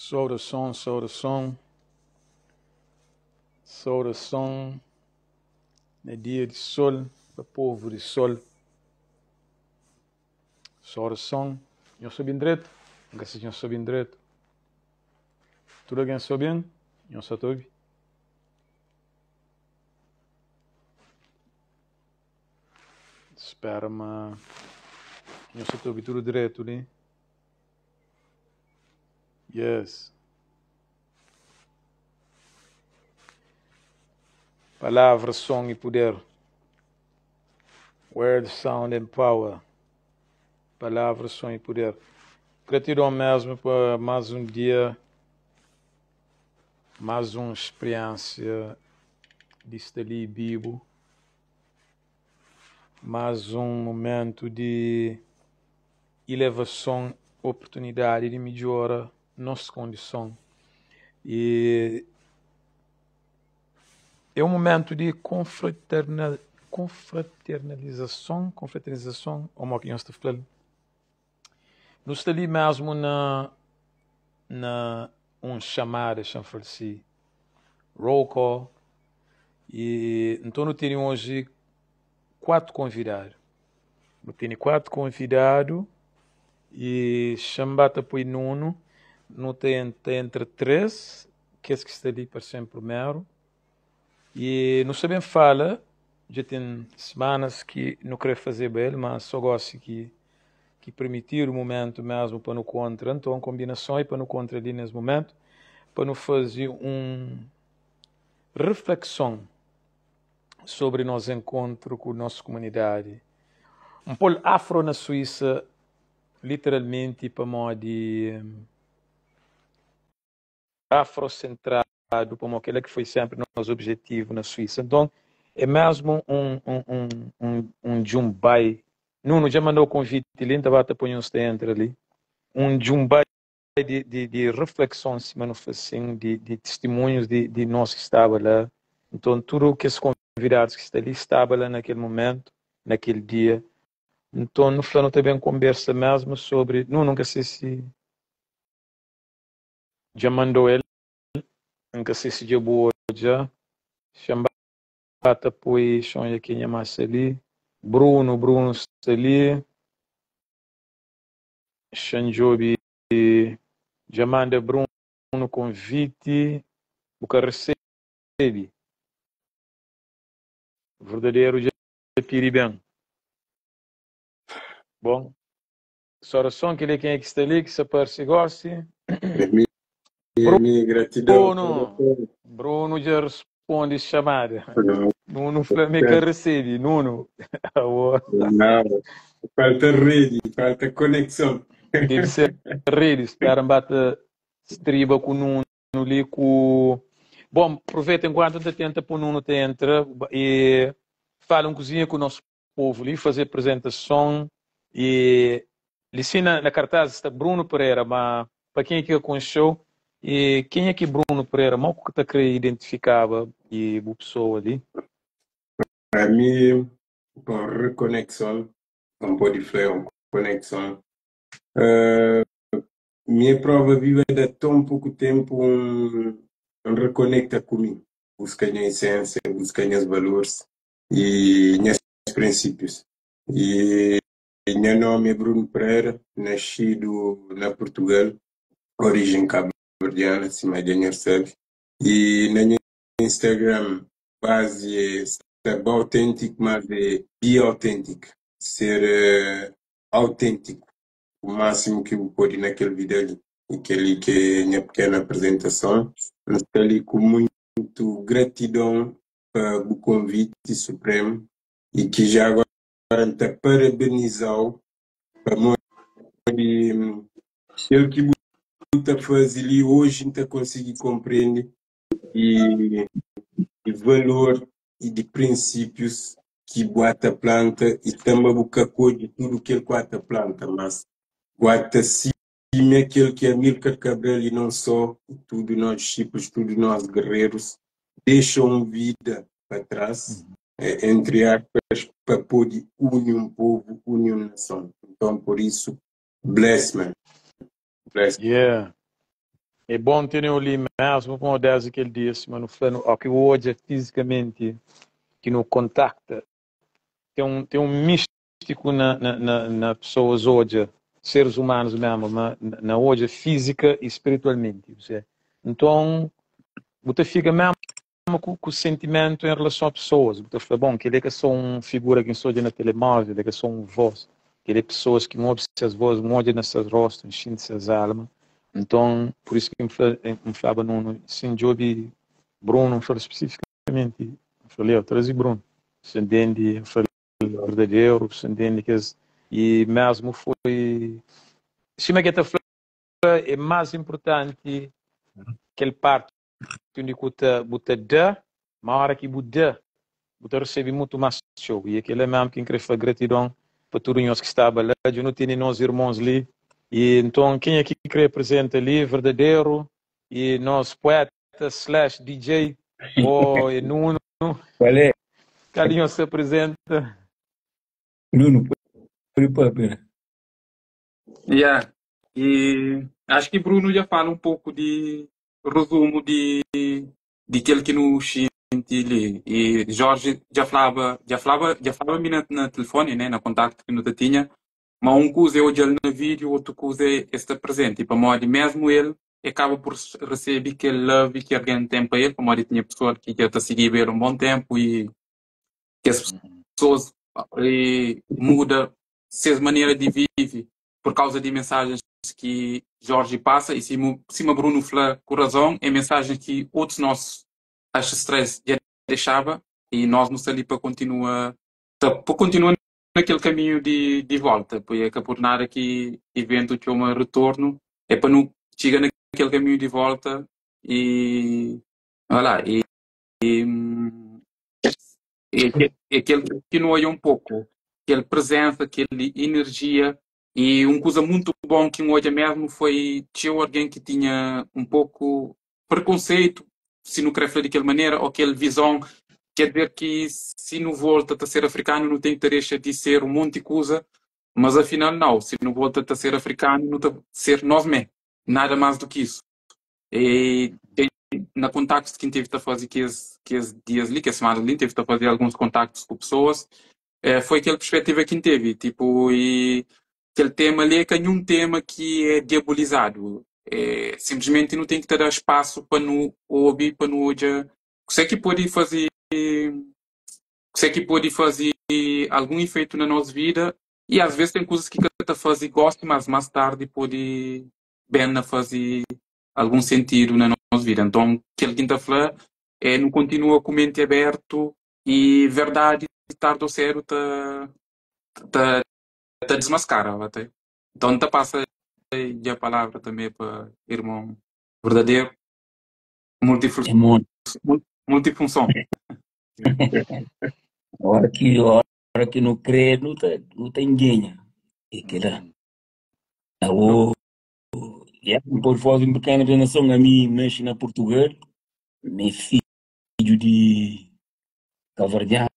Saudason, saudason, saudason na dia di sol pa povu di sol. Saudason, nhos sta ben dretu? N ka si nhos sta ben dretu. Tudu algen sta ben? Nhos sta ta obi? Spera ma nhos sta ta obi tudu dretu li. Yes. Palavra, som e puder. Word, sound and power. Palavra, som e puder. Gratidon mesmo pa mais um dia, mais um experiência di sta li bibu, mais um momento di ilevason, oportunidadi di midjora nos kondison. E é un momentu di konfraterna, konfraternalizason, konfraternizason, ô mo ki nhos ta fla-l. Nu sta li mesmu na na un xamada, xa-m fla-l si, roll call, e nton nu tene oji 4 konvidadu. Nu tene 4 konvidadu e xa-m ba ta poi Nunu, nu ta ta entra 3, kes ki sta li parse-m primeru, e nu sta ben fala, dja ten semanas ki nu kre fazeba el, ma so gosi ki ki permitidu mumentu mesmu pa nu kontra, nton konbinason e pa nu kontra li nes mumentu, pa nu faze un reflekson sobri nos enkontru ku nos kumunidadi. N pô-l afro na Suísa literalmenti pamodi afrosentradu, pamodi kel-la ki foi sénpri nos objetivu na Suísa. Nton, é mésmu un, un, un, un, un djunbai. Nuno dja manda-u konviti li, N ta ba ta poi nhos ta entra li. Un djunbai di, di, di reflekson sima nu fla sin, di, di tistimunhus di, di nos ki staba la. Nton, tudu kes konvidadus ki sta li staba la na kel mumentu, na kel dia. Nton, nu fla nu ta ben konbersa mésmu sobri. Nuno, N ka se si dja mandou el, N ka se si dja bu odja. Xa-m ba ta poi, xa-m odja kenha más sta li. Bruno, Bruno sta li. Xa-m djobe, dja manda Bruno konviti, bu ka resebe. Verdaderu dja pidi ben. Bon, saudason, kel-li é kenha ki sta li, ki sta parse gosi? Mi, gratidão. Bruno, Bruno dja responde xamada. Nuno fla mi ka resebe, Nuno. Aô. Não, falta rede, falta conexão. Debe ser rede, spera N ba ta striba ku Nuno li ku. Bom, aproveita enquanto N ta tenta pô Nuno ta entra e fala un kuzinha ku nos povu li, faze apresentason e li si na, na cartaz sta Bruno Pereira, ma pa kenha ki ka konxeu, e kenha ki Bruno Pereira, mo ku ta kre identifikaba e bu pessoa li? Para mim, bom, reconexão, não pode falar uma conexão. Uh, minha prova viva dá tão pouco tempo um, um reconecta comigo. Busca minha essência, busca meus valores e meus princípios. E meu nome é Bruno Pereira, nascido na Portugal, origem cabo-verdiana, se mais dinheiro sabe. E na minha Instagram, base é estar autêntico, mas é be autêntico. Ser autêntico, o máximo que eu pode naquele vídeo ali. Aquele que é a minha pequena apresentação. Estou ali com muito gratidão para o convite supremo e que já agora te parabenizar para ele que está fazer ali hoje não consegui compreender e, e valor e de princípios que bota planta e também busca de tudo que ele bota planta, mas bota cima aquele que é Amílcar Cabral e não só, tudo nós discípulos, tudo nós guerreiros, deixam vida para trás, entre aspas, para poder unir um povo, unir uma nação. Então, por isso, bless, man. Bless. Yeah. É bon tene-u li mesmu pamodi desdi kel dia sima nu fla nu óki u odja fizikamenti ki nu kontakta ten un ten un mistiku na na na pesoas odja seres humanos mesmu ma na odja fizika i spiritualmenti nton bu ta fika mesmu ku sentimentu en relason a pesoas. Bu ta fla, bon, kel-li é ka sô un figura ki N sta odja na telemóvel, é ka sô un vós. Kel-li é pesoas ki N obi ses vós, N odja na ses róstu, N xinti ses alma. Nton, pur isu ki N fla, N flaba Nunu, si N djobe Brunu, N fla-l spesifikamenti, N fla-l, Leo, traze Brunu. Si N ntende, N fla-l verdaderu, si N ntende kes. I mésmu foi sima ki el ta fla, é más inpurtanti kel párti undi ku ta bu ta da, ma ora ki bu da, bu ta resebe mutu más txeu. I é kel-la mésmu ki N krê fla gratidon pa tudu nhos ki staba la. Dja nu tene nos irmons li. I nton, kenha ki krê aprizenta li verdaderu i nos puéta slash DJ ô é Nunu? Qual é? Kal di nhos ta aprizenta? Nunu, pode papia. Yeah. E acho que Bruno já fala um pouco de resumo di di kel ki nu xinti li. I Jorge dja flaba, dja flaba, dja flaba mi na, na telefoni, né, na kontaktu ki nu ta tinha, ma un kuza é odja-l na vídeo, otu kuza é sta prezenti, pamodi mesmu el e kaba por resebe kel love ki algen ten pa el, pamodi tinha pessoal ki dja ta sigiba el un bon tempu i kes pessoas e muda ses manera di vive por causa di mensagens ki Jorge passa e sima, sima Bruno fla ku razon, é mensagens ki otus nossos ancestrais dja deixaba e nós nu sta li pa continua ta, pa continua naquele caminho de, de volta, pois é que por nada que evento txoma retorno, é pa nu txiga naquele caminho de volta e olha lá, e, e, é, é aquele que não olha um pouco, aquela presença, aquela energia. E uma coisa muito bom que um olha mesmo foi tinha alguém que tinha um pouco preconceito, se não querer falar daquela maneira, ou aquela visão, quer dizer que se não volta a ser africano não tem interesse de ser um monte de coisa, mas afinal não, se não volta a ser africano não tá ser nós mesmos, nada mais do que isso. E tem, na contactos que teve a fazer que es, que es dias ali, que a semana ali, teve a fazer alguns contactos com pessoas, foi aquela perspectiva que teve, tipo, e aquele tema ali é que nenhum tema que é diabolizado, é, simplesmente não tem que te dar espaço para não ouvir, para não olhar. Você que pode fazer, você que pode fazer algum efeito na nossa vida e às vezes tem coisas que te fazer gosto, mas mais tarde pode bem na fazer algum sentido na nossa vida. Então, aquilo que está falando é não continua com mente aberto e verdade tarde ou cedo tá tá tá desmascara até. Então tá passa aí a palavra também para irmão verdadeiro multifunção. É muito. Multifunção. Hora que, hora que não crê, não tá, não tem ninguém. É que lá. O, yeah, por fazer uma pequena apresentação, a mim nasci na Portugal, meu filho de Cavardiano,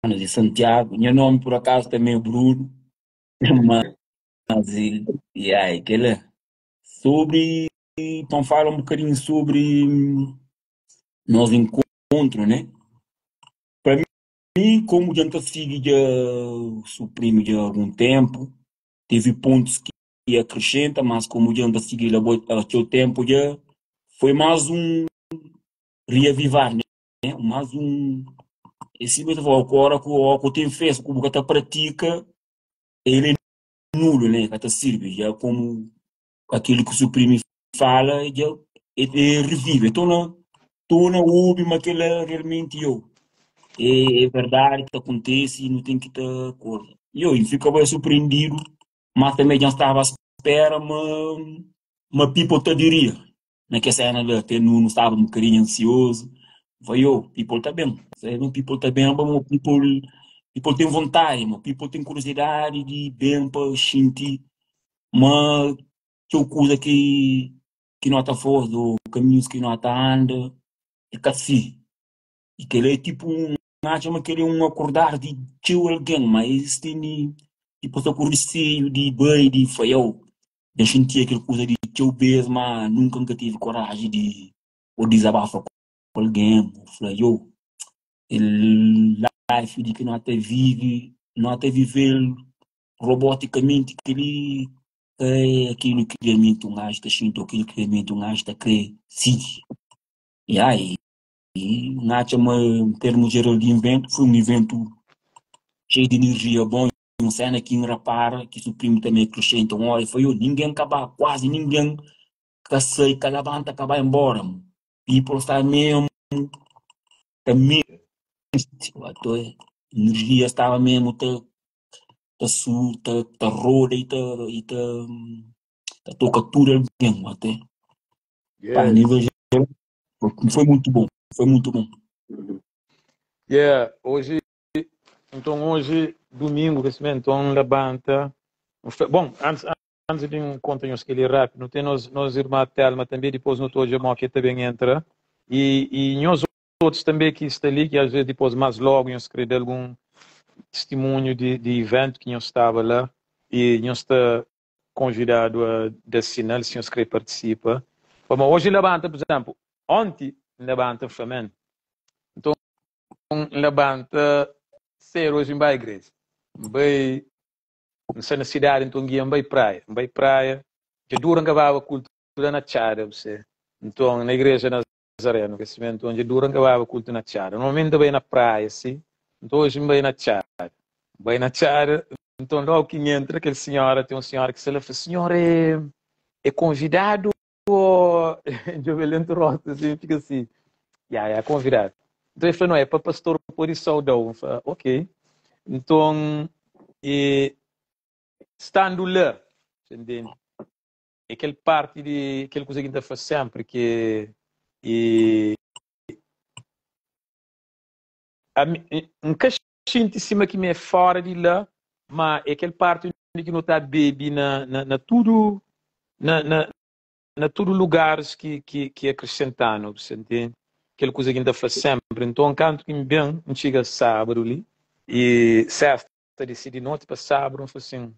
de Santiago. Meu nome, por acaso, também é Bruno. Mas, e, yeah, é que lá. Sobre, então fala um bocadinho sobre nosso encontro, né? Para mim, como já te sigo já suprimo já há algum tempo, teve pontos que acrescenta, mas como já te sigo há seu tempo já foi mais um reavivar, né? Mais um esse mesmo agora que o que tem fez, como que pratica, ele é nulo, né? Que serve já como aquilo que o Supremo fala, já ele revive. Então, não, tô na ouve, mas aquilo é realmente eu. É, é verdade que acontece e não tem que ter coisa. E eu fico bem surpreendido, mas também já estava à espera, mas, mas people te diria. Naquela cena lá, até não estava um bocadinho ansioso. Vai eu, people tá bem. Sabe, people tá bem, mas people, people tem vontade, mas people tem curiosidade de bem para sentir, mas que coisa que que não está fora do caminhos que não está anda, é assim. E que ele é tipo um, acha que ele é um acordar de tio alguém, mas tem tipo só com receio de bem, de falhou. De sentir aquela coisa de txeu bês, ma nunka N ka tive koraji di ô dizabafa ku algen, ô fla, yo, el life di ki no ta vive, no ta vive-l robotikamenti, kel-li ka é akilu ki realmenti un gaju ta xinti ô kel ki realmenti un gaju ta krê sigi. Ya, i N atxa ma en termu jeral di iventu, foi un iventu xeiu di inerjia bon, un sena ki N rapara ki suprimi tanbe akresenta un ora, foi, ningen ka ba, kuazi ningen ka sai, ka labanta, ka bai nbora, people sta mesmu ta meste, inerjia staba mesmu ta ta su ta ta roda i ta i ta ta toka tudu algen até pa nível geral foi muito bom foi muito bom. Yeah, hoje então hoje domingo que se então levanta. Bom, antes antes de um conta nhos que rápido, não tem nos nos irmã Telma também depois no hoje mo que também entra e e nhos outros também que está ali que às vezes depois mais logo nhos querer algum testemunho de, de evento que nhos estava lá e nhos está convidado a dar sinal se nhos querer participa. Mas hoje levanta, por exemplo, ontem levanta Flamengo. Então levanta cedo hoje vai à igreja. Vai não na cidade, então guia vai praia. Vai praia. Já dura acabava culto lá na Tchada, você. Então na igreja Nazaré, no crescimento, onde dura acabava culto na Tchada. Normalmente vai na praia, assim. Então hoje vai na Tchada. Vai na Tchada, então logo que entra, aquele senhora, tem uma senhora que se ela fala, senhor é, é convidado ou eu lento rosto assim, fica assim, yeah, é convidado. Então ele falou, não, é para pastor por isso saudou. Eu falei, ok. Então, e, estando lá, entende? Aquele parte de aquele coisa que a gente faz sempre que e a, nunca sinto em cima que me é fora de lá, mas é aquele parte onde que não está bebe na, na, na tudo na, na, na tudo lugares que que que acrescentando, você entende? Aquela coisa que a gente faz sempre. Então, canto que me bem, não chega sábado ali, e sexta, decidi noite para sábado, eu falei assim,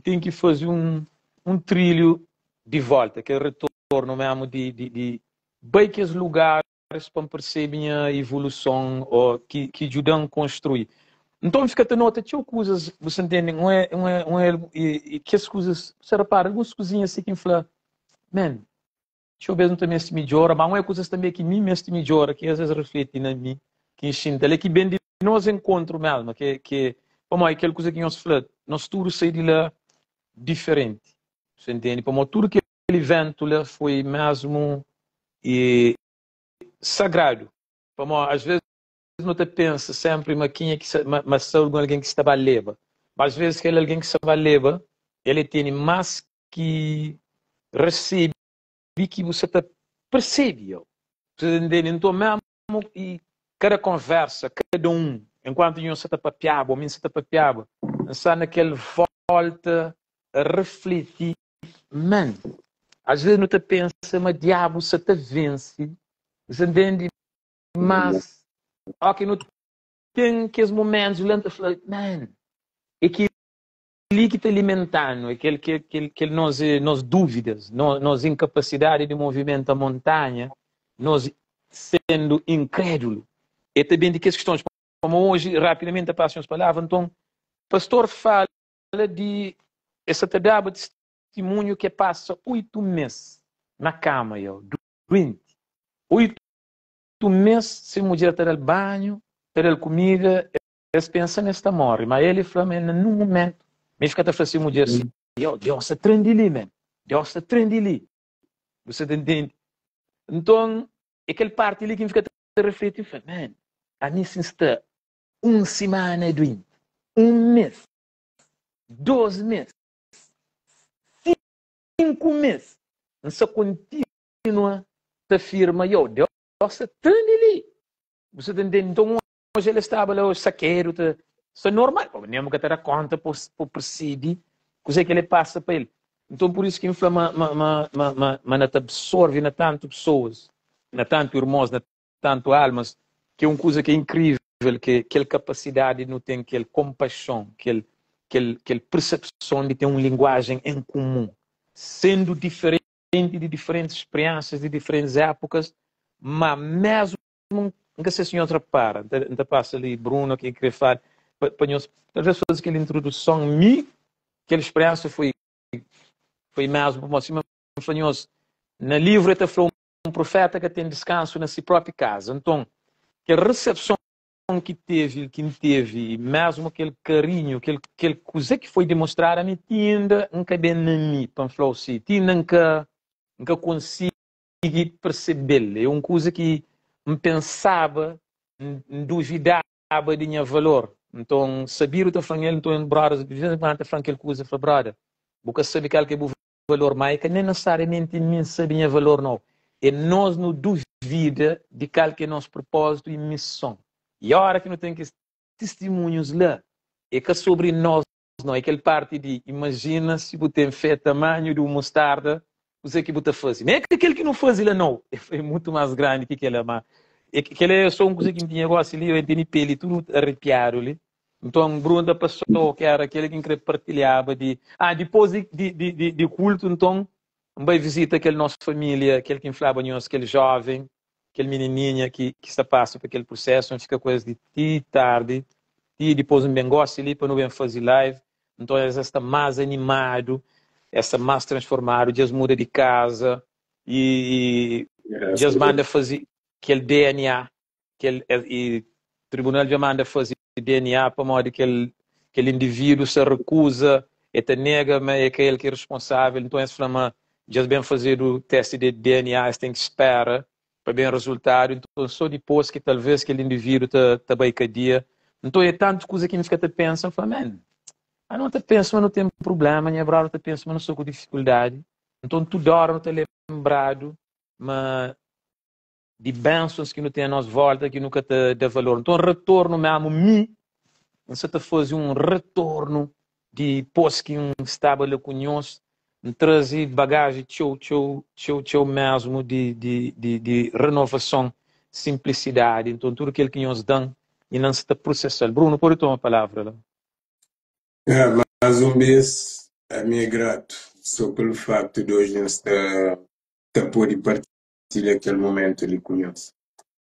tem que fazer um, um trilho de volta, aquele retorno mesmo de, de, de bem que os lugares para perceber minha evolução ou que, que ajudam a construir. Então fica a nota, tinha coisas, você entende, não é, não é, não é, e, e que as coisas, você repara, algumas coisinhas assim que fala, man, deixa eu ver não também se melhora, mas não é coisas também que mim mesmo melhora, que às vezes reflete na mim, que ensina, é que bem de nós encontro mesmo, que, que, como é aquela coisa que nós falamos, nós tudo sair de lá diferente, você entende? Como tudo que aquele evento lá foi mesmo e, sagrado. Como às vezes não te pensa sempre mas quem é que mas alguém que estava leva. Mas às vezes aquele alguém que estava leva, ele tem mais que recebe que você tá percebe. Você entende? Então mesmo e cada conversa, cada um, enquanto você está papiaba, ou você está papiaba, está naquele volta a refletir, man, às vezes não te pensa, mas diabo, você te vence, você entende? Mas, ok, não tem aqueles momentos, lento fala, man, é que ali que te alimentando, aquele que, que, que nós, nós dúvidas, nós, nós incapacidade de movimento a montanha, nós sendo incrédulo. E também de que as questões, como hoje, rapidamente passam as palavras, então, pastor fala de essa te dava testemunho que passa 8 meses na cama, eu, doente. 8 meses sem mulher ter el banho, ter el comida, eles pensam nesta morre, mas ele fala, man, num momento, me fica a falar assim, mulher, assim, yo, Deus está trem ali, man. Deus está trem ali. Você entende? Então, aquele parte ali que fica a refletir, fala, man, a mim se está uma semana doente, um mês, 12 meses, 5 meses, não se continua te afirma, yo, Deus está trem ali. Você entende? Então, hoje ele estava lá, o saqueiro, tá, isso é normal, pô, nem que te conta por, por perceber, coisa que ele passa para ele. Então, por isso que inflama, ma, ma, ma, ma, ma, na te absorve na tanto pessoas, na tanto irmãos, na tanto almas, que é uma coisa que é incrível, que aquela capacidade não tem, aquela compaixão, aquele, aquele, aquela percepção de ter uma linguagem em comum. Sendu diferenti di diferentis spriensas di diferentis épukas, má mésmu N ka se si nhos rapara, N ta pasa li Bruno ki kre fala pa nhos talvez faze kel introduson. Mi kel spriensa foi foi mésmu pamodi sima N fla nhos na livru el ta fla un profeta ka ten diskansu na si propi kaza. Nton kel resepson ki tevi ki N tevi mésmu kel karinhu kel kel kuze ki foi dimostradu a mi ti inda N ka ben na mi pa N fla-u si ti inda N ka N ka konsigi konsigi persebe-l. É un kuza ki N pensaba, N duvidaba di nha valor. Nton, sabidu ta fla-m el, nton brodas di vez en kuandu ta fla-m kel kuza, fla, Broda, bu ka sabe kal ki é bu valor, má é ka nen nesesariamenti mi N sabe nha valor, nau. É nos nu duvida di kal ki é nos propózitu i mison. I óra ki nu ten kes tistimunhus la, é ka sobri nos Não, é kel parti di imajina si bu ten fé tamanhu di un mustarda, kuzê ki bu ta faze? Má é ka kel ki nu faze la nau, é mutu más grandi ki kel-la. Má é kel-la é sô un kuza ki N tinha gósi li, N tene peli tudu arepiadu li. Nton, Brunu ta pasó ki éra kel ki N krê partilhaba di. Ah, dipôs di, di, di, di kultu, nton, N bai vizita kel nos família, kel ki N flaba nhos, kel jóven kel minininha ki ki sta pasa pa kel prusesu, N fika ku es di ti tardi, ti dipôs N ben gósi li pa nu ben faze live, nton es sta más animadu, es sta más transformadu, dja es muda di kaza i dja es manda faze kel DNA, kel i tribunal dja manda faze DNA pamodi kel kel indivídu sa rekuza, e ta nega ma é ka el ki é responsável, nton es fla ma dja es ben fazedu testi di DNA, es ten ki spera pa ben rezultadu, nton so dipôs ki talvês kel indivídu ta ta bai kadia. Nton é tantu kuza ki N fika ta pensa, N fla, man, a no ta pensa ma nu ten prubléma, nha brother ta pensa ma nu sta ku difikuldadi, nton tudu óra nu ta lenbradu ma di bensons ki nu ten a nos volta ki nu ka ta da valor. Nton, retornu mésmu, mi N sa ta faze un retornu dipôs ki N staba la ku nhos, N traze bagaji txeu, txeu, txeu, txeu mésmu di, di, di, di renovason, sinplisidadi. Nton, tudu kel ki nhos da-m, inda N sa ta prosesa-l. Bruno, pode toma palavra la. É, mais um bes, ami é gratu só pelo facto de hoje N sta ta pode partilha kel momentu li ku nhos.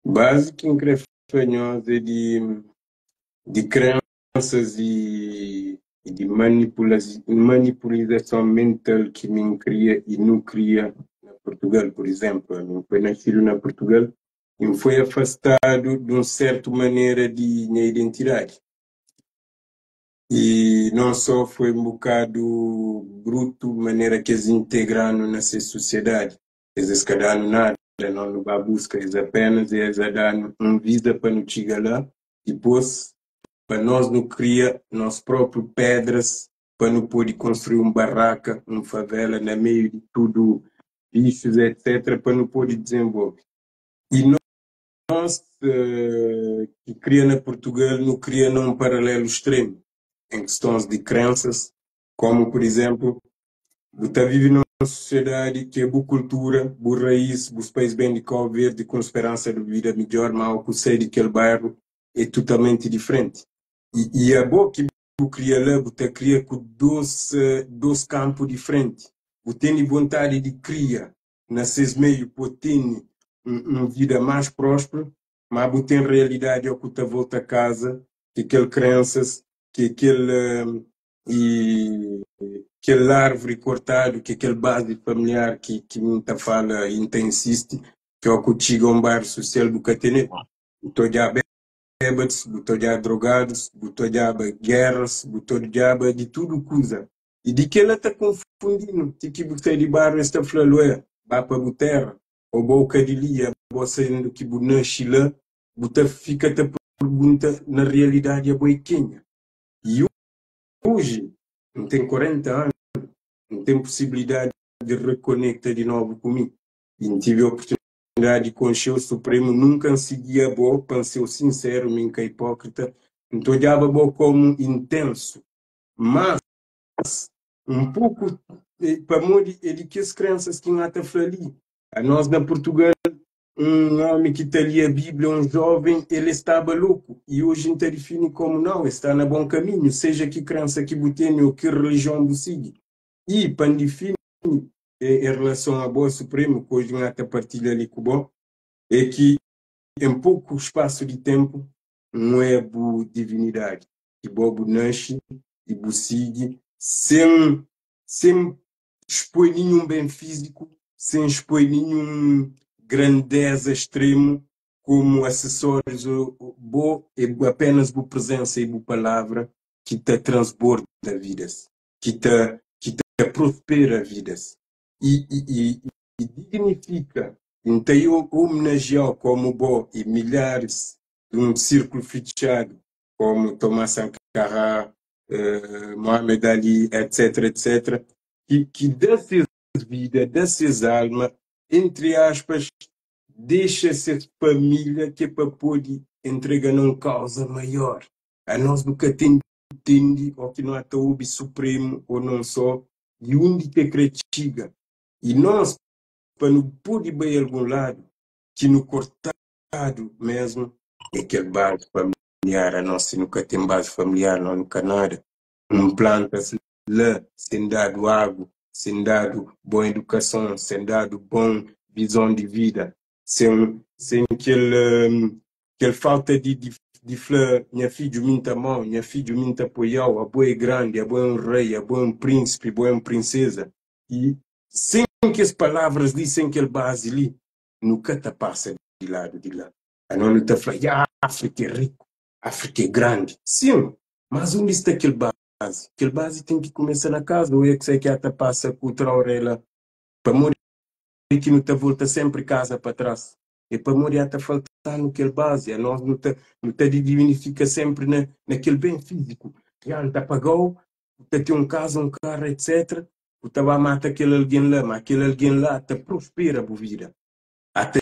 Bazi ki N kre fla nhos é di di krensas i di manipulizason mental ki mi N kria i nu kria na Purtugal. Pur izénplu, ami N foi nascidu na Purtugal i N foi afastadu di un sertu manera di nha identidadi. I non só foi un bokadu brutu manera ki es integra-nu na ses susiedadi. Es es ka da-nu nada, no nu ba buska es apenas es a da-nu un visa pa nu txiga la, dipôs pa nos nu kria nos própriu pedras pa nu pode konstrui un barraka, un favela na meiu di tudu bixus etc pa nu pode dizenvolve. I nos ki kria na Purtugal nu kria na un paralelu stremu en kistons di krensas, komu pur izenplu Bu ta vive na un sosiedadi ki é bu kultura, bu raís, bus pais ben di Kau Verdi ku un speransa di vida midjor, má o ku sai di kel bairru é tutalmenti difrenti. I i abo ki bu kria la, bu ta kria ku dos dos kanpu difrenti. Bu tene vontadi di kria na ses meiu pa tene un un vida más próspera, má bu ten realidadi o ku ta volta kaza ki kel krensas, ki kel I kel árvori kortadu, ki é kel bazi familiar ki ki N ta fala i N ta insisti, ki ó ku txiga un bairru susial bu ka tene. Bu ta odjaba bêbadus, bu ta odjaba drogadus, bu ta odjaba géras, bu ta odjaba di tudu kuza. I di kela ta konfundi-nu, ti ki bu sai di bairru es ta fla-l, Ué, ba pa bu téra, ô bo ka di li, abo sendu ki bu naxi la, bu ta fika ta pergunta, na rialidadi abo é kenha? I oji, N ten 40 anu, N ten pusibilidadi di rekonekta di novu ku mi. I N tivi oportunidadi di konxe o Supremu. Nunka N sigia bo, pa N seu sinseru, mi N ka ipókrita. N ta odjaba bo komu intensu, mas un poku pamodi é di kes krensas ki N ata fla li. Anos na Purtugal, Un omi ki ta lia Bíblia, un jóven, el e staba loku i oji N ta difini komu nau, e sta na bon kaminhu, seja ki krensa ki bu tene ô ki relijion bu sigi. I, pa N difini em relação a bo Supremo, que hoje N ta partilha ali ku bo, é que em pouco espaço de tempo não é bu divinidade, que bo bu nasce e bu sigue sem expor nenhum bem físico, sem expor nenhum grandeza extremo, como acessórios, bo é apenas bu presença e bu palavra que te transborda vidas, que te prospera vidas e dignifica. Então eu homenagear como bo e milhares de um círculo fechado, como Thomas Sankara, Muhammad Ali, etc, etc, que dessas vida, dessas almas, entre aspas, deixa essa família que é para poder entregar numa causa maior. A nós nunca tem entende ou que não é tão supremo ou não só, de onde que critica. E nós, para não poder ir a algum lado, que no cortado mesmo, é aquele base familiar, a nós nunca tem base familiar, não nunca nada. Um planta-se lá, sem dado água, sem dado boa educação, sem dado bom visão de vida, sem aquele falta de falar, minha filho minta mão, minha filho minta apoiar, a boa é grande, a boa é um rei, a boa é um príncipe, a boa é uma princesa. E sem que as palavras ali, sem aquele base ali, nunca te passa de lado de lá. A não te fala, a África é rico, a África é grande. Sim, mas onde está aquele base? Aquele base tem que começar na casa, ou é que sei que até passa com o Traoré lá. Para morrer que não te volta sempre casa para trás. E para morrer até faltando aquele base. A nós não te dignifica sempre naquele bem físico. Já não te pagou, te tem um casa, um carro, etc. O te vai matar aquele alguém lá, mas aquele alguém lá te prospera a vida. Até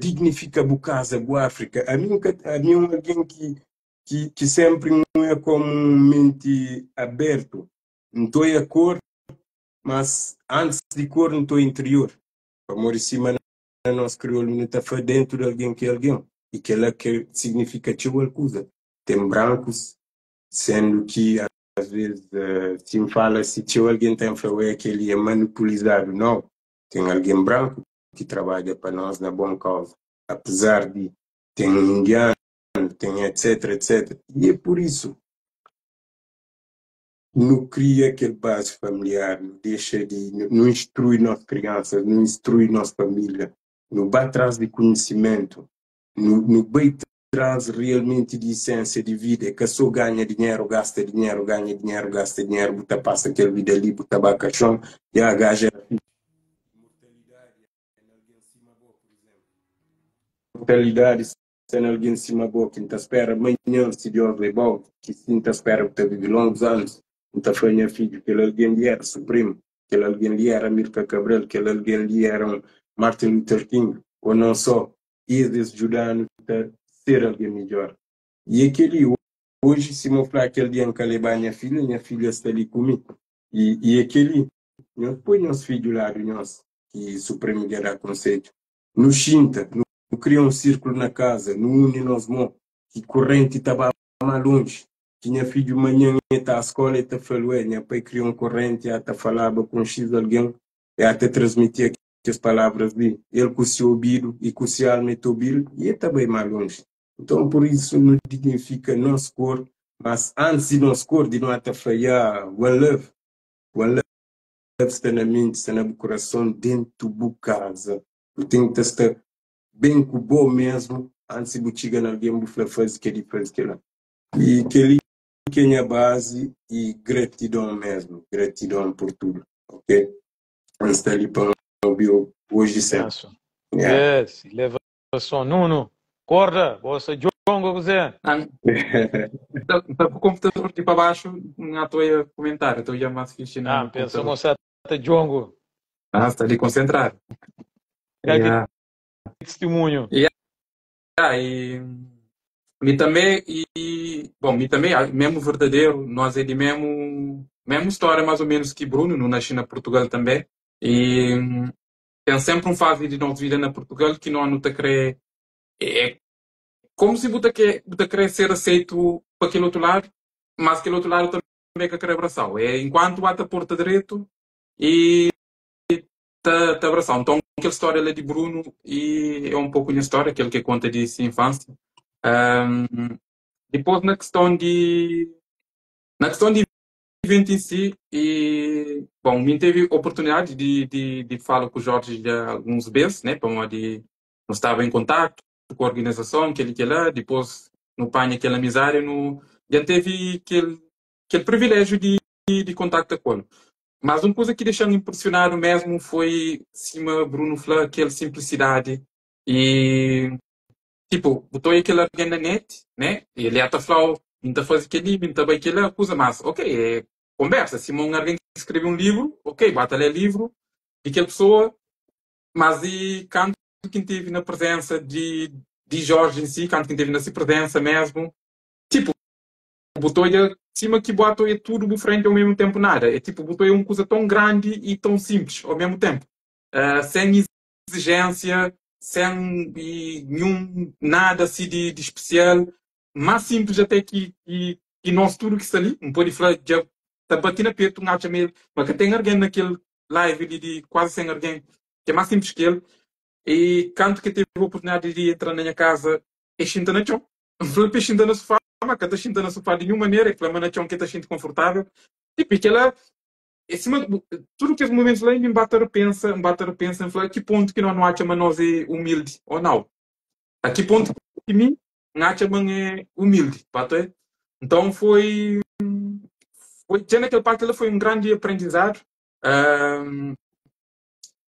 dignifica a casa, a África. A mim é alguém que sempre não é como um mente aberto. Não estou a cor, mas antes de cor não estou interior. Amor em cima na nosso crioulo não está dentro de alguém que é alguém. E que ela que significa tio coisa. Tem brancos, sendo que às vezes se fala se tio alguém tem é que ele é manipulado. Não. Tem alguém branco que trabalha para nós na boa causa. Apesar de tem um indiano, tem etc, etc. E é por isso não cria aquele base familiar, não deixa de, não instrui nossas crianças, não instrui nossa família, não vai atrás de conhecimento, não vai atrás realmente de essência de vida, é que só ganha dinheiro, gasta dinheiro, ganha dinheiro, gasta dinheiro, bota passa aquele vida ali, bota caixão, e a gaja. Mortalidade mortalidade sendo alguém em cima boa que não espera amanhã, se Deus é bom, que sim te espera para viver longos anos, não te foi filho, que alguém ali era supremo, que alguém ali era Amílcar Cabral, que alguém ali era um Martin Luther King, ou não só, eles ajudando a ser alguém melhor. E aquele hoje, se me falar aquele dia em que levar minha filha está ali comigo. E aquele, nós põe nosso filho lá, nós, que Supremo quer dar conselho. Nos sinta, não cria um círculo na casa, não une nós mãos, que corrente estava mais longe. Tinha filho manhã está à escola e está falando, minha pai criou um corrente, até falava com X alguém, e até transmitia as palavras dele. Ele com o seu ouvido e com o seu alma e ouvido, e ele também mais longe. Então, por isso, não dignifica nosso cor, mas antes de nosso cor, de não até falhar, one love. One love está na mente, está no coração, dentro da casa. Eu tenho que estar bem com o bom mesmo, antes de chegar em alguém, vou fazer que ele faz que lá. E que ele que é a base e gratidão mesmo, gratidão por tudo, ok? Vamos estar ali para ouvir hoje sempre. Yeah. Yes, leva som. Nuno, corda, bossa jongo, Zé. Tá com o computador aqui para baixo, não estou a comentar, estou a mais fixe. Ah, pensa que você está jongo. Ah, está ali concentrado. É yeah. Testemunho. Yeah. E também, e, bom, me também, mesmo verdadeiro, nós é de mesmo história mais ou menos que Bruno, no nasci na Portugal também. E tem sempre uma fase de nossa vida na Portugal que não está querer é como se você quer, você querer ser aceito para aquele outro lado, mas aquele outro lado também quer querer abraçar. É enquanto bate a porta direito e ta ta abraçau. Nton kel stória la di Bruno e é un poku nha stória, kel ke konta di si infánsia. Um, dipôs na kiston di na kiston di iventu em si, e bon, mi tevi oportunidadi di di di fala ku Jorge dja alguns bês, né, pamodi nu staba em kontaktu ku organizason, kel i kel-la, dipôs nu panha kel amizadi, nu dja N tevi kel kel priviléjiu di di kontakta ku el. Mas un kuza ki dexa-m inpresionadu mésmu foi, sima Bruno fla, kel sinplisidadi i tipo, bu ta oia kel algen na net, né? I el ta fla-u, mi N ta faze kel-li, mi N ta bai kel-la, kuza, mas ok, é konbersa. Sima un algen ki skrebe un livru, ok, ba ta lé livru di kel pesoa, mas i kantu ki N tevi na prezensa di di Jorge em si, kantu ki N tevi na si prezensa mésmu, tipo, bu ta odja sima ki bu ata odja tudu bu frenti ao mesmu tempu nada. É tipo, bu ta odja un kuza tão grandi i tão simples ao mesmu tempu. Uh, sem exigência, sem e, nenhum nada assim de, de especial, mais simples até que, que, que nós tudo que está ali, não pode falar, já tá batendo na peito, um acha mesmo, mas que tem alguém naquele live ali de quase sem alguém, que é mais simples que ele, e canto que teve a oportunidade de entrar na minha casa, é xinta na chão. Fla pa xinta na sofá, mas ka ta xinta na sofá de nenhuma maneira, é fla ma na chão que ta xinti confortável. Tipo, aquela em cima, tudo que os momentos lá, me bate repensa, me bate repensa, me fala, a que ponto que nós não acha mas nós é humilde ou não? A que ponto que mim não acha mas é humilde, bate? Então foi, foi, já naquele parte lá foi um grande aprendizado. Um,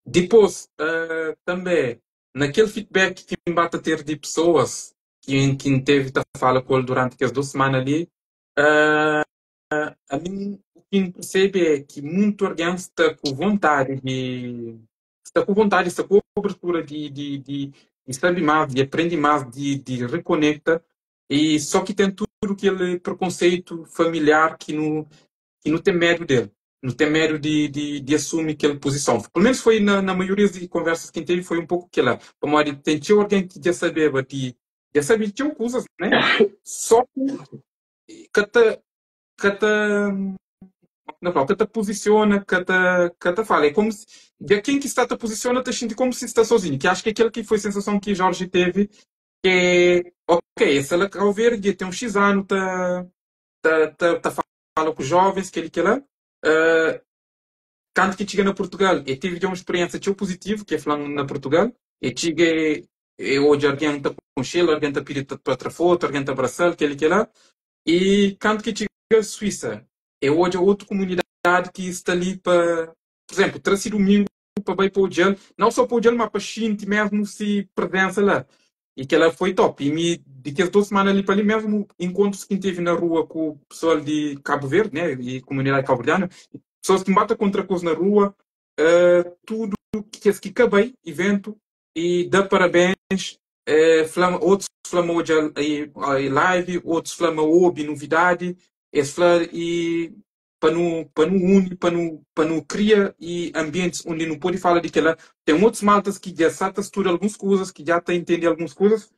depois, uh, também, naquele feedback que me bate a ter de pessoas que, que teve a fala com ele durante aquelas 2 semanas ali, a mim o que me percebe é que muito alguém está com vontade de está com vontade, está com abertura de, de, de, de saber mais, de aprender mais, de, de reconecta, e só que tem tudo aquele preconceito familiar que não, que não tem medo dele. Não tem medo de, de, de assumir aquela posição. Pelo menos foi na, na maioria de conversas que teve, foi um pouco aquela. Como tem tinha alguém que já sabia de já sabia tinha coisas, né? Só que que que te, não, que te posiciona, que te, que te fala. É como se, de quem que está te posiciona, te sente como se está sozinho. Que acho que é aquilo que foi a sensação que Jorge teve, que é, ok, esse é Cabo Verde, tem um X ano, tá, tá, tá, tá fala com jovens, que ele que lá. Tanto que chega na Portugal, eu tive uma experiência tão positiva, que é falando na Portugal, e cheguei, e hoje alguém está com cheiro, alguém está pedindo para outra foto, alguém está abraçando, que ele que lá. E tanto que chega a Suíça, é hoje outra comunidade que está ali para, por exemplo, trazer domingo para ir para o gel, não só para o gel, mas para sentir mesmo se presença lá. E que ela foi top. E me, de que 2 semanas ali para ali mesmo, encontros que teve na rua com o pessoal de Cabo Verde, né, e comunidade cabo-verdiana, pessoas que batem contra coisas na rua, tudo que que acabei, evento, e dá parabéns, flama, outros flamou de live, outros flamou ouve novidade, esse fla, e para não une, para não criar e ambientes onde não pode falar de que ela tem outros maltas que já sabem estudar algumas coisas, que já tá entendendo algumas coisas.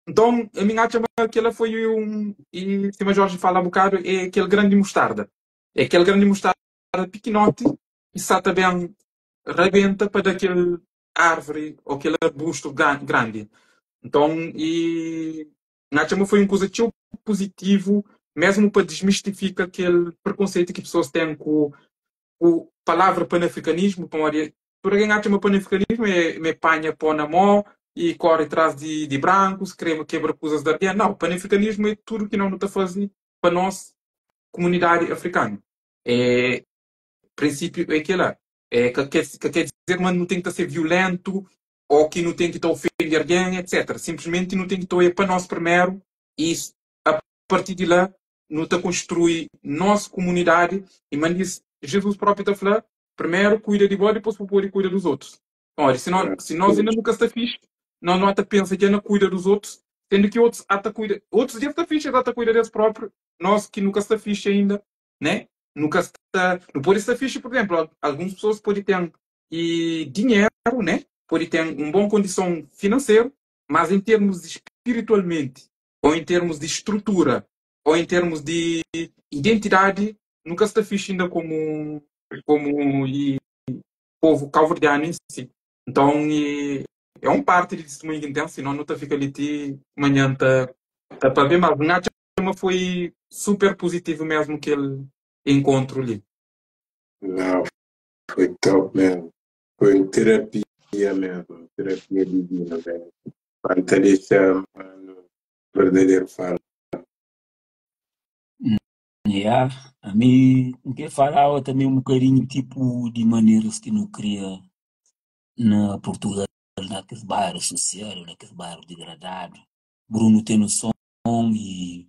Então, a minha acha que ela foi um, e se o Jorge fala um bocado, é aquele grande mostarda. É aquele grande mostarda pequenote e está bem rebenta para daquele árvore ou aquele arbusto grande. Então, e acho foi uma coisa tão positivo, mesmo para desmistificar aquele preconceito que pessoas têm com a palavra panafricanismo, para por alguém acha que panafricanismo é me panha pó na mão e corre atrás de brancos, quebra, quebra coisas da alguém. Não, panafricanismo é tudo que não está fazendo para nós, comunidade africana. É, princípio é aquele lá. É, que quer dizer, mas não tem que ser violento ou que não tem que estar ofender alguém, etc. Simplesmente não tem que estar para nós primeiro e a partir de lá não está construir nossa comunidade e mas diz, Jesus próprio está a falar, primeiro cuida de vós, depois pode cuida dos outros. Olha, se nós ainda nunca está fixe, nós não até pensa que ainda cuida dos outros, sendo que outros até cuida, outros já está fixe, até cuida deles próprios, nós que nunca está fixe ainda, né? Nunca está, não pode estar fixe, por exemplo, algumas pessoas podem ter e dinheiro, né? Pode ter uma boa condição financeira, mas em termos de espiritualmente, ou em termos de estrutura, ou em termos de identidade, nunca está fixe ainda como e povu kauverdianu en si. Nton, e é un parti di tistimunhu ki N ten, sinon nu ta fika li ti manhan ta ta pâpia, mas N atxa ma foi super puzitivu mesmu kel enkontru li. Não, foi top mesmo. Foi um terapia mesmo, terapia divina mesmo. Quando deixa, mano, verdadeiro fala. Yeah. A mim, o que falava também um bocadinho tipo de maneiras que não queria na Portugal, naqueles bairros sociais, naqueles bairros degradados. Bruno tem noção e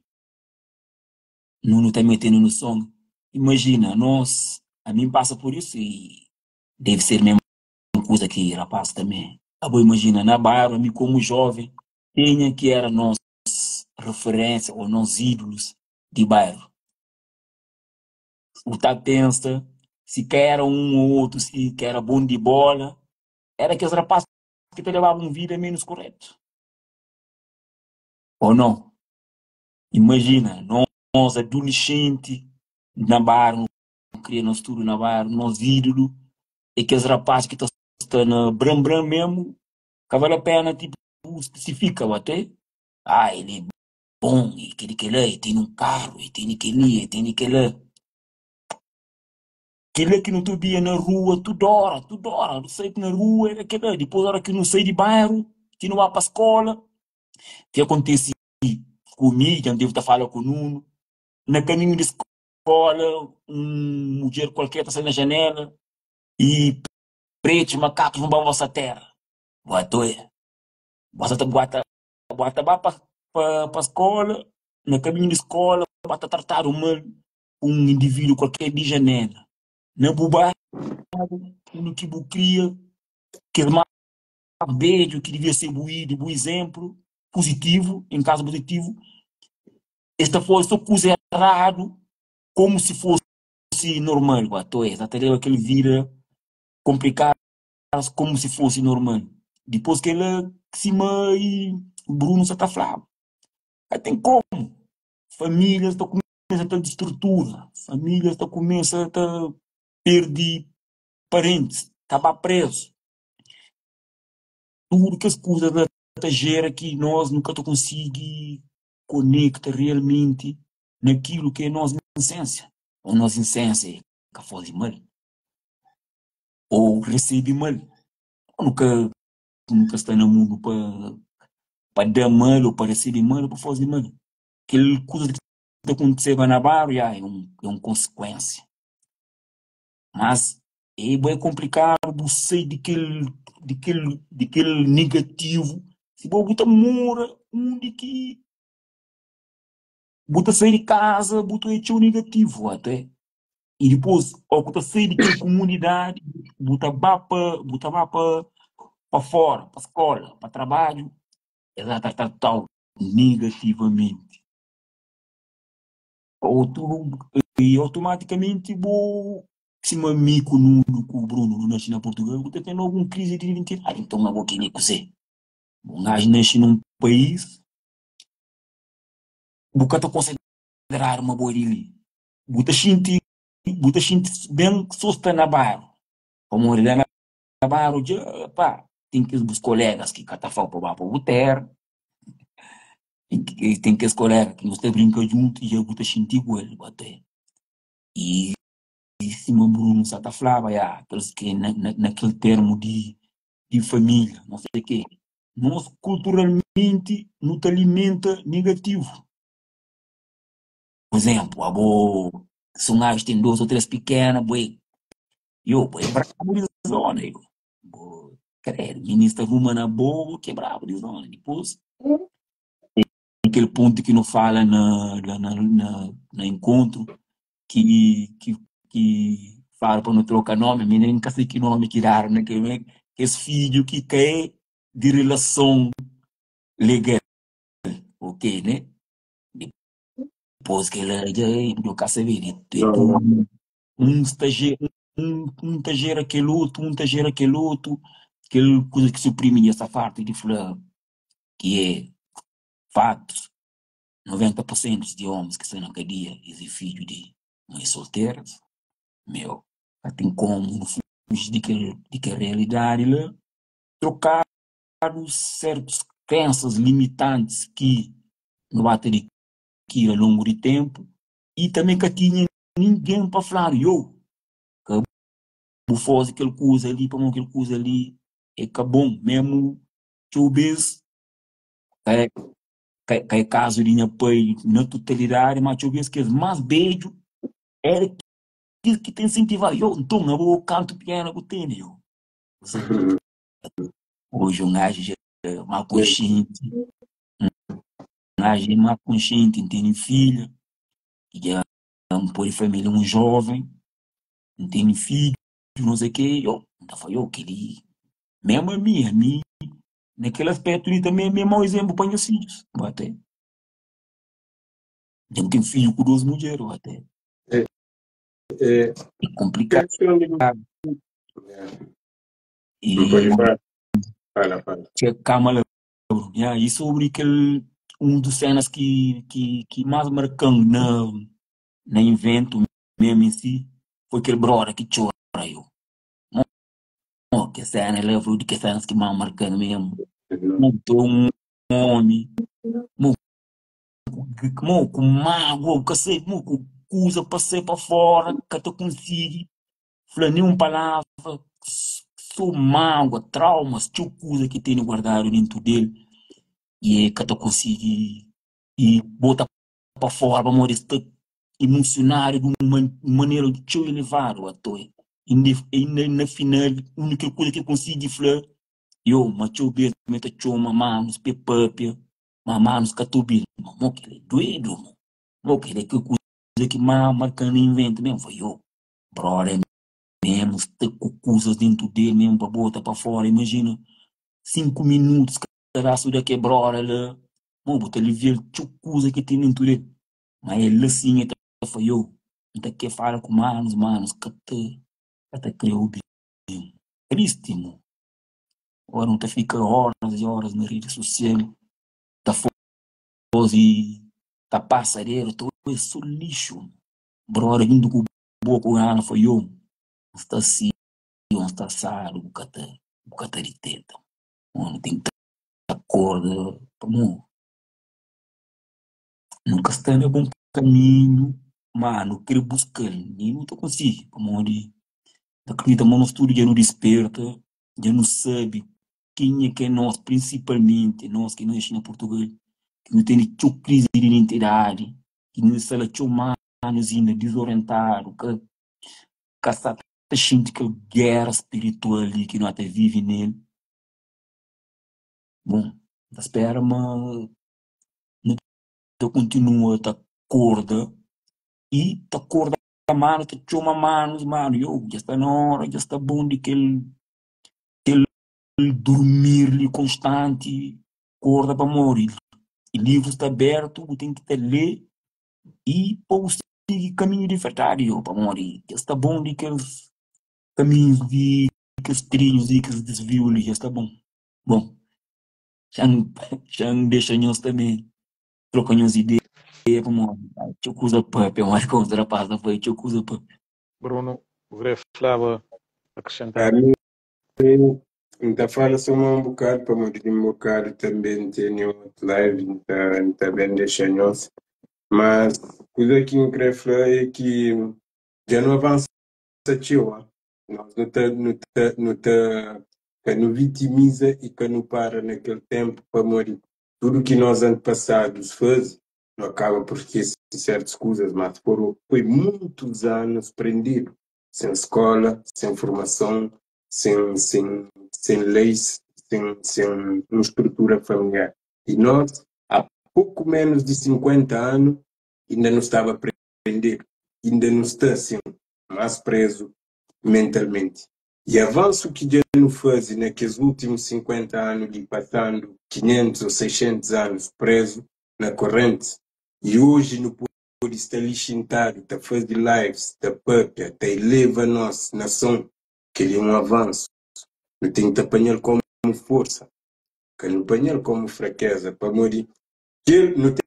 Nuno também tem noção. Imagina, nós, a mim passa por isso e deve ser mesmo coisa que rapaz também. Ah, bom, imagina, na bairro, a mim como jovem, tinha que era nossa referência ou nossos ídolos de bairro. O tá pensa, se quer era um ou outro, se que era bom de bola, era aqueles rapazes que te levavam vida menos correto. Ou não? Imagina, nós adolescente na bairro, queria nós tudo na bairro, nós ídolo, e aqueles rapazes que estão tá na bram bram mesmo, que vale a pena, tipo, especifica até. Ah, ele é bom, e aquele que ele tem um carro, e tem aquele, e tem aquele. Aquele que não tu via na rua, toda hora, toda hora, não sei que na rua era aquele. Depois, a hora que não saí de bairro, que não vá para a escola, que acontece comigo, que eu devo estar falando com o Nuno, na caminho de escola, um mulher qualquer está saindo na janela e pretos, macacos vão para a vossa terra. Boa toia. Você bota, bota para para a escola, no caminho de escola, bota tratar mal um indivíduo qualquer de janela. Na buba, no que bu cria, que é mais beijo, que devia ser buído, bom exemplo, positivo, em caso positivo, esta foi só coisa errado, como se fosse normal, boa toia. Até aquele vira complicado como se fosse normal. Depois que ele cima e Bruno só tá falando. Aí tem como. Famílias estão começando a ter estrutura. Famílias estão começando a perder parentes, acabar preso. Tudo que as coisas da gera que nós nunca conseguimos conectar realmente naquilo que é nossa essência. A nossa essência é que faz mal. Ou recebe mal. Nunca, nunca está no mundo para para dar mal ou para receber mal ou para fazer mal. Aquela coisa que aconteceu na barra é uma consequência. Mas é bem complicado você daquele, daquele, daquele negativo. Se você mora onde que você sair de casa, você é o negativo até. E depois, ao que você sair daquela comunidade, você vai para você vai para para fora, para escola, para trabalho, ela está tratado negativamente. Ou tu, e automaticamente vou se meu amigo Nuno com o Bruno não nasce na Portugal, vou ter alguma crise de identidade. Então eu vou querer que você. Um gajo nasce num país, você tá considerar uma boa dele. Você sente, você sente bem que só está na bairro. Como ele na bairro, já, pá, tem que os colegas que catafal para o terra. Tem que os colegas que você brinca junto e já você sente igual, até. E e se o Bruno só tá falava, já, aqueles que na, na, naquele termo de, de família, não sei o quê. Nós, culturalmente, não te alimenta negativo. Por exemplo, a boa, se um gajo tem duas ou três pequenas, boi, eu, boi, brabo de zona, eu. Bo, credo, ministro arruma na boa, que é brabo de zona. Depois, aquele ponto que não fala na, na, na, na, na encontro, que, que, que fala para não trocar nome, mas nem sei que nome que deram, né? Que, que esse filho que quer de relação legal, ok, né? Depois que ele já eu quero saber, um, um estagiário, um estagiário aquele outro, um estagiário aquele outro, aquele coisa que suprime essa parte de falar, que é fatos, 90% de homens que estão na cadeia é filho de mães solteiras, meu, não tem como no di kel di kel realidadi la, trokadu sertus krensas limitantis ki nu ba ta adikiri a longu di tenpu i tanbe ka tinha ningen pa fladu, yo, ka bu faze kel kuza li pamodi kel kuza li é ka bon. Memu txeu bes ka é ka é kazu di nha pai na totalidadi, ma txeu bes kes más bedju éra kes ki ta insentivaba, yo, nton abo kantu pianu bu tene, yo? Oji un gaju dja é má konsienti, un gaju é má konsienti, N tene filha, ki dja N poi família un jóven, N tene fidju, não sei ke, yo, N ta fla, yo, kel-li, mésmu ami, ami na kel aspétu li tanbê mi é mau izénplu pa nhas fidjus, até dja N ten fidju ku dôs mudjer, até É, é, é konplikadu. questão de. Não pode E falar. Fala, fala. txeka kama la, Bruno. Ya, e sobri kel un dos cenas ki ki ki más marka-m na na inventu mesmu em si foi kel broda ki txora yo. Mo, kes cena la foi di kes cenas ki más marka-m mesmu. Mo, ta un omi, mo, mo ku mágua, ka sai, mo ku kuza pa sai pa fora, ka ta konsigi fla nen un palavra, so mágua, traumas, txeu kuza ki tene guardadu dentu del i e ka ta konsigi i bota pa fora pamodi es sta emosionadu di un manera txeu elevadu atoa. Inda na final únika kuza ki e konsigi fla, yo, ma txeu bes mi ta txoma manus pa e papia, ma manus ka ta obi-l. Ma mo kel é duedu, mo, mo kel é kel kuza ki ma marka-m na inventa mesmu. Fla, yo, brother mesmu sta ku kuzas dentu del mesmu pa bota pa fora. Imajina 5 minutus kadasu da kel brother la, mo bu ta alivia-l txeu kuza ki ten dentu del. Ma el la sin el ta fla, yo, N ta kre fala ku manus, manus ka ta ka ta kre obi-m. Tristi mo. Ora nu ta fika horas e horas na redi sosial ta faze ta pasa dedu ta obi so lixu. Brother djuntu ku bo ku gana fla yo N sta si o N sta asadu bu ka ta bu ka ta diteta. Nu ten ki akorda pamodi nu ka sta na bon kaminhu ma nu kre buska-l i nu ta konsigi pamodi ta kridita ma nos tudu dja nu disperta, dja nu sabe kenha ki é nos, prinsipalmenti nos ki nasce na Purtugal, ki nu tene txeu krizi di identidadi, ki nu sta la txeu anus inda dizorientadu, ka ka sta ta xinti kel géra spiritual li ki nu ata vive nel. Bon, N ta spera ma nu ta kontinua ta korda i ta korda manu, ta txoma manus, manu, yo, dja sta na óra, dja sta bon di kel kel durmir li konstanti, korda pamodi livru sta abertu, bu ten ki ta lé i pa bu sigi kaminhu di verdadi, yo, pamodi dja sta bon di kes kaminhus di kes trilhus di kes disviu li, dja sta bon. Bon, xa-m xa-m dexa nhos tanbe troka nhos ideia pamodi txeu kuza papia, modi ki rapaz ta fla, txeu kuza papia. Bruno, bu kre flaba, akresentaba? Ami N ta fala só ma un bokadu pamodi di un bokadu tanbe N tene otu live N ta N ta ben dexa nhos. Mas kuza ki N kre fla é ki dja nu avansa txeu ah. Nos nu ta nu ta nu ta ka nu vitimiza i ka nu para na kel tenpu pamodi tudu ki nos antepasadus faze nu akaba por skese sertus kuzas mas foru foi muitus anus prendedu sen skola, sen formason, sen sen sen leis, sen sen un strutura familiar. I nos a poku menus di 50 anu inda nu staba prendedu, inda nu sta asin, mas prezu mentalmenti. I avansu ki dja nu faze na kes ultimus 50 anu li pasandu 500 o 600 anus prezu na korrentis i oji nu pode sta li xintadu ta faze lives, ta papia, ta eleva nos nason, kel-li é un avansu. Nu ten ki ta panha-l komu forsa, ka nu panha-l komu frakeza, pamodi kel nu ten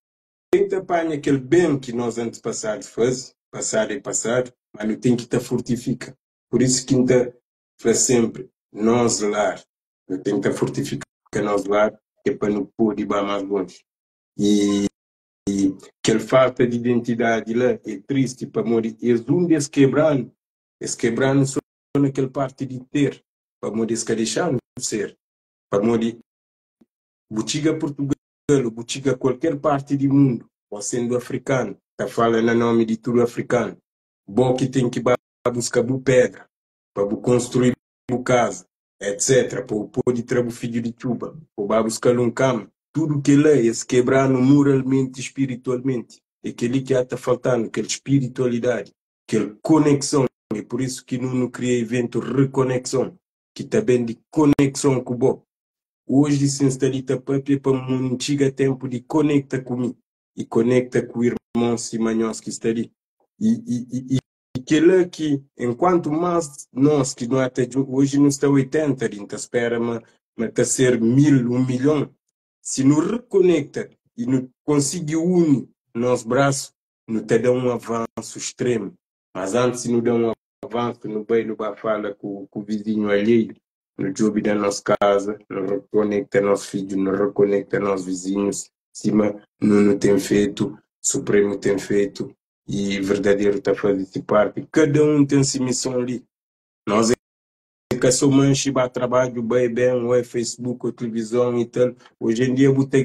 ki ta panha kel ben ki nos antipasadus faze, pasadu é pasadu, ma nu ten ki ta fortifika. Pur isu ki N ta. fla senpri, nos lar. Nu ten ki ta fortifika nos lar ke pa nu pode ba más lonji. I kel falta di identidadi la é tristi pamodi es undi es kebra-nu, es kebra-nu so na kel parti di ter, pamodi es ka dexa-nu ser. Pamodi bu txiga Purtugal o bu txiga kualker parti di mundu, bo sendu afrikanu, ta fala na nomi di tudu afrikanu, bo ki ten ki ba buska bu pedra pa bu konstrui bu kaza, etc. Pa bu pode tra bu fidju di txuba, pa bu ba buska-l un kama. Tudu kel-la es kebra-nu muralmenti i spiritualmenti. É kel-li ki ata falta-nu, kel spiritualidadi, kel konekson. É pur isu ki nu nu kria iventu Rekonekson, ki ta ben di konekson ku bo. Oji, si N sta li ta papia, é pamodi N txiga tenpu di konekta ku mi i konekta ku irmons sima nhos ki sta li. I, i, i, i kel-la ki, enkuantu más nos ki nu ata oji nu sta 80 li, N ta spera ma ma ta ser 1000, 1 milhon, si nu rekonekta i nu konsigi uni nos brasu, nu ta da un avansu stremu. Mas antis di nu da un avansu, nu bai nu ba fala ku ku vizinhu alheiu, nu djobe na nos kaza, nu rekonekta nos fidju, nu rekonekta nos vizinhus, sima Nuno ten fetu, Supremu ten fetu i Verdaderu ta faze si parti. Kada un ten si mison li. Nos é ka so manxe ba trabadju, bai ben, oi Facebook ô tilivizon i tal. Oji en dia bu ta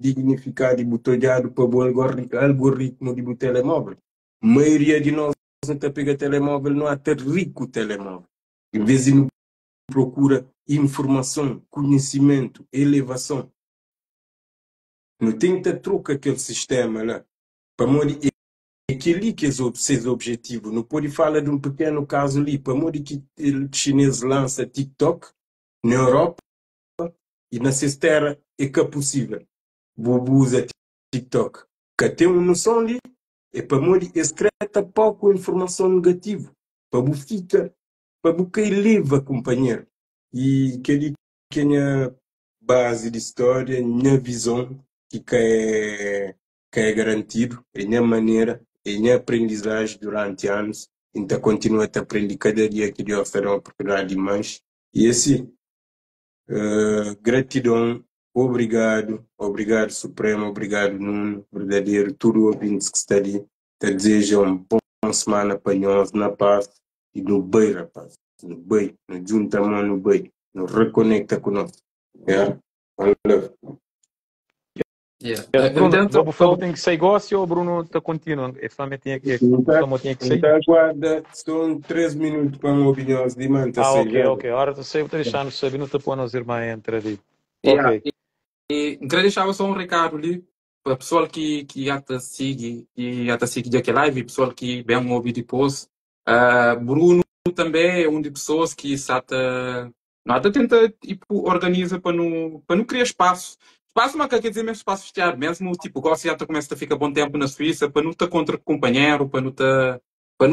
dignifikadu i bu ta odjadu pa bu algoritmu di bu telemóvel. Maioria di nos nu ta pega telemóvel nu ata ri ku telemóvel. En vez di nu prokura informason, kunhisimentu, elevason. Nu ten ki ta troka kel sistéma la, pamodi é kel-li ki é ses objetivu. Nu pode fala di un pequenu kazu li, pamodi ki xinês lansa TikTok na Europa i na ses téra é ka pusível bu uza TikTok. Ka ten un noson li? É pamodi es krê tapa-u ku informason negativu pa bu fika, pa bu ka eleva kunpanheru. I kel-li ki é nha bazi di stória, nha vizon ki ka é ka é garantidu, é nha manera, é nha aprendizaji duranti anus i N ta kontinua ta prende kada dia ki Deus ta da-m oportunidadi di manxe. I é si. Gratidon, obrigadu, obrigadu Supremu, obrigadu Nuno, verdaderu, tudu ouvintis ki sta li, ta dizeja un bon semana pa nhos, na paz i nu bai rapaz, nu bai, nu djunta mon nu bai, nu rekonekta ku nos. Yeah, one love. Yeah. Yeah, Eu Bruno, tento bo bu tem que sair gosto ou Bruno tá continua? É fama tinha que N ta, fama tinha que N sair? ta aguarda só un 3 minutu pa N obi nhos di man ta Ah, sai ok, já. ok. Ora tu sai, tá deixando saber, não tá pondo as irmãs entra ali. Yeah. Ok. E, e queria deixar só um recado ali para pessoal que já te sigue, que já te sigue de aquele live, e pessoal que bem ouve depois. Ah, Bruno também é um de pessoas que está não até tenta tipo organiza para não criar espaço. Espaço, mas quer dizer mesmo espaço fechado, mesmo tipo, gosto já começa a ficar bom tempo na Suíça, para não estar contra o companheiro, para não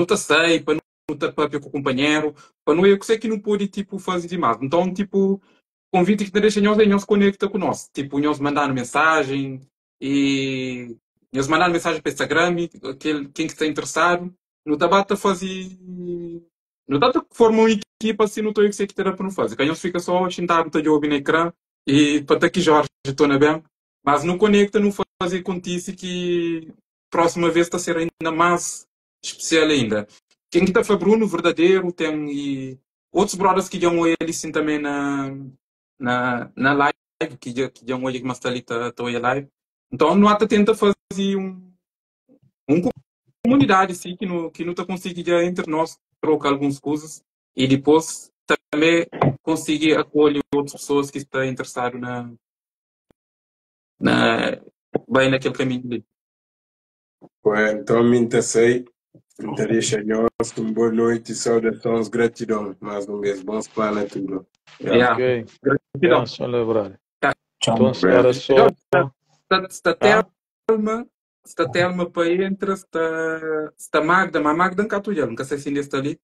estar sair, para não estar papia com o companheiro, para não eu sei que não pode tipo fazer demais. Então, tipo, convite que te deixa nós é nós conecta com nós. Tipo, nós mandando mensagem e nós mandando mensagem para Instagram, aquele, quem que está interessado, não tá bata fazer não tá forma uma equipa assim, não estou eu que sei que terá para não fazer. Quem fica só sentado, tá de ouvir no ecrã e para estar aqui Jorge, estou na bem. Mas não conecta, não fazer acontecer que próxima vez está a ser ainda mais especial ainda. Quem que tá foi Bruno, verdadeiro, tem e outros brothers que já ele assim também na live, que já olha que mais tá ali, tá, tá live. Então, não até tenta fazer um comunidade assim, que não tá conseguindo entre nós trocar algumas coisas e depois também conseguir acolher outras pessoas que estão interessadas na bem naquele caminho ali. Ué, então, mim tá sei, tá deixa nós, uma boa noite, saudações, gratidão, mais uma vez, bons planos a tudo. Yeah. Yeah. Ok. Gratidão. Benção, brother. Tá. Tchau. Então, era só. Está, está Ah? Telma, está Telma para entra, está Magda, mas Magda nunca tu nunca sei se ainda está ali.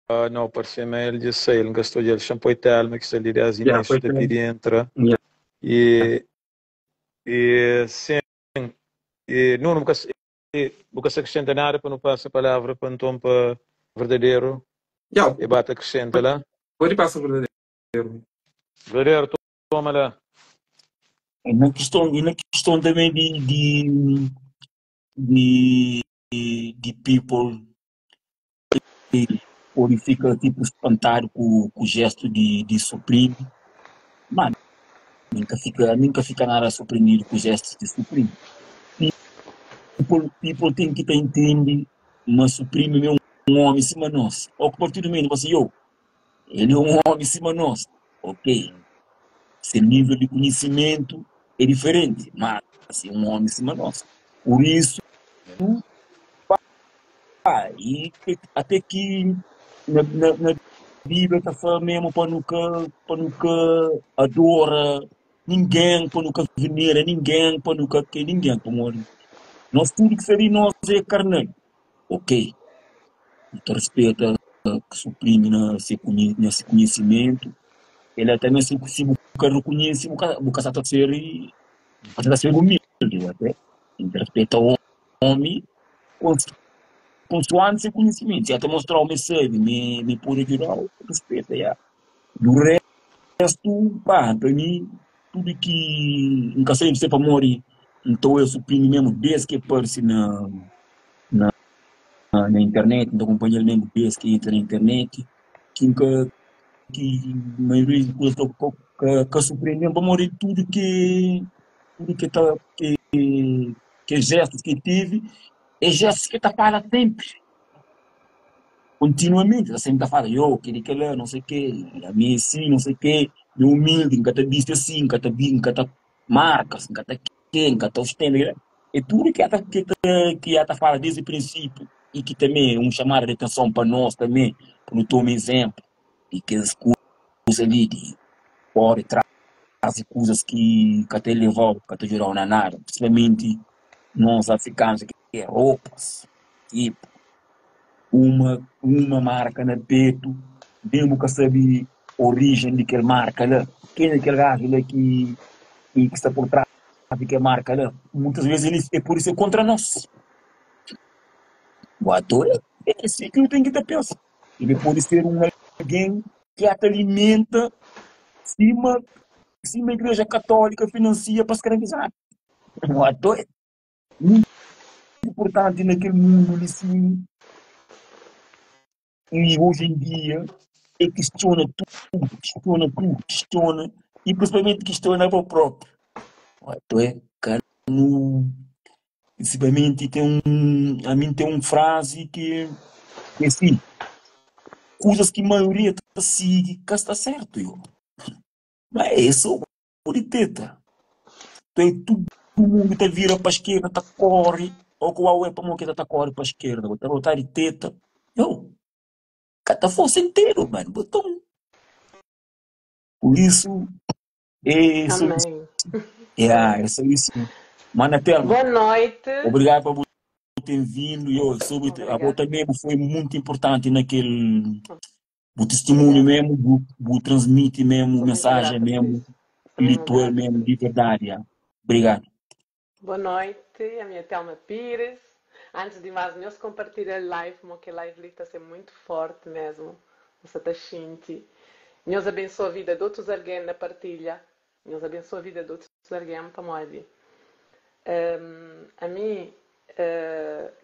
Ah, não, parecia-me ele disse ele gastou ele shampoo e Telma que está ali desde Yeah, início foi da Telma. pedir entra. Yeah. E, e sim, e Nuno, nunca se acrescenta nada para não passar a palavra para então para verdadeiro. Ya, E ba ta acrescenta lá. Pode passar verdadeiro. Verdadeiro, toma lá. E na questão também de people que pode fica tipo espantado com o gesto de Supreme. Mano, nunca fica nada surpreendido com o gesto de Supreme. People tem que entender, mas Supreme é um homem acima de nós. Ou que a partir do momento você, eu, ele é um homem acima de nós. Ok. Seu nível de conhecimento é diferente, mas é um homem acima de nós. Por isso, pá, e até que na Bíblia está falando mesmo para nunca adora ninguém, para nunca venera ninguém, para nunca que ninguém, para morrer. Nós tudo que seria nós é carnal. Ok. Então respeita que suprime nesse conhecimento. Ele até mesmo se você reconhece, você está ser, você está ser humilde até. Então respeita o homem consoante seu conhecimento. Se até mostrar o mensagem, me pode ajudar, respeita, yeah. Do resto, pá, para mim, tudo que nunca sei se para morrer, então eu suprimo mesmo desde que aparece na internet, então acompanho ele mesmo desde que entra na internet, que nunca, que a maioria de coisas que surpreendem para morrer tudo que tá que gestos que teve é gestos que tá fala sempre continuamente, tá sempre a falar, eu queria que ela, não sei o quê, a mim assim, não sei o quê, eu humilde, nunca te disse assim, nunca te vi, nunca te marcas, nunca te quem, nunca te ostenta, é tudo que ela fala desde o princípio e que também é um chamado de atenção para nós também, para não tomar exemplo, e que as coisas ali de pode trazer coisas que até levou, que até ajudaram na nada, principalmente nós africanos, que é roupas, tipo, uma marca na peito, mesmo que sabe a origem daquela marca lá, quem é aquele gajo lá que está por trás daquela marca lá, muitas vezes ele é por isso é contra nós. O ator é esse que eu tenho que ter pensa. Ele pode ser um alguém que até alimenta cima a Igreja Católica financia para escravizar. O ator é muito importante naquele mundo ali, sim. E hoje em dia é questiona tudo, questiona e principalmente questiona para o próprio. Então é, cara, no, principalmente tem um, a mim tem uma frase que é assim, coisas que a maioria tá sigue, que está certo, eu. Mas é isso, o teta. Então, é todo mundo tá vira para a esquerda, tá corre, ou qual é para que tá corre para a esquerda, tá botar de teta. Eu, cata força inteiro, mano, botão. Por isso, é isso. Amém. É, é só isso. Mana Telma, Boa noite. Obrigado por ter vindo. Eu soube, a Obrigada. volta mesmo foi muito importante naquele o testemunho mesmo, o transmite mesmo, Sou muito mensagem grata por mesmo, isso. Sou mesmo espiritual grata mesmo, por de isso. verdade. Yeah. Obrigado. Boa noite, a minha Telma Pires. Antes de mais, nós compartilhar a live, porque a live está a ser muito forte mesmo. Você está xinte. Deus abençoa a vida de outros alguém na partilha. Deus abençoa a vida de outros alguém para morrer. A mim,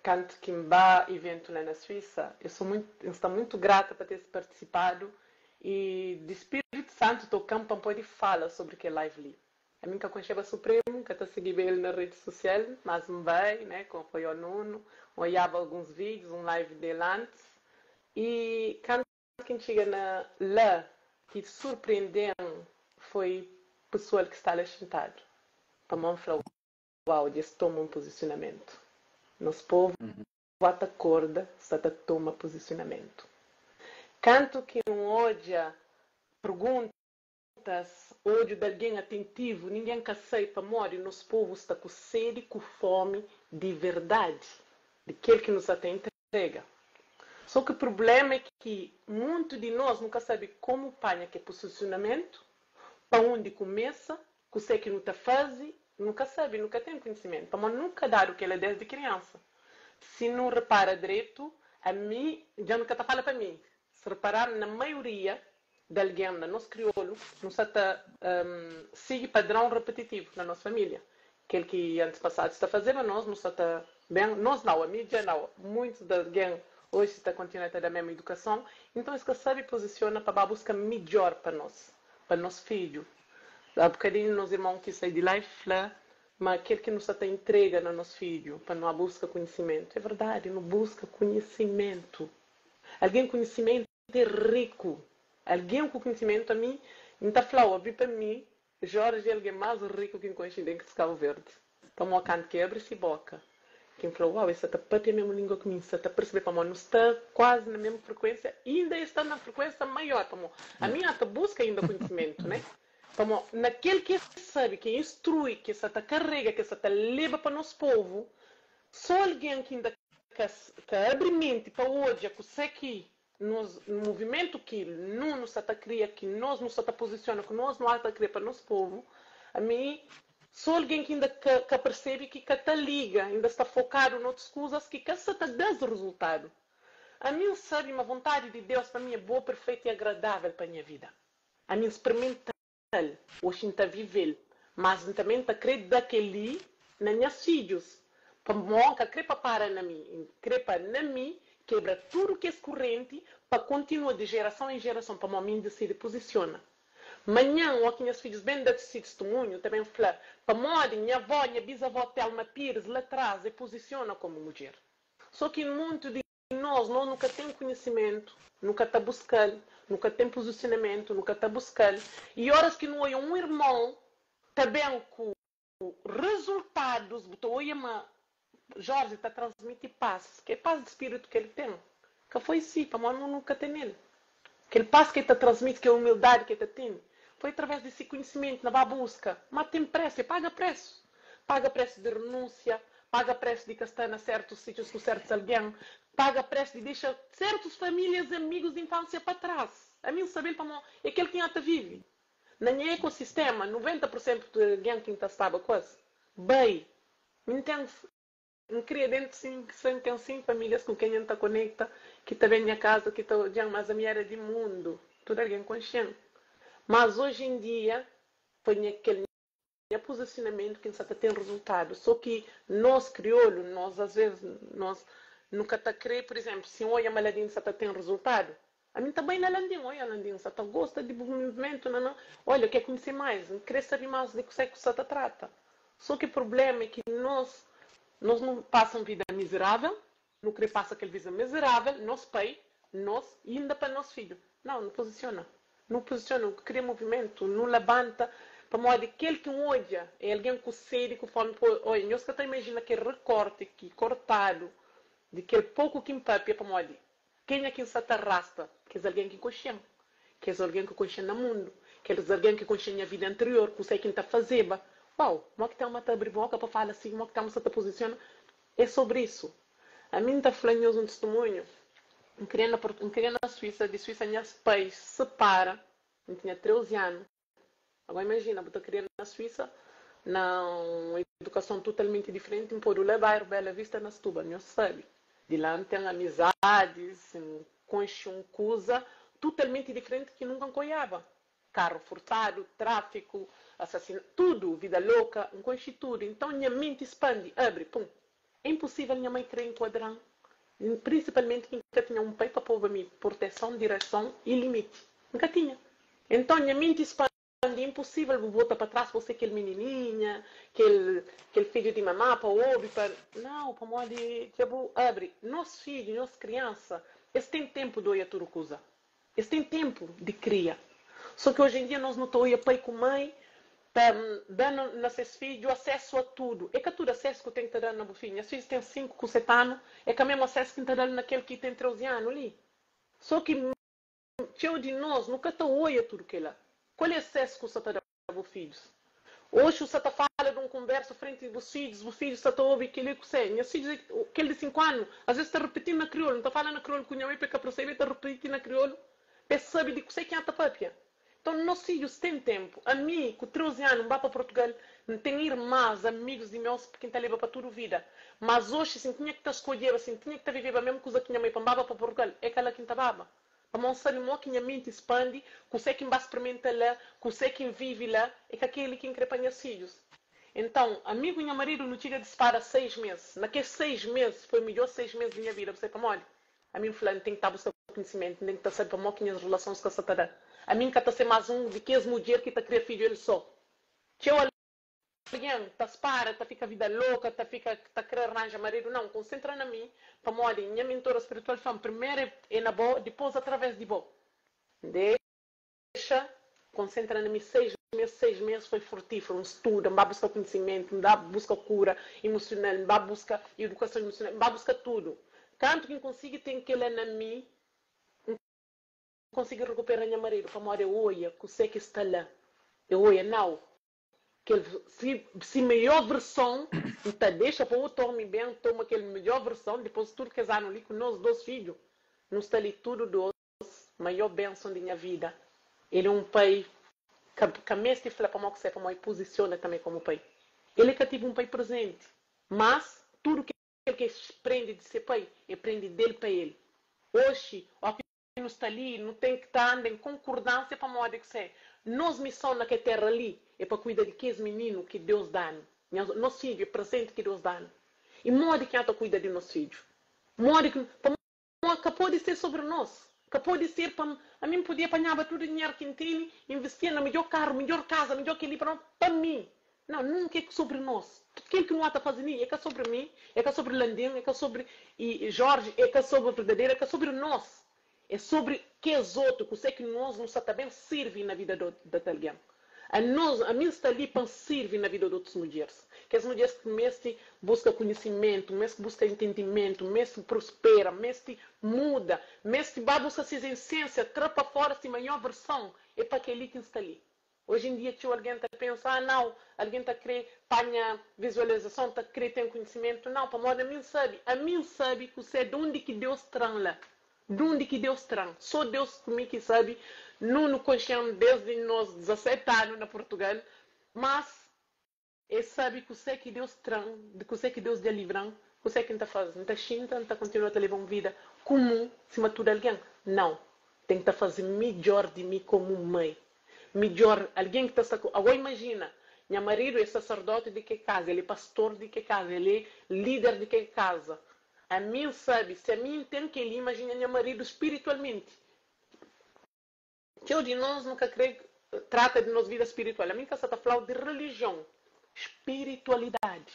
canto que me evento lá na Suíça, eu estou muito grata por ter participado e de Espírito Santo estou campo pode fala sobre que live ali. A mim que conheceva Supremo, que até segui ele na rede social, mas me vai, né, com foi o Nuno, olhava alguns vídeos, um live dele antes, e quando quem chega na lá, que surpreendeu foi pessoal que está lá sentado. Para mim, falou, uau, eles toma um posicionamento. Nosso povo bota corda, está toma posicionamento. Canto que um odia perguntas, ódio de alguém atentivo, ninguém que aceita morre, nosso povo está com sede, com fome de verdade, daquele que nos até entrega. Só que o problema é que muito de nós nunca sabe como panha que é posicionamento, para onde começa, que sei que não está fazendo, nunca sabe, nunca tem conhecimento. Para nunca dar o que ele é desde criança. Se não repara direito, a mim, já nunca está fala para mim. Se reparar na maioria di algen na nos kriolu, nu sa ta sigi padrão repetitivu na nos família. Kel ki antepasadus ta fazeba nos, nu sa ta ben, nos nau, ami dja nau, muitus di algen oji ta kontinua ta da mesmu idukason, inton es ka sabe pozisiona pa ba buska midjor pa nos, pa nos fidju. A bokadinhu nos irmon ki sai di la e fla ma kel ki nu sa ta intrega na nos fidju pa nu a buska kunhisimentu. É verdadi, nu buska kunhisimentu. Algen kunhisimentu é riku. Algen ku kunhisimentu, ami N ta fla-u, abi pa mi, Jorge é algen más riku ki N konxe dentu di Kabu Verdi. Pamodi kantu ki abri si boka, ki N fla, uau, es sa ta papia mesmu lingua ki mi, N sa ta persebe pamodi nu sta kuazi na mesmu frekuensia, inda es sta na frekuensia maior, pamodi ami N ta buska inda kunhisimentu, né? Pamodi na kel ki es sabe, ki instrui, ki es sa ta karega, ki es sa ta leba pa nos povu, so algen ki inda ka ka abri menti pa odja kusé ki nos muvimentu ki nu nu sa ta kria, ki nos nu sa ta pozisiona, ki nos nu ata kria pa nos povu, ami so algen ki inda ka ka persebe ki ka ta liga, inda sta fokadu na otus kuzas ki ka sa ta da-s rezultadu. Ami N sabe ma vontadi di Deus pa mi é boa, perfeita i agradável pa nha vida. Ami N sprimental, oxi N ta vive-l, mas N tanbe N ta kre da kel-li na nhas fidjus, pamó N ka kre pa para na mi, N kre pa na mi kebra tudu kes kurrenti pa kontinua di jerason en jerason, pamó mi N disidi puzisiona. Manhan, ó ki nhas fidjus ben da si tistimunhu, ta ben fla, pamodi nha avó, nha bizavó Telma Pires, la tras, e puzisiona komu mudjer. So ki monti di Nos, nos nu ka ten kunhisimentu, nu ka ta buska-l, nu ka ten puzisionamentu, nu ka ta buska-l. I óras ki nu oia un irmon ta ben ku rezultadus, bu ta oia ma Jorge ta transmiti pas, ki é pas di spiritu ki el ten. Ka foi si, pamodi nu ka tene-l. Kel pas ki el ta transmiti, kel umildadi ki el ta tene, foi através di se kunhisimentu na ba buska. Má ten présu, el paga présu. Paga présu di renúnsia, paga présu di ka sta na sértus sítius ku sértus algen, paga présu di dexa sértus famílias i amigus di infánsia pa tras. Ami N sabe-l pamodi é kel ki N ta vive. Na nha ekosistéma, 90 pur sentu di algen ki N ta staba ku es, bai. Mi N ten. N kria dentu sin, sen ten sin famílias ku kenha N ta konekta, ki ta ben nha kaza, ki ta odja-m, mas ami era di mundu, tudu algen konxe-m. Mas oji en dia, foi nha kel nha puzisionamentu ki N sa ta ten rizultadu. So ki nos kriolu, nos asves nos nu ka ta kre, pur izénplu, si N odja ma Ladin sa ta ten rizultadu, ami N ta bai na Landin, oia Landin, N sa ta gosta di bu muvimentu, na na, olha, kre kunhise mais, N kre sabe más di kusé ku sa ta trata. So ki prublema é ki nos, nos nu pasa un vida mizerável, nu kre pasa kel vida mizerável, nos pai, nos, i inda pa nos fidju. Nau, nu puzisiona. Nu puzisiona, nu kria muvimentu, nu labanta, pamodi kel ki N odja é algen ku sedi, ku fomi pa oia. Nhos ka ta imajina kel rekorti ki kortadu di kel poku ki N papia, pamodi Kenha ki N sa ta rasta? Kes algen ki konxe-m. Kes algen ki konxe-m na mundu. Kes algen ki konxe-m nha vida anterior, kuzê ki N ta fazeba. Uau! Mó ki Telma ta abri boka pa fala si? Mó ki Telma sa ta puzisiona? É sobri isu. Ami N ta fla nhos un tistimunhu. N kria na N kria na Suísa. Di Suísa nhas pais separa. N tinha 13 anu. Agora imajina, bu ta kria na Suísa, na un edukason totalmenti diferenti, N podu la bairu Bela Vista na Setúbal, nhos sabe, di la N ten amizadis, N konxe un kuza totalmenti diferenti ki nunka N ka oiaba, karu furtadu, tráfiku, asasina, tudu, vida loka, N konxe tudu, inton nha menti spandi, abri, pum! É inposível nha mãe krê enkuadra-m, prinsipalmenti ki N ka tinha un pai pa poba mi proteson, direson i limiti. N ka tinha. Enton, nha menti spandi, é inposível bu bota pa tras pa bu ser kel minininha, kel kel fidju di mamá pa obi, pa. Nau, pamodi dja bu abri. Nos fidju, nos kriansa, es ten tenpu di oia tudu kuza. Es ten tenpu di kria. So ki oji en dia nos nu ta oia pai ku mai ta da na ses fidju asesu a tudu. É ka tudu asesu ku ten ki ta da na bu fidju. Nhas fidjus ten 5 ku 7 anu, é ka mesmu asesu ki N ta da-l na kel ki ten 13 anu li. So ki txeu di nos nu ka ta oia tudu kela. Kual é asesu ku sa ta da bu fidjus. Oxi u sa ta fala di un konversa frenti di bus fidjus, bu fidjus sa ta obi kel-li ku se. Nhas fidjus, kel di 5 anu, asves ta ripiti na kriolu. N ta fala na kriolu ku nha mai pa e ka persebe, e ta ripiti na kriolu pa e sabe di kuse ki N ta papia. Nton, nos fidjus ten tenpu. Ami, ku 13 anu, N ba pa Portugal. N ten irmas, amigus di meus ki N ta leba pa tudu vida. Mas oxi, si N tinha ki ta skodjeba, si N tinha ki ta viveba mesmu kuza ki nha mai pa N baba pa Portugal, é ka la ki N ta baba. Pamodi N sabe mo ki nha menti spandi, kusé ki N ba sprimenta la, kusé ki N vive la, é ka kel-li ki N kre pa nhas fidjus. Entãu, ami ku nha maridu nu txiga di sipara seis mês. Na kes seis mês, foi midjór seis mês di nha vida. Bu sabe pamodi? Ami N fla, N ten ki ta buska konhisimentu, N ten ki ta sabe pamodi ki nhas relasons ka sta ta da. Ami N ka ta ser más un di kes mudjer ki ta kria fidju el sô. Txeu algen ta spara, ta fika vida loka, ta fika ta kre ranja maridu. Nau, N konsentra na mi, pamodi nha mentora spiritual fla-m, primeru é na bo, dipôs através di bo. N Dexa konsentra na mi 6 mes, 6 mes foi frutífero, N studa, N ba buska konhisimentu, N ba buska kura imusional, N ba buska idukason imusional, N ba buska tudu. Kantu ki N konsigi ten kela na mi, N konsigi rekupera nha maridu, pamodi e oia kusé ki sta la, e oia, nau, kel si si melhor verson, N ta dexa pa otu omi ben toma kel melhor verson, dipôs tudu kes anu li ku nos dos fidju, nu sta li tudu dos. maior benson di nha vida. El é un pai ka ka meste fla pamodi ku se pamodi puzisiona tanbe komu pai. El é ka tive un pai prezenti, mas tudu kel ke prende di se pai, e prende del pa el. Oxi, ó ki nu sta li, nu ten ki ta anda en konkordansia pamodi ku se nos mison na ke tera li é pa kuida di kes mininu ki Deus da-nu. Nha nos fidju é prezenti ki Deus da-nu. I modi ki nha ta kuida di nos fidju? Modi ki pamodi Mo ka pode ser sobri nos. Ka pode ser pa ami. N podia panhaba tudu dinheru ki N tene, investia na midjor karu, midjor kaza, midjor kel-li pa pa mi. Nau, nunka é sobri nos. Kel ki nu ata faze li é ka sobri mi, é ka sobri Landin, é ka sobri Jorge, é ka sobri Verdadeira, é ka sobri nos. É sobri kes otu, kusé ki nos nu sa ta ben sirvi na vida di algen. Anos, ami N sta li pa N sirvi na vida di otus mudjeris. Kes mudjeris ki meste buska konhisimentu, meste buska intendimentu, meste prospera, meste muda, meste ba buska ses esensia, tra pa fora si maior verson, é pa kel-li ki N sta li. Oji en dia txeu algen ta pensa, ah nau, algen ta krê panha vizualizason, ta krê ten konhisimentu. Nau, pamodi ami N sabe, ami N sabe kusé di undi ki Deus tra-m la. Di undi ki Deus tra-m? Sô Deus ku mi ki sabe. Nuno konxe-m désdi nos 17 anu na Purtugal, mas el sabe kusé ki Deus tra-m, di kusé ki Deus dja libra-m. Kusé ki N ta faze? N ta xinta, N ta kontinua ta leba un vida kumun sima tudu algen? Nau! N ten ki ta faze midjór di mi komu mai, midjór algen ki ta sta ku. Agó imajina, nha maridu é saserdóti di ke kaza, el é pastor di ke kaza, el é líder di ke kaza. Ami N sabe, si ami N ten kel-li, imajina nha maridu spiritualmenti. Txeu di nos nu ka krê trata di nos vida spiritual. Ami N ka sta ta fla-u di relijion, spiritualidadi.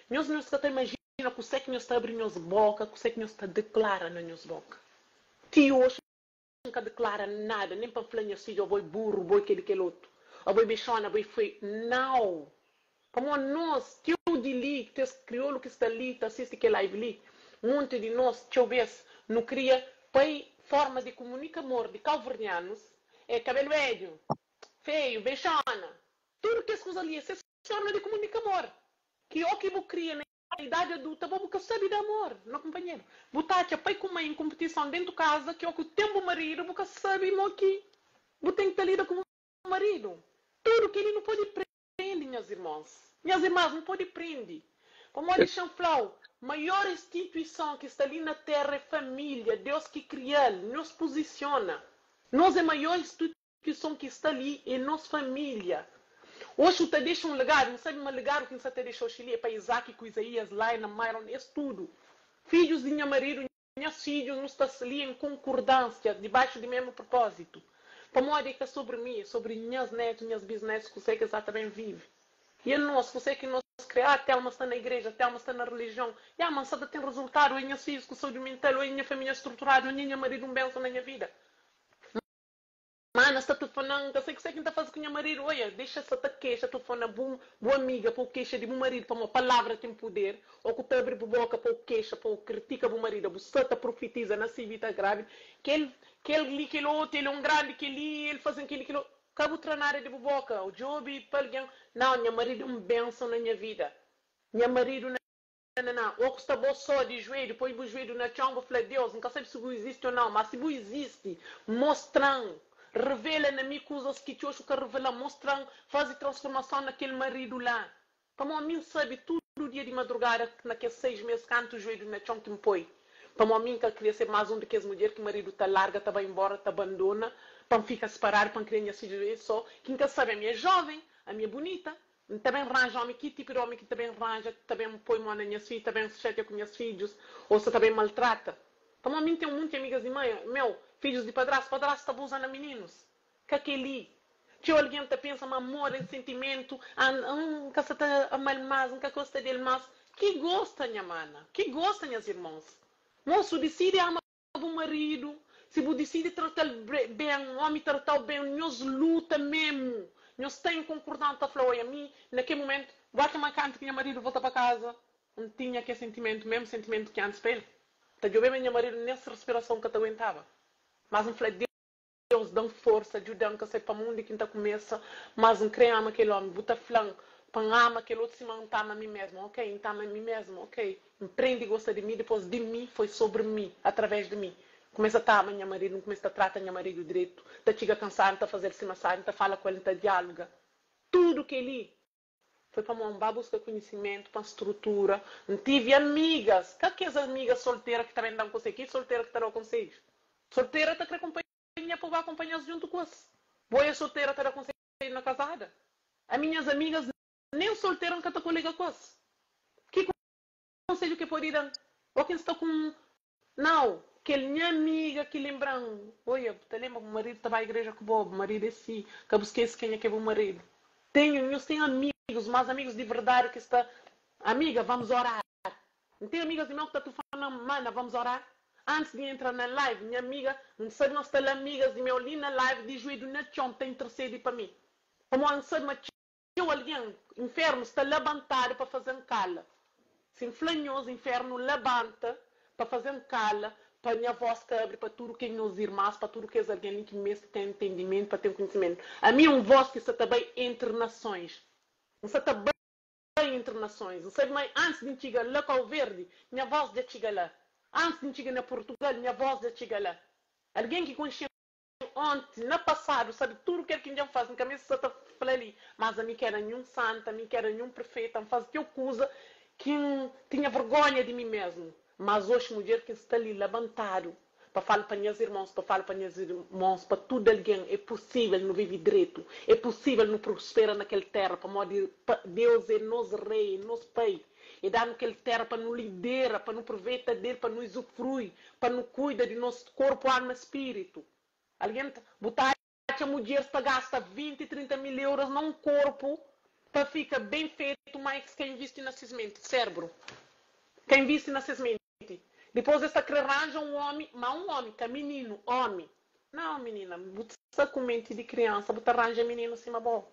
Nhos nhos ka ta imajina kusé ki nhos ta abri nhos bóka, kusé ki nhos ta diklara na nhos bóka. Ti oxi N ka diklara nada, nen pa N fla nhas fidju, Abo é burru, bo é kel-li kel otu, abo é bexóna, abo é feiu. Nau! Pamodi nos, txeu di li, kes kriolu ki sta li ta sisti kel live li, monti di nos, txeu bes, nu kria pai forma di kumunika amor di kauverdianus é kabelu bedju, feiu, bexóna, tudu kes kuza li é ses forma di kumunika amor ki o ki bu kria na idadi adulta bo bu ka sabi da amor na kunpanheru. Bu ta atxa pai ku mai en kunpitison dentu kaza ki o ku ten bu maridu bu ka sabi mo ki bu ten ki ta lida ku bu maridu. Tudu keli nu podi prende nhas irmons, nhas irmas nu podi prende. Pamodi xa-m fla-u, maior instituison ki sta li na tera é familia, Deus ki kria-l, nhos puzisiona. Nos é maior instituison ki sta li é nos familia. Oxi u ta dexa un legadu, N sabe ma legadu ki N sa ta dexa oxi li é pa Izaki ku Izaías, Laina, Myron, es tudu. Fidjus di nha maridu, nhas fidjus, nu sta li en konkordánsia, dibaxu di mesmu propózitu. Pamodi é ka sobri mi, é sobri nhas netu, nhas bisnetus, kusé ki es ata ben vive. I anos, kusé ki nos kre? Ah, Telma sta na igreja, Telma sta na relijion. Ya, ma N sa ta ten rezultadu, oi nhas fidjus ku saúdi mental, oi nha família struturadu, oi nha maridu un benson na nha vida. Mana sta telefonan, N ka sai kusé ki N ta faze ku nha maridu. Oia, dexa sa ta kexa, telefona bu bu amiga pa bu kexa di bu maridu, pamodi palavra ten puder. Ô ku ta abri bu boka pa bu kexa, pa bu kritika bu maridu, bu sa ta profetiza na si vida grávida. Kel kel li, kel otu, el é un grandi kel-li, el faze-m kel-li, kel otu. Ka bu tra nada di bu boka. Djobe pa algen, Nau, nha maridu é un benson na nha vida. Nha maridu na. Na, ô ku sta bo só di juelhu, poi bu juelhu na txon, bu fla, Deus, N ka sabe si bu izisti ô nau, má si bu izisti, mostra-m, revela na mi kuzas ki txoxu ka revela-m, mostra-m, faze transformason na kel maridu la. Pamodi mi N sabe tudu dia di madrugada, na kes seis mês, kantu juelhu na txon ki N poi. Pamodi mi N ka kria ser más un di kes mudjer ki maridu ta larga, ta bai inbóra, ta bandona, pa N fika siparadu, pa N kria nhas fidju es sô. Ki N ka sabe, ami é jóven, ami é bunita, N ta ben ranja ómi. Ki tipu di ómi ki ta ben ranja, ki ta ben poi mô na nhas fidju, ta ben xatia ku nhas fidjus ô sa ta ben maltrata? Pamodi mi N ten un monti amigas di mai meu, fidjus di padrastu, padrastu ta abuza na mininus. Ka kel-li. Txeu algen ta pensa ma amor é sentimentu, ah, N ka sa ta ama-l más, N ka gosta di el más. Ki gosta, nha mana? Ki gosta, nhas irmons? Mosu, disidi ama bu maridu. Si bu disidi trata-l ben, ómi trata-u ben, nhos luta memu. Nhos sta en konkordansa, ta fla, Oia, mi, na kel mumentu, bu atxa ma kantu ki nha maridu volta pa kaza, N tinha kel sentimentu, memu sentimentu ki antis pa el? Ta djobe-m nha maridu, nen se respirason ka ta aguentaba. Mas N fla, Deus da-m forsa, djuda-m, ka sai pamo undi ki N ta kumesa, mas N kre ama kel omi. Bu ta fla-m pa N ama kel otu sima N ta ama mi mesmu. Ok, N ta ama mi mesmu, ok. N prende gosta di mi, dipos di mi foi sobri mi, através di mi. N kumesa ta ama nha maridu, N kumesa ta trata nha maridu dretu, ta txiga kansadu, N ta faze-l sima sabi, N ta fala ku el, N ta dialuga. Tudu kel-li Foi pamodi N ba buska konhisimentu pa N strutura. N tive amigas, ka kes amigas soltera ki ta ben da-m konsedju. Ki soltera ki ta da-u konsedju? Soltera ta kre konpanhia pa bu ba konpanha-s djuntu ku es. Bo é soltera ta da konsedju na kazada? Ami nhas amigas nen soltera N ka ta kolega ku es. Ki konsedju ke pode da-m? Ô ki N sta ku un Nau, kel nha amiga ki lenbra-m, Oia, bu ta lenbra bu maridu ta ba igreja ku bo, bu maridu é si, ka bu skese kenha ki é bu maridu. Tenho, nhos ten amigus, mas amigus di verdadi ki sta, Amiga, vamos orar. N ten amigas di meu ki ta tufana-m, Mana, vamos orar. Antis di entra na live, nha amiga, N sabe ma sta la amigas di meu li na live di juelhu na txon ta intersede pa mi. Pamodi N sabe ma Txeu algen, infernu sta labantadu pa faze-m kala. Si N fla nhos, infernu labanta pa faze-m kala, pa nha vós ka abri pa tudu kes nhos irmas, pa tudu kes algen li ki meste ten ntendimentu, pa ten konhisimentu. Ami é un vós ki sta ta bai entri nasons. N sta ta bai entri nasons. N sabe ma antis di N txiga la Kauverdi, nha vós dja txiga la. Antis di N txiga na Purtugal, nha vós dja txiga la. Algen ki konxe-m Onti, na pasadu, sabe tudu kel ki N dja N faze. N ka meste sa ta fla li, mas ami ka era ninhun santa, ami ka era ninhun perfeita. N faze txeu kuza ki N tinha vergonha di mi mesmu. Mas oxi, mudjer ki N sta li labantadu pa fala pa nhas irmons, pa fala pa nhas irmons, pa tudu algen, é pusível nu vive dretu, é pusível nu prospera na kel téra, pamodi Deus é nos Rei, é nos Pai. E da-nu kel téra pa nu lidera, pa nu pruveta del, pa nu izufrui, pa nu kuida di nos korpu, alma, spiritu. Algen ta, bu ta atxa mudjeris ta gasta 20, 30 mil euros na un korpu pa fika ben fetu, ma es ka invisti na ses menti, sérbru. Ka invisti na ses menti. Dipôs es ta kre ranja un omi, ma un omi, ka mininu, omi. Nau, minina, bu sta ku menti di kriansa, bu ta ranja mininu sima bo.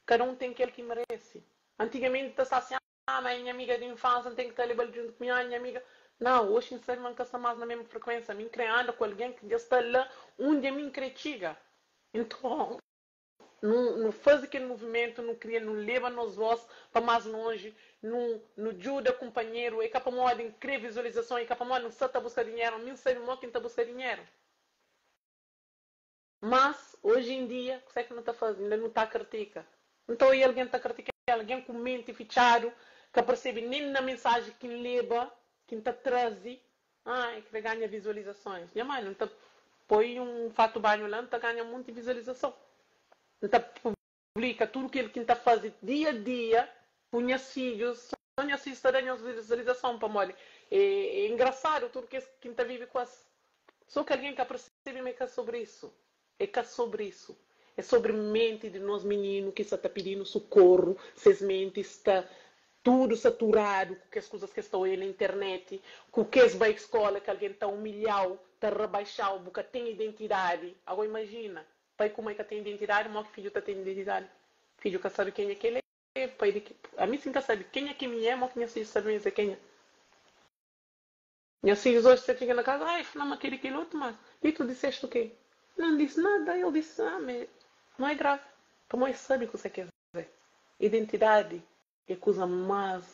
Kada un ten kel ki merese. Antigamenti ta sta si, ah, ma é nha amiga di infansia, N ten ki ta leba-l djuntu ku mi, ah, nha amiga. Nau, oxi N sabe ma N ka sta más na mésmu frekuénsia. Mi N krê anda ku algen ki dja sta la undi ami N krê txiga. Nton, nu nu faze kel muvimentu, nu kria, nu leba nos vós pa más lonji, nu nu djuda kunpanheru. É ka pamodi N krê vizualizason, é ka pamodi N sta ta buska dinheru. Mi N sabe mô ki N ta buska dinheru. Mas, oji en dia, kusé ki nu ta faze? Inda nu ta kritika. N ta oia algen ta kritika algen ku menti fitxadu, ka persebe nen na mensaji ki N leba, ki N ta traze. Ah, e kre ganha vizualizasons. Nha mãe, N ta poi un fatu banhu la, N ta ganha munti vizualizason. N ta publika tudu kel ki N ta faze dia a dia ku nhas fidjus. Sô nhas fidjus ta da nhos vizualizason, pamodi é engrasadu tudu kes ki N ta vive ku es. Sô ki algen ka persebe ma é ka sobri isu. É ka sobri isu. É sobri menti di nos mininu ki sa ta pidi-nu sukorru. Ses menti sta tudu saturadu ku kes kuzas ki es ta oia na internet, ku kes bai skola ki algen ta umilha-u, ta rebaxa-u, bu ka ten identidadi. Agó imajina, pai ku mai ka ten identidadi, mó ki fidju ta ten identidadi? Fidju ka sabe kenha ki el é, pai di ki. Ami si N ka sabe kenha ki mi é, mó ki nhas fidjus sabe mi es é kenha? Nhas fidjus oji ta txiga na kaza, ai, fla ma kel-li kel otu, mas li tu disseste o quê? Não disse nada, ele disse, ah, mas não é grave, pamodi es sabe kuzê ki es é. Identidadi é kuza más,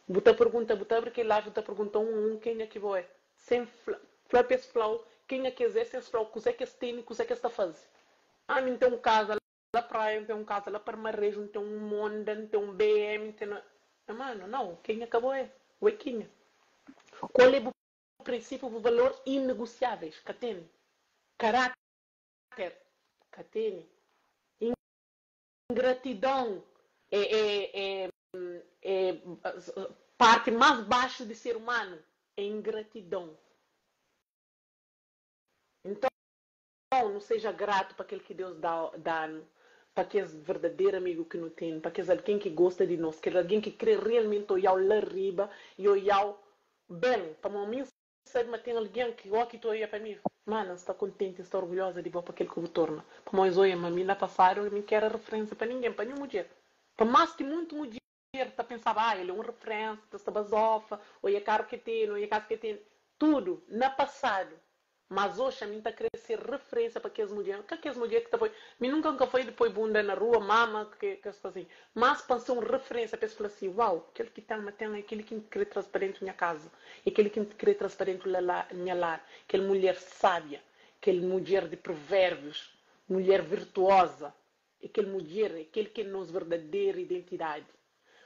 bu ta pergunta, bu ta abri kel live, bu ta pergunta un a un kenha ki bo é, sen fla, fla pa es fla-u kenha ki es é, sen es fla-u kuzê ki es tene, kuzê ki es ta faze. Ah, mi N ten un kaza la praia, N ten un kaza la Parmareju, N ten un Honda, N ten un BM, N ten. Mano, nau, kenha ka bo é? Bo é kenha? Kual é bu. prinsípiu, bu valor inegosiáveis, ka tene. Karáter, ka tene. Ingratidon é é é é parti más baxu di ser umanu, é ingratidon. Nton, nu seja gratu pa kel ki Deus da-nu, pa kes verdaderu amigu ki nu ten, pa kes algen ki gosta di nos, kel algen ki krê realmenti oiá-u la riba i oiá-u ben. Pamodi mi N sabe ma ten algen ki óki ki ta oia pa mi, Mana, N sta kontenti, N sta orgulhoza di bo pa kel ki bu torna. Pamodi es oia ma mi na pasadu mi ka éra referénsia pa ningen, pa ninhun mudjer. Pa más ki monti mudjer ta pensaba, ah, el é un referénsia, ta sta bazofa, oia karu ki el tene, oia kaza ki el tene. Tudu na pasadu. Mas oxi ami nta kre ser referência pa kes mudjer, ka kes mudjer ki ta poi, mi nunka nka foi di poi bunda na rua, mama, kes kuza assim, mas pa nser un referência pa es fla assim, uau, kel ki ten ma ten é keli ki n kre traze pa dentu nha kaza, é keli ki n kre traze pa dentu nha lar, kel mulher sábia, kel mudjer di provérbios, mulher virtuosa, é kel mudjer, é kel ki é nos verdaderu identidadi.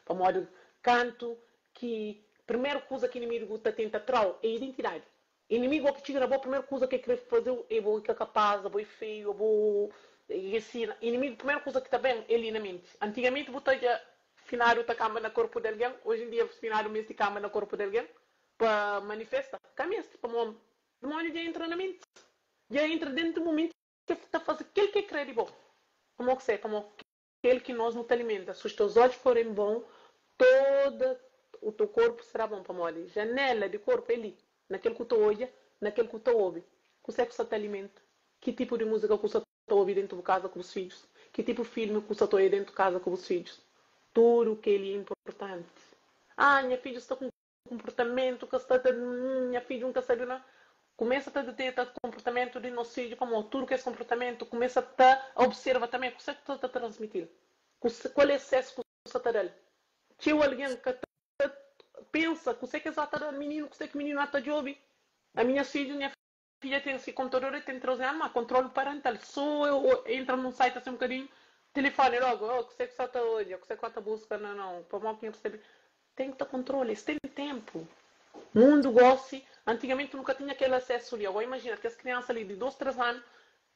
Pamodi kantu ki primeru kuza ki inimigu ta tenta trau é identidadi. Inimigu o ki txiga na bo primeru kuza ke kre fazeu e bo ka kapaz abo e feiu abo e si inimigu primeru kuza ki ta ben e li na menti antigamenti bu ta dja finadu ta kamba na korpu di algen oji en dia finadu mesti kamba na korpu di algen pa manifesta ka mesti pamo dimoniu dja entra na menti dja entra dentu bu menti ke ta faze kel ke kre di bo pamo kse pamo Kel ki nos nu ta alimenta. Si os teus odjus forem bon, toda o teu korpu será bon, pamodi janela di korpu é li, na kel ku ta odja, na kel ku ta obi. Kusé ku sa ta alimenta? Ki tipu di múzika ku sa ta obi dentu bu kaza ku bus fidjus? Ki tipu filmi ku sa ta oia dentu kaza ku bus fidjus? Tudu kel-li é inportanti. Ah, nha fidju sta ku Konportamentu ka sta ta Nha fidju N ka sabe na Kumesa ta deteta konportamentu di nos fidju pamodi tudu kes konportamentu kumesa ta observa tanbe kuse ku ta transmitil kuse kual é asesu ku sa ta dal txeu algen ka ta pensa kuse kes ata da mininu kuse ki mininu ata djobe ami nhas fidju nha Fidja ten si computador e ten 13 anu ma controlo parental so eu entra num site assim um bocadinho telefone logo oh kuse ku sa ta odja kuse ku sa ta busca não não pamodi ki nha recebi tem ki ta controla es tem tempo mundo gosi antigamente nu ka tinha kel acesso li agora imagina kes criança li di 2 3 anu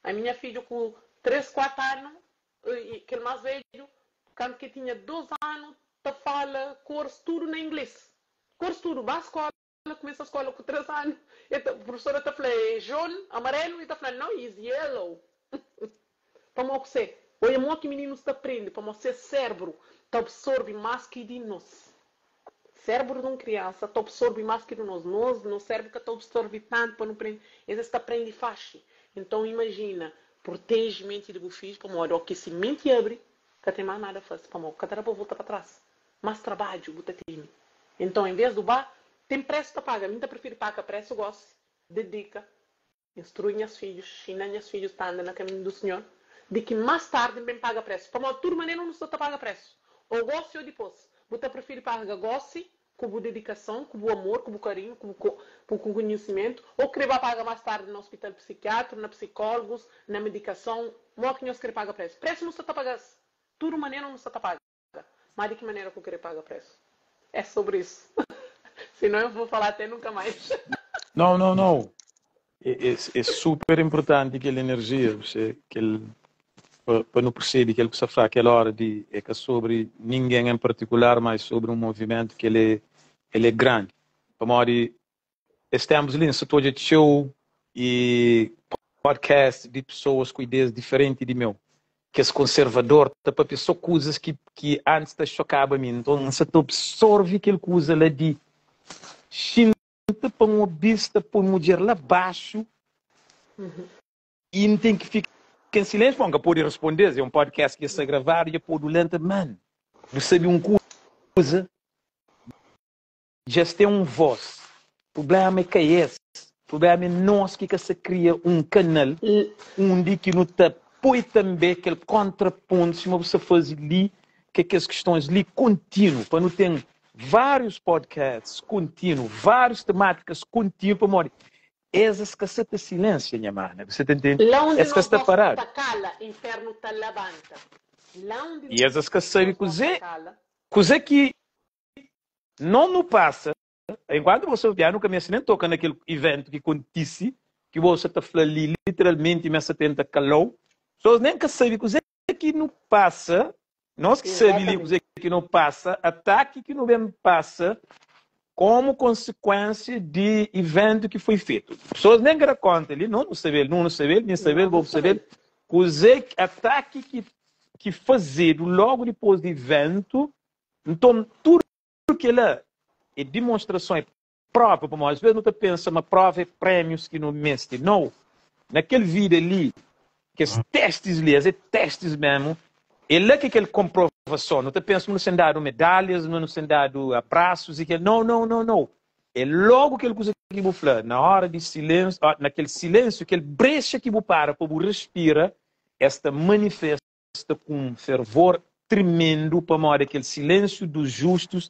ami nha fidju ku 3 4 anu e kel mas bedju kantu ke tinha 2 anu ta fala cores tudo na inglês cores tudo ba scola Ela kumesa skola ku 3 anu, e ta, prufesora ta fla é jaune, amarelu, e ta fla no, is yellow. Pamó kusé? Oia mó ki mininus ta prende, pamó ses sérbru ta absorbe más ki di nos. Sérbru di un kriansa ta absorbe más ki di nos. Nos, nos sérbru ka ta absorbe tantu pa nu prende, es es ta prende faxi. Nton imajina, proteje menti di bu fidju, pamodi ó ki si menti abri, ka ten más nada fase, pamó ka ta da pa volta pa tras. Mas trabadju bu ta tene. Enton, en vez du ba ten presu ta paga, mi ta prifiri paga presu gosi, dedika, instrui nhas fidjus, xina nhas fidjus ta anda na kaminhu du Sinhor, di ki mas tardi N ben paga presu. Pamodi tudu manera nu sta ta paga presu, o gosi o dipos. Bu ta prifiri paga gosi, ku bu dedikason, ku bu amor, ku bu karinhu, ku bu ku kunhisimentu, o kre ba paga mas tardi na ospital psikiatru, na psikólugus, na medikason? Mo ki nhos kre paga presu? Presu nu sta ta paga-s. Tudu manera nu sta ta paga. Má di ki manera ku kre paga presu? É sobri isu. Senão eu vou falar até nunca mais. Não, não, não. É, é, é super importante kel energia, você, kel, pa, pa nu percebe kel ku sa fla kel hora di é ka sobre ninguém em particular, mas sobre um movimento que ele é, ele é grande. Pamodi Es tempus li, N sta ta odja txeu i podcast di pesoas ku ideias diferenti di meu. Kes konservador ta papia so kuzas ki ki antis ta xokaba mi. Nton, N sta ta absorve kel kuza la di xinta pa N obi-s ta poi mudjer la baxu i N ten ki fika en silensiu. Bon, N ka pode responde-s, é un podcast ki dja sta gravadu, dja podu la. N ta, man, bu sabe un kuza? Dja es ten un voz. Prublema é ka es, prublema é nos ki ka sa kria un kanal undi ki nu ta poi tanbe kel kontrapontu sima bu sa faze li ke kes kistons li kontinu pa nu ten várius podcasts kontinu, várius tematikas kontinu pamodi es es ka sa ta silensia nha mana, bu sa ta ntende? Lá undi Es ka nos sta voz paradu. ta kala, infernu ta labanta. Lá undi I es es ka sabe nos voz ta kuze kala. kuze ki no nu pasa. Enkuantu bo sta papia, nu ka meste nen toka na kel iventu ki kontise, ki bo sta ta fla li literalmenti ma es sta tenta kala-u. Pesoas nen ka sabe kuzê ki nu pasa, nos ki sabe li kuzê ki nu pasa, ataki ki nu ben pasa komu konsekuensia di iventu ki foi fetu. Pesoas nen ka da konta li, nos nu sabe-l, nu nu sabe-l, mi sabe-l, bo bu sabe-l, kuzê ataki ki ki fazedu logu dipôs di iventu. Nton, tudu kel-la é dimonstrason, é Prova, pamodi as ves nu ta pensa ma prova é prémius ki nu meste. Nau! Na kel vida li, kes testis li, es é testis mésmu, é la ki é kel konprovason. Nu ta pensa ma nu sen dadu medalhas, ma nu sen dadu abrasus i kel. Nau, nau, nau, nau! É lógu kel kuza ki bu fla na óra di silénsiu, na kel silénsiu, kel brexa ki bu para pa bu respira, es ta manifesta. sta ku un fervor tremendu pamodi kel silensiu dos justus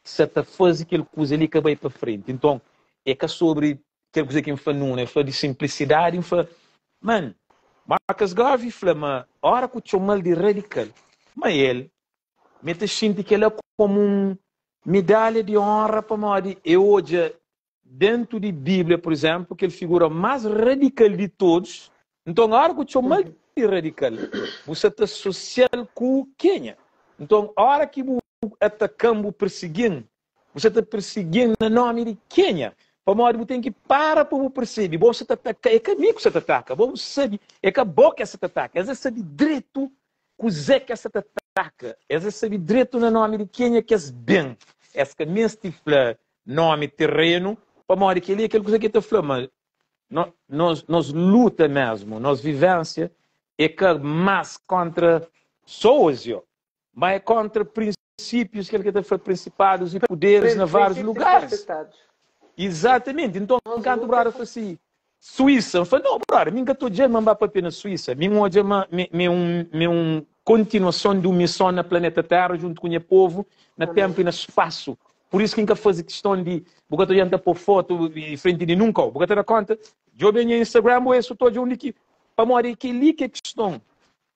sa ta faze kel kuza li ka bai pa frenti. Nton, é ka sobri kel kuza ki N fla Nuna, el fla di sinplisidadi, N fla, man, Marcus Garvey fla ma ora ku txoma-l di radikal, ma el ma el ta xinti kel-la komu un medalha di onra pamodi e odja Dentu di Bíblia, pur izénplu, kel figura más radikal di todos, nton óra ku txoma-l di radikal, bu sta ta asosia-l ku kenha? Nton, óra ki bu ataka-m, bu pirsigi-m, bu sta ta pirsigi-m na nómi di kenha? Pamodi bu ten ki para pa bu persebe, bo sta ta ataka, é ka mi ku sta ta ataka, bo bu sabe, é ka bo ki es sta ta ataka, es é sabe dretu kuzê ki es sta ta ataka, es é sabe dretu na nómi di kenha ki es ben, es ka meste fla Nómi terenu, pamodi kel-li é kel kuza ki el ta fla ma nos, nos luta mésmu, nos vivénsia é ka más kóntra pesoas, yo, má é kóntra prinsípius, kel ki el ta fla prinsipadus i puderis na várius lugaris. Izatamenti. Nton, kantu brother fla si, Suísa, N fla, no, brother, mi N ka ta odja-l ma N ba papia na Suísa. Mi N odja ma mi é un, mi é un kontinuason di un mison na planeta Téra djuntu ku nha povu, na ténpu i na spasu. Pur isu ki N ka faze kiston di bu ka ta odja-m ta pô fotu di frenti di nun kau. Bu ka ta da kónta? Djobe nha Instagram bu es, bu ta odja undi ki. Pamodi é kel-li ki é kiston.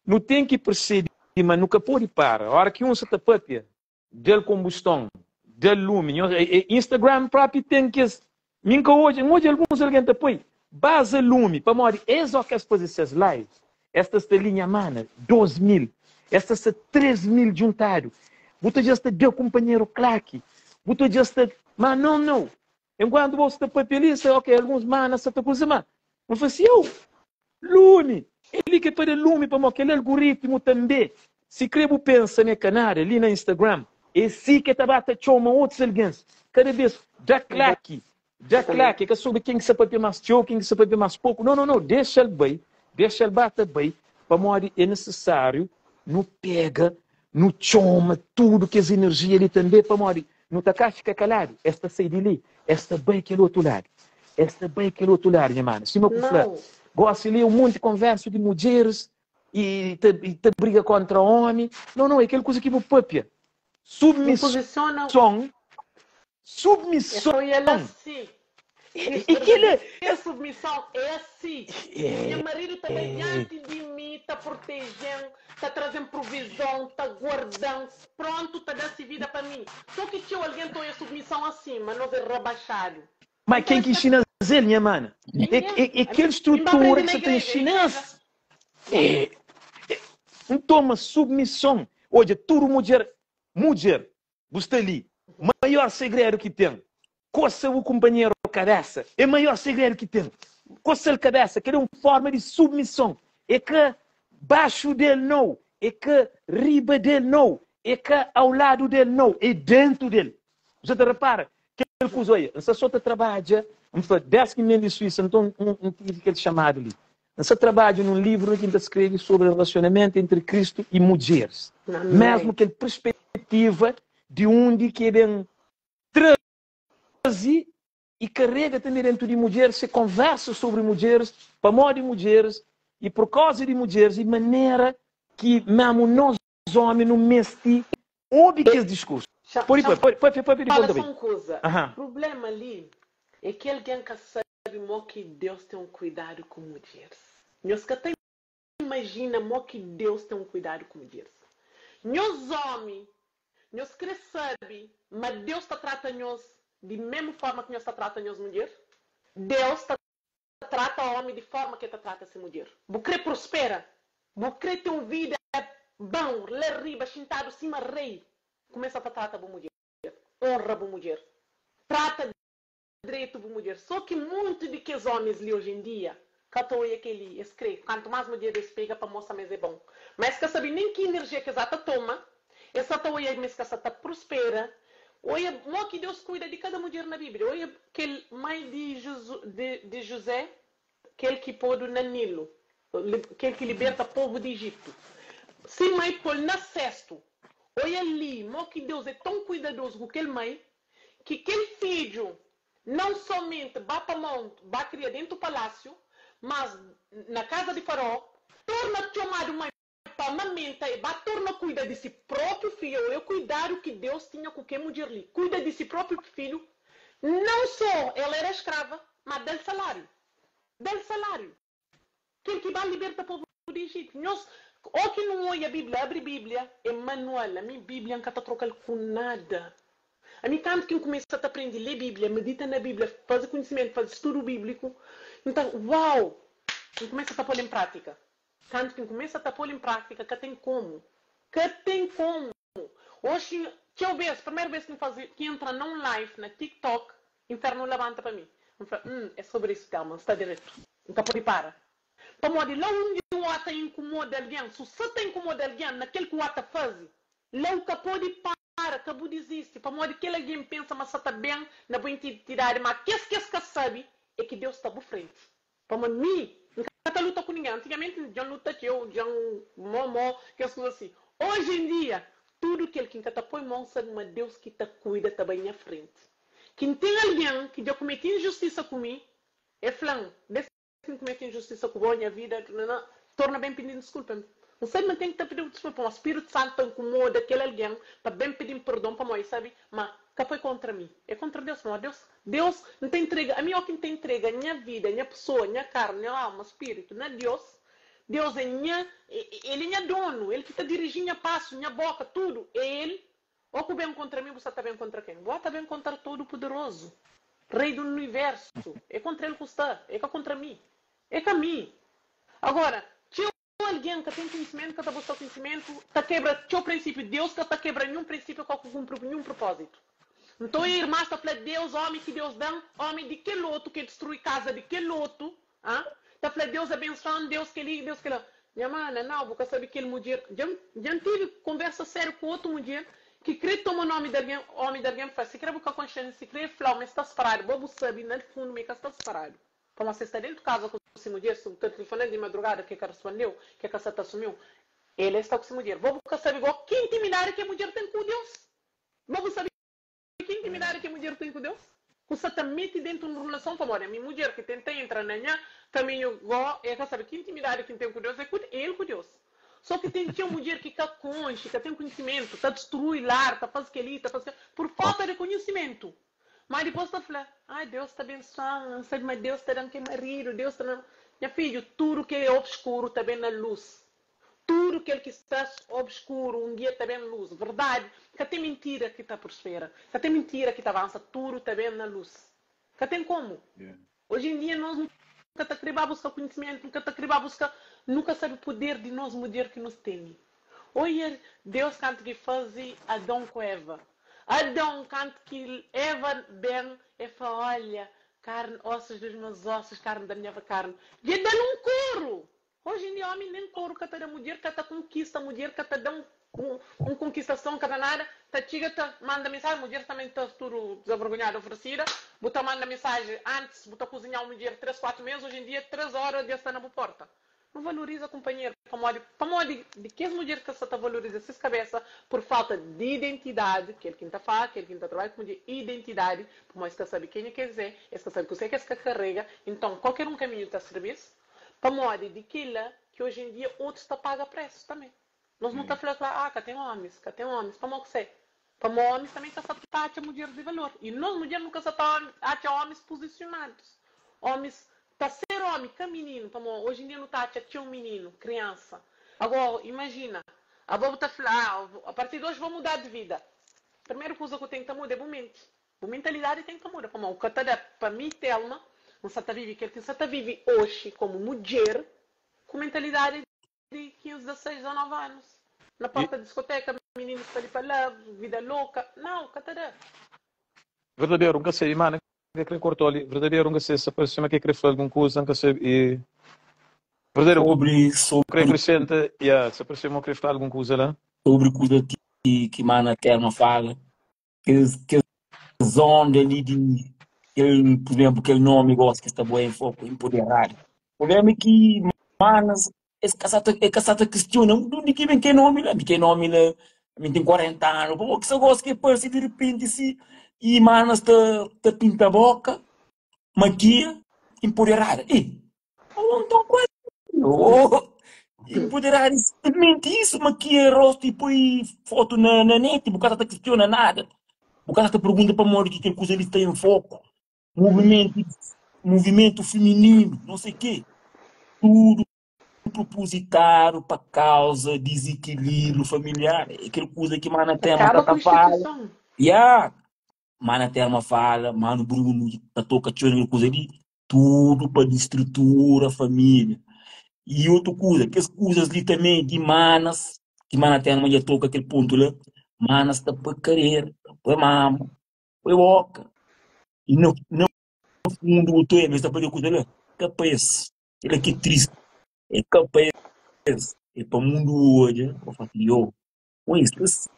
Nu ten ki persebe ma nu ka pode para. Óra ki un sa ta pâpia, Da-l konbuston, da-l lumi. Nhos, Instagram propi ten kes, mi N ka odja, N odja alguns algen ta poi, baza lumi, pamodi es ó kes faze ses live, es ta sta li nha mana, 2000, es ta sta 3000 djuntadu, bu ta odja es ta da kunpanheru klaki, bu ta odja es ta, ma não, não, enkuantu bo sta papia li, sta ok, alguns mana sta ta kuza, ma N fla si, eu, Lumi! É li ki é pa da lumi pamó kel algoritmu tanbê si kre bu pensa ma é ka nada li na Instagram é si ki é ta ba ta txoma otus algens kada bes da klaki da klaki é ka sobri ken ki sa papia mas txeu ken ki sa papia mas poku no no no dexa-l bai dexa-l ba ta bai pamodi é nisisáriu nu pega nu txoma tudu kes inerjia li tanbê pamodi nu ta ka fika kaladu es ta sai di li es ta bai kel otu ladu es ta bai kel otu ladu nha mana sima ku fla gosi li un monti konversu di mudjeris i ta, i ta briga kontra omi não não é kel kuza ki bu papia submison submison E kel é submison é asi. Nha maridu ta bai dianti di mi, ta proteje-m, ta traze-m provizon, ta guarda-m, prontu ta da se vida pa mi. So ki txeu algen ta oia submison asi, ma nos é rabaxadu. Ma ken ki inxina-s el, nha mana? É kel strutura ki sa ta inxina-s. É. Nton, ma submison, odja, tudu mudjer, mudjer, Bu sta li. Maior segredu ki ten. Kosa bu kunpanheru kabesa. É maior segredu ki ten. Kosa-l kabesa. Kel-li é un forma di submison. É ka baxu del, nau. É ka riba del, nau. É ka au ladu del, nau. É dentu del. Bu sa ta repara? Kel kuza, oia, N sta so ta trabadja. N fla, des ki N ben di Suísa, nton N tive kel xamadu li. N sta trabadja nun livru ki N ta skrebe sobri relasionamentu entri Kristu i mudjeris, mésmu kel perspetiva di undi ki e ben traze i karega tanbê dentu di mudjeris se konversa sobri mudjeris, pamodi mudjeris i purkauza di mudjeris i manera ki mésmu nos ómi nu meste obi kes diskursu. Pode poi, poi, poi, dipôs N ta bai. Fala só un kuza, prubléma li é ki algen ka sabe mô ki Deus ten un kuidadu ku mudjeris. Nhos ka ta imajina mô ki Deus ten un kuidadu ku mudjeris. Nhos ómi, nhos krê sabe ma Deus ta trata nhos. di mesmu forma ki nhos ta trata nhos mudjer? Deus ta trata ómi di forma ki el ta trata se mudjer. Bu krê prospera? Bu krê ten un vida bon la riba, xintadu sima rei? Kumesa ta trata bu mudjer. Onra bu mudjer. Trata dretu bu mudjer. Sô ki monti di kes ómis li oji en dia ka ta oia kel-li. Es krê kantu más mudjer es pega pa mostra ma es é bon. Má es ka sabe nen ki inerjia ki es ata toma. Es sa ta oia ma es ka sa ta prospera. Oia mô ki Deus kuida di kada mudjer na Bíblia. Oia kel mai di di Juzé, kel ki podu na Nilu, kel ki liberta povu di Ijitu. Se mai pô-l na sestu. Oia li mô ki Deus é ton kuidadozu ku kel mai, ki kel fidju não somente ba pa monti, ba kria dentu palásiu, mas na kaza di Faraó, torna txomadu mai pa amamenta e ba torna kuida di si própiu fidju. Oia kuidadu ki Deus tinha ku kel mudjer li, kuida di si própiu fidju, não só el era eskrava, ma da-l saláriu, da-l saláriu. Kel ki ba liberta povu di Ijitu. Nhos, ó ki nu oia Bíblia, abri Bíblia, é manual. Ami Bíblia N ka ta troka-l ku nada. Ami kantu ki N kumesa ta prende lé Bíblia, medita na Bíblia, faze konhisimentu, faze studu bíbliku, N ta, uau! N kumesa ta pô-l en prátika. Kantu ki N kumesa ta pô-l en prátika, ka ten komu. Ka ten komu! Oxi, txeu bês, primeru bês ki N faze, ki N entra na un live na TikTok, infernu labanta pa mi. N fla, Hum, é sobri isu, Telma, N sta diretu. N ka pode para. Pamodi la undi u ata inkumoda algen, su sa ta inkumoda algen na kel ki u ata faze, la u ka pode para, ka bu dizisti, pamodi kel algen pensa ma sa ta ben na bu intidadi, ma kes ki es ka sabe é ki Deus sta bu frenti. Pamodi mi, N ka ta luta ku ningen. Antigamenti dja N luta txeu, dja N mó mó, kes kuza si. Oji en dia, tudu kel ki N ka ta poi mon sabe ma Deus ki ta kuida ta bai nha frenti. Ki N ten algen ki dja kumete injustisa ku mi, e fla-m, Des ki N kumete injustisa ku bo, nha vida, na, torna ben pidi-m diskulpa. N sabe ma N ten ki ta pidi-u diskulpa, ma Spiritu Santu ta inkumoda kel algen pa ben pidi-m perdon pamodi el sabe ma ka foi kontra mi, é kontra Deus, pamodi Deus, Deus, N ta intrega, ami óki N ta intrega nha vida, nha pesoa, nha karni, nha alma, spiritu na Deus, Deus é nha, El é nha donu, El ki ta diriji nha pasu, nha boka, tudu é El. Ó ku ben kontra mi, bu sa ta ben kontra ken? Bu ta ben kontra Todu-Puderozu, Rei di Universu. É kontra El ku sta, é ka kontra mi. É ka mi. Agora, txeu algen ka ten konhisimentu, ka ta buska konhisimentu, ta kebra txeu prinsípiu. Deus ka ta kebra ninhun prinsípiu, ka kunpri ninhun propózitu. Nton, e irmas ta fla, Deus, ómi ki Deus da-m, ómi di kel otu ki distrui kaza di kel otu, a ta fla, Deus abensua-m, Deus kel-li, Deus kel-la. Nha mana, nau, bu ka sabe kel mudjer. Dja N tive konversa sériu ku otu mudjer ki kre toma nómi di algen, ómi di algen fla, Sikrê bu ka konxe-m, sikrê e fla-u ma e sta siparadu, bo bu sabe na fundu ma e ka sta siparadu. Pamodi si e sta dentu kaza ku si mudjer, si bu ta tilifona-l di madrugada ki e ka risponde-u, ki e ka sa ta asumi-u, el e sta ku si mudjer. Bo bu ka sabe go ki intimidadi ki e mudjer ten ku Deus. Bo bu sabe ki intimidadi ki e mudjer ten ku Deus? Ku sa ta mete dentu un relason pamodi ami mudjer ki tenta entra na nha kaminhu go e ka sabe ki intimidadi ki N ten ku Deus, é ku el ku Deus. So ki ten txeu mudjer ki ka konxe, ka ten konhisimentu, ta distrui lar, ta faze kel-li, ta faze kel-la, pur falta di konhisimentu. Má dipôs ta fla, Ai, Deus ta bensuan, N sabe ma Deus ta da-m kel maridu, Deus ta da-m. Nha fidju, tudu ki é obskuru ta ben na lus. Tudu kel ki sta obskuru un dia ta ben lus. Verdadi, ka ten mintira ki ta prospera, ka ten mintira ki ta avansa, tudu ta ben na lus. Ka ten komu. Oji en dia nos nu ka ta kre ba buska kunhisimentu, nu ka ta kre ba buska, nu ka sabe puder di nos mudjer ki nos tene. Oia Deus kantu ki faze Adon ku Eva. Adon kantu ki Eva ben e fla olha karni, ossos dos meus ossos, karni da minha karni. Dje dal un koru! Oji en dia omi nen koru ka ta da mudjer, ka ta konkista mudjer, ka ta da un un konkistason, ka ta nada, ta txiga ta manda mensaji, mudjer tanbe ta tudu dezavergonhadu oferesida, bu ta manda mensaji antis bu ta kuzinha un mudjer 3, 4 mes, oji en dia 3 ora dja sta na bu porta. Nu valoriza kunpanheru pamodi pamodi di kes mudjer ka sa ta valoriza ses kabesa pur falta di identidadi, kel ki N ta fala, kel ki N ta trabadja ku mudjer, identidadi, pamodi es ka sabe kenha ki es é, es ka sabe kuzê ki es ka karega, inton kualker un kaminhu ta sirbi-s. Pamodi di kila ki oji en dia otus ta paga presu tanbe. Nos nu ta fla kla, ah ka ten omis, ka ten omis, pamo kuse? Pamo omis tanbe ka sa ta atxa mudjeris di valor. I nos mudjer nu ka sa ta atxa omis puzisionadus. Omis ta ser omi, ka mininu, pamo oji en dia nu ta atxa txeu mininu, kriansa. Ago imajina, abo bu ta fla, ah a partir di oji vou mudar di vida. Primeru kuza ku ten ki ta muda é bu menti. Bu mentalidadi ten ki muda. Pamodi u ka ta da pa mi, Telma, N sa ta vive kel ki N sa ta vive oxi komu mudjer ku mentalidadi di 15, 16, 19 anus. Na porta di diskoteka, mininus pa li pa la, vida loka. Nau, ka ta da. Verdaderu, N ka sabe, mana N ka kre korta-u li. Verdaderu, N ka sabe, sa parse ma ke kre fla algun kuza, N ka sabe. E verdaderu, Sobri, N kre sobri, akresenta, ya, sa parse ma u kre fla algun kuza la. Sobri kuza ki, ki mana Telma fala, kes, kes onda li di kel, por exemplo, kel nomi gosi ki sta boi em foku, empoderado. Problema é ki manas es ka sa ta, é ka sa ta kistiona dundi ki ben kel nomi la, mi kel nomi la, mi ten 40 anu, pamodi ki sa gosi ki parse di repenti si i manas ta ta pinta boka, makia, empoderada. Ei, Então qual oh, empoderada é simplesmente isso, maquia rosto e põe foto na, na net, bu ka ta questiona nada. Bu ka ta pergunta pamodi ki kel kuza ali sta em foco. Movimento, movimento feminino, não sei quê. Tudo propositado pa causa desequilíbrio familiar. É aquele coisa que mana tema Acaba tá ku ta fala. instituison. Yeah. Mana Telma fala, mano Bruno ta toka txeu na kel kuza li, tudu pa distrutura família. I otu kuza, kes kuzas li tanbê di manas, ki mana Telma dja toka kel pontu la, manas ta poi karera, ta poi mama, poi boka. I na, na fundu bu ta oia ma es ta poi kel kuza la, ka pa es. Kel-la ki é tristi, é ka pa es, é pa mundu odja, pa fla, yo, oi, es sta si.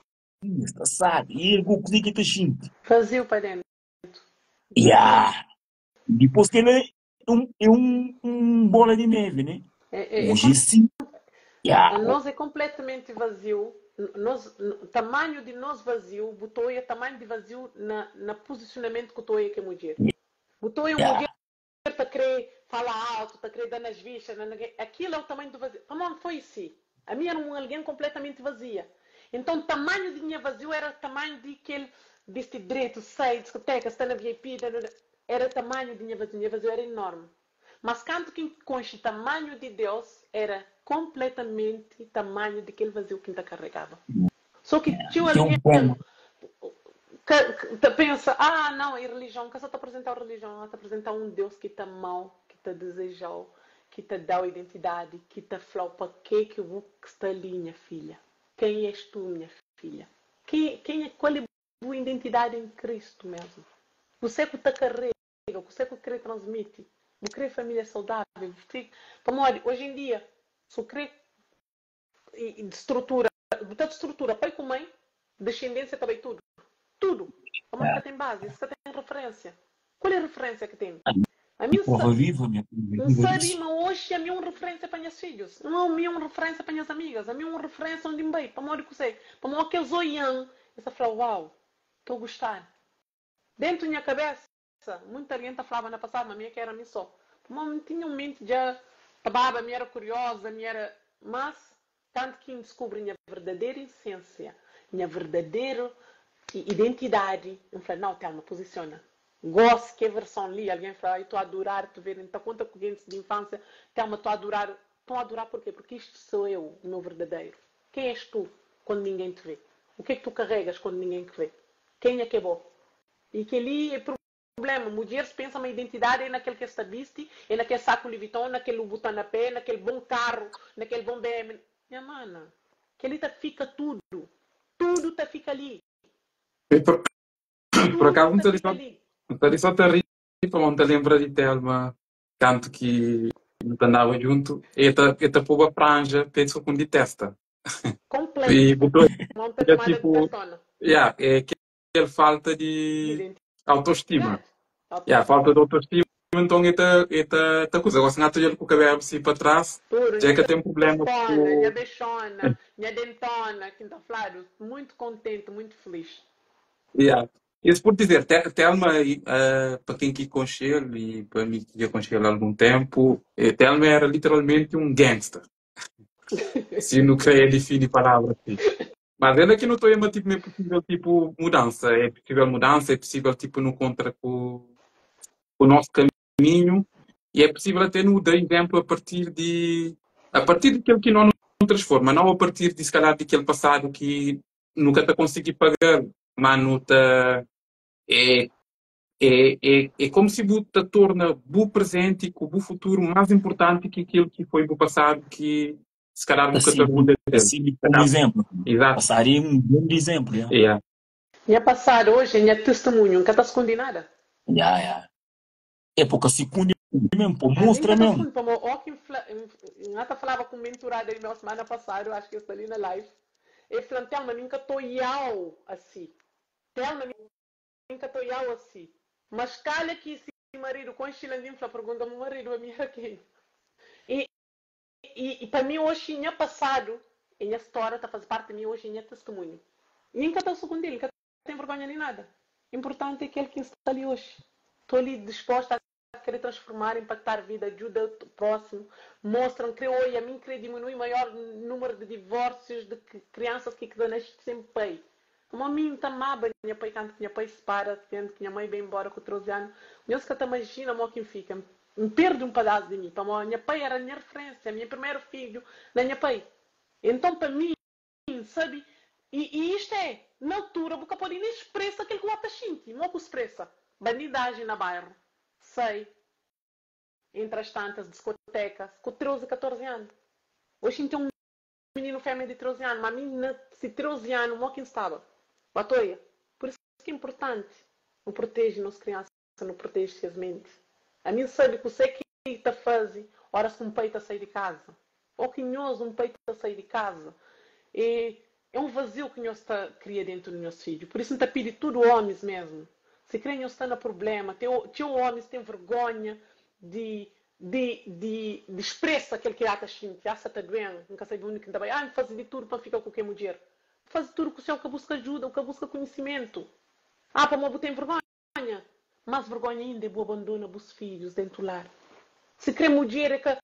Ih, sta sabi. E el ku kuzê ki el ta xinti? Vaziu pa déntu. Ya! Dipôs kel-la é un, é un, un bola di neve, né? É, é, é Oji é si. Ya! Nos é konpletamenti vaziu. Nos, tamanhu di nos vaziu, bu ta oia tamanhu di vaziu na, na puzisionamentu ku ta oia ke mudjer. Bu ta oia un Ya! mudjer ta kre fala altu, ta kre da nas vistas, na, na, akila é o tamanhu do vazio. Pamodi foi si. Ami era un algen konpletamenti vazia. Enton tamanhu di nha vaziu era tamanhu di kel bisti dretu, sai diskoteka, sta na vip, da, da, da. Era tamanhu di nha vaziu. Nha vaziu era enormi. Mas kantu ki N konxe tamanhu di Deus, era konpletamenti tamanhu di kel vaziu ki N ta karegaba. Sô ki txeu Ten un algen poema. ka ta pensa, Ah, nau, é relijion. N ka sa ta apresenta-u relijion, N ta apresenta-u un Deus ki ta ama-u, ki ta dizeja-u, ki ta da-u identidadi, ki ta fla-u pa ke ki bu sta li, nha filha. Ken és tu, nha filha? Ken, ken é, kual é bu identidadi en Kristu mesmu? Kusé ku ta karega, kusé ku kre transmiti? Bu kre família saudável? Bu kre, pamodi oji en dia, su kre i strutura, bu ta strutura pai ku mãe, descendência ta bai tudo, tudo, pamodi ka ten base, es ka ten referência. Qual é referência ki ten? Ami N Prova viva, minha prova N viva sabe disso. ma oxi ami é un referência pa nhas fidjus, ami é un referência pa nhas amigas, ami é un referência undi N bai, pamodi kusé? Pamodi kes oian, es ta fla, uau, tô gostadu. Dentu nha kabesa, Muita algen ta flaba na pasadu ma mi é ka éra mi sô. Pamodi mi tinha un menti dja ta baba, mi éra kurioza, mi éra. Mas, kantu ki N diskubri nha verdaderu esensia, nha verdaderu identidadi, N fla, Nau, Telma, puzisiona. Gósi ki é verson li, algen fla, Ai, tô adorar te ver. N ta konta ku gentis di infansia, Telma, tô adorar. Tô adorar porquê? Porque isto sou eu, o meu verdadeiro. Quem és tu quando ninguém te vê? O que é que tu carregas quando ninguém te vê? Kenha ki é bo? I kel-li é prubléma. Mudjeris pensa ma identidadi é na kel ki es ta bisti, é na kel saku Louis Vuitton, na kel Louboutin na pé, na kel bon karu, na kel bon BM. Nha mana, kel-li ta fika tudu. Tudu ta fika li. E por, por Tudu acaso ta N ta li fika só, li. N ta li só ta ri pamodi N ta lenbra di Telma kantu ki nu ta andaba djuntu, e ta e ta poba franja pa e sukundi testa. Konplétu. I bu ta Mon ta odja tomada di tipo, persona. ya, é kel falta di autostima. Ya, falta di autostima, nton e ta e ta ta kuza. Gosi N ata odja-l ku kabélu si pa tras, Tudu, dja nha e ka ten prubléma tostona, ku. nha bexona, nha dentona, ki N ta fladu, muito kontenti, muito felis. Ya. Isso por dizer, Telma, pa ken ki konxe-l i pa mi ki dja konxe-l algun ténpu, Telma éra literalmenti un gangster. Si nu krê difini palavra si. Mas ela ki nu ta oia ma tipo ma é possível tipo mudança, é possível mudança, é possível tipo nu kontra ku ku nosso caminho e é possível até nu da exemplo a partir di a partir di kel ki nó nu transforma, não a partir di se calhar di kel passado ki nu ka ta konsigi paga, ma nu ta é. É, é, é como se bu ta torna bu presente ku bu futuro mais importante que aquilo que foi bu passado que se calhar Ta bu ka ta sirbi, orgulha ta del. sirbi como exemplo. Exato. Passado é um grande exemplo, ya. Yeah. Nha passado hoje é nha testemunho, N ka ta skonde nada. Ya, ya. É pa ka sikundi mesmo, pa A mi N mostra ka ta mesmo. skonde pamo ó ki N fla, N ata falaba ku un menturada di meu semana passado, acho ki el sta li na live, el fla-m, Telma, mi N ka ta oiau asi. Telma, mi N ka ta oiau asi. Mas kalha ki si maridu konxe Landim fla, pergunta bu maridu, ami era kenha? I I pa mi oxi nha pasadu e nha stória ta faze parti di mi oxi e nha testemunhu. I N ka ta sukundi-l, N ka ten vergonha di nada. Inpurtanti é kel ki N sta li oxi. Tô li disposta a kre transformar, inpaktar vida, djuda prósimu, mostra, N kre oia, mi N kre diminui maior númeru di divórsius di kriansas ki ta nasce sen pai. Pamodi mi N ta amaba nha pai kantu ki nha pai separa, kantu ki nha mai ben inbora ku 13 anu. Nhos ka ta imajina mo ki N fika. N perde un padás di mi, pamodi nha pai éra nha referénsia, nha primeru fidju na nha pai. Enton, pa mi, N sabe, i i istu é, na altura bu ka pode nen spresa kel ki bu ata xinti. Mo ku spresa? Bandidaji na bairu, sai, entra as tantas, diskotékas, ku 13, 14 anu. Oxi N ten un mininu fémia di 13 anu, ma mi na si 13 anu, mo ki N staba? Batoia. Pur isu ki é inpurtanti nu proteje nos kriansa. Nu proteje ses menti. Ami N sabe kusé ki ta faze óras ki un pai ta sai di kaza. Ô ki nhos, un pai ta sai di kaza. E é un vaziu ki nhos ta kria déntu di nhos fidju. Pur isu N ta pidi tudu ómis mésmu, si krê nhos sta na prubléma, txeu ómis ten vergónha di di di di spresa kel ki ata xinti. Asa ta duen, N ka sabe undi ki N ta bai. Ah, N faze di tudu pa N fika ku ke mudjer. N faze tudu ku séu, ka buska ajuda, u ka buska konhisimentu. Ah, pamodi bu ten vergónha? Vergonha, mas vergonha inda é bu abandona bus fidjus dentu lar. Si kre mudjer é ka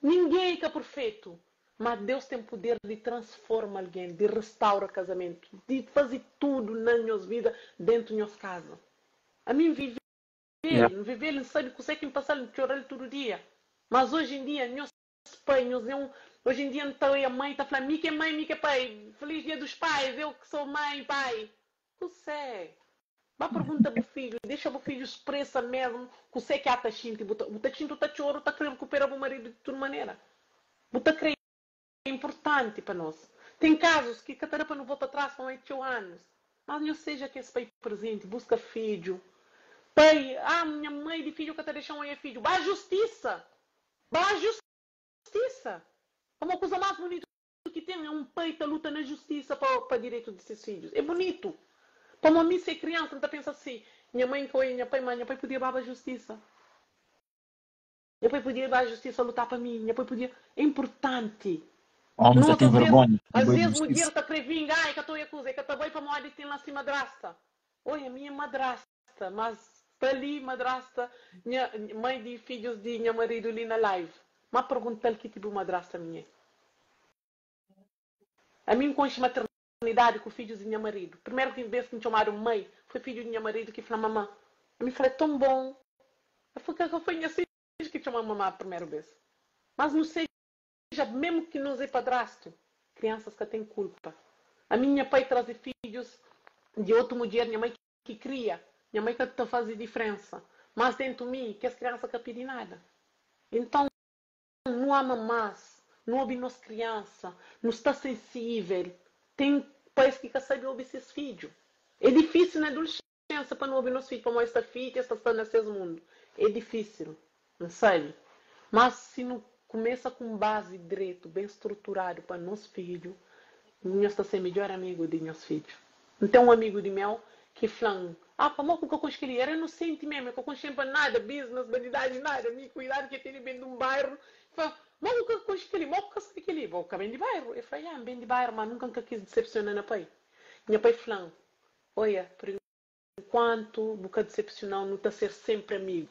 Ninguém é ka perfetu, ma Deus tem puder di transforma alguém, di restaura kazamentu, di fazi tudu na nhos vida dentu nhos kaza. Ami N vive el, N vive el, N sabi kusé ki N pasal, N txoral tudu dia. Mas oji em dia nhos pai, nhos é un Oji em dia N ta oia mãe ta fla mi ki é mãe, mi ki é pai, feliz dia dos pais, eu ki sou mãe, pai. Kusé? Ba pergunta bu fidju, dexa bu fidju spresa mesmu kusé ki a ta xinti. Bu ta bu ta xinti u ta txora, u ta kre rekupera bu maridu di tudu manera. Bu ta kre é inpurtanti pa nos. Ten kazus ki ka ta da pa nu volta tras pamodi txeu anus. Mas nhos seja kes pai prezenti, buska fidju. Pai, ah nha mai di fidju ka ta dexa-m oia fidju. Ba justisa! Ba justisa! Pamodi kuza más bunitu ki ten é un pai ta luta na justisa pa pa direitu di ses fidjus. É bunitu. Pamodi mi se kriansa, N ta pensa si, nha mai ka oia nha pai, ma nha pai podia baba justisa. Nha pai podia ba justisa luta pa mi. Nha pai podia. É inpurtanti. Ómis ta Nos, ten asves, vergonha di bai asves justisa. mudjer ta kre vinga, ah, e ka ta oia kuza, e ka ta bai pamodi ten la si madrasta. Oia, mi é madrasta, mas sta li madrasta, nha mai di fidjus di nha maridu li na live. Ma pergunta-l ki tipu madrasta mi é. Ami N konxe maternidadi ku fidjus di nha maridu. Primeru bes ki N txomadu mai foi fidju di nha maridu ki fla mamá. Ami fla é ton bon. El fla ka foi nha fidju ki txoma mamá primeru bes. Mas nu seja memu ki nos é padrastu, kriansas ka ten kulpa. Ami nha pai traze fidjus di otu mudjer, nha mai ki kria, nha mai ka ta faze difrensa. Mas dentu mi, kes kriansa ka pidi nada. Inton. Nu ama más, nu obi nos kriansa, nu sta sensível. Ten pais ki ka sabe obi ses fidju. É difísil na adolescênsia pa nu obi nos fidju pamodi es ta fika, es ta sta na ses mundu. É difísil, N sabe. Má si nu kumesa ku un bazi dretu, ben struturadu pa nos fidju, nhos ta ser midjór amigu di nhos fidju. N ten un amigu di meu ki fla-m, Ah, pamodi ku N ka konxe kel-li? Era inosenti mésmu, el ka konxe-m pa nada, business, bandidadi, nada. Mi ku idadi ki el tene ben di un bairu. El fla, Modi ku N ka konxe kel-li? Modi ku ka sabe kel-li? Bo ka ben di bairu? El fla, Ya, N ben di bairu, má nunka N ka kis disepsiona nha pai. Nha pai fla-m, Oia, pur inkuantu bu ka disepsiona-m, nu ta ser sénpri amigu.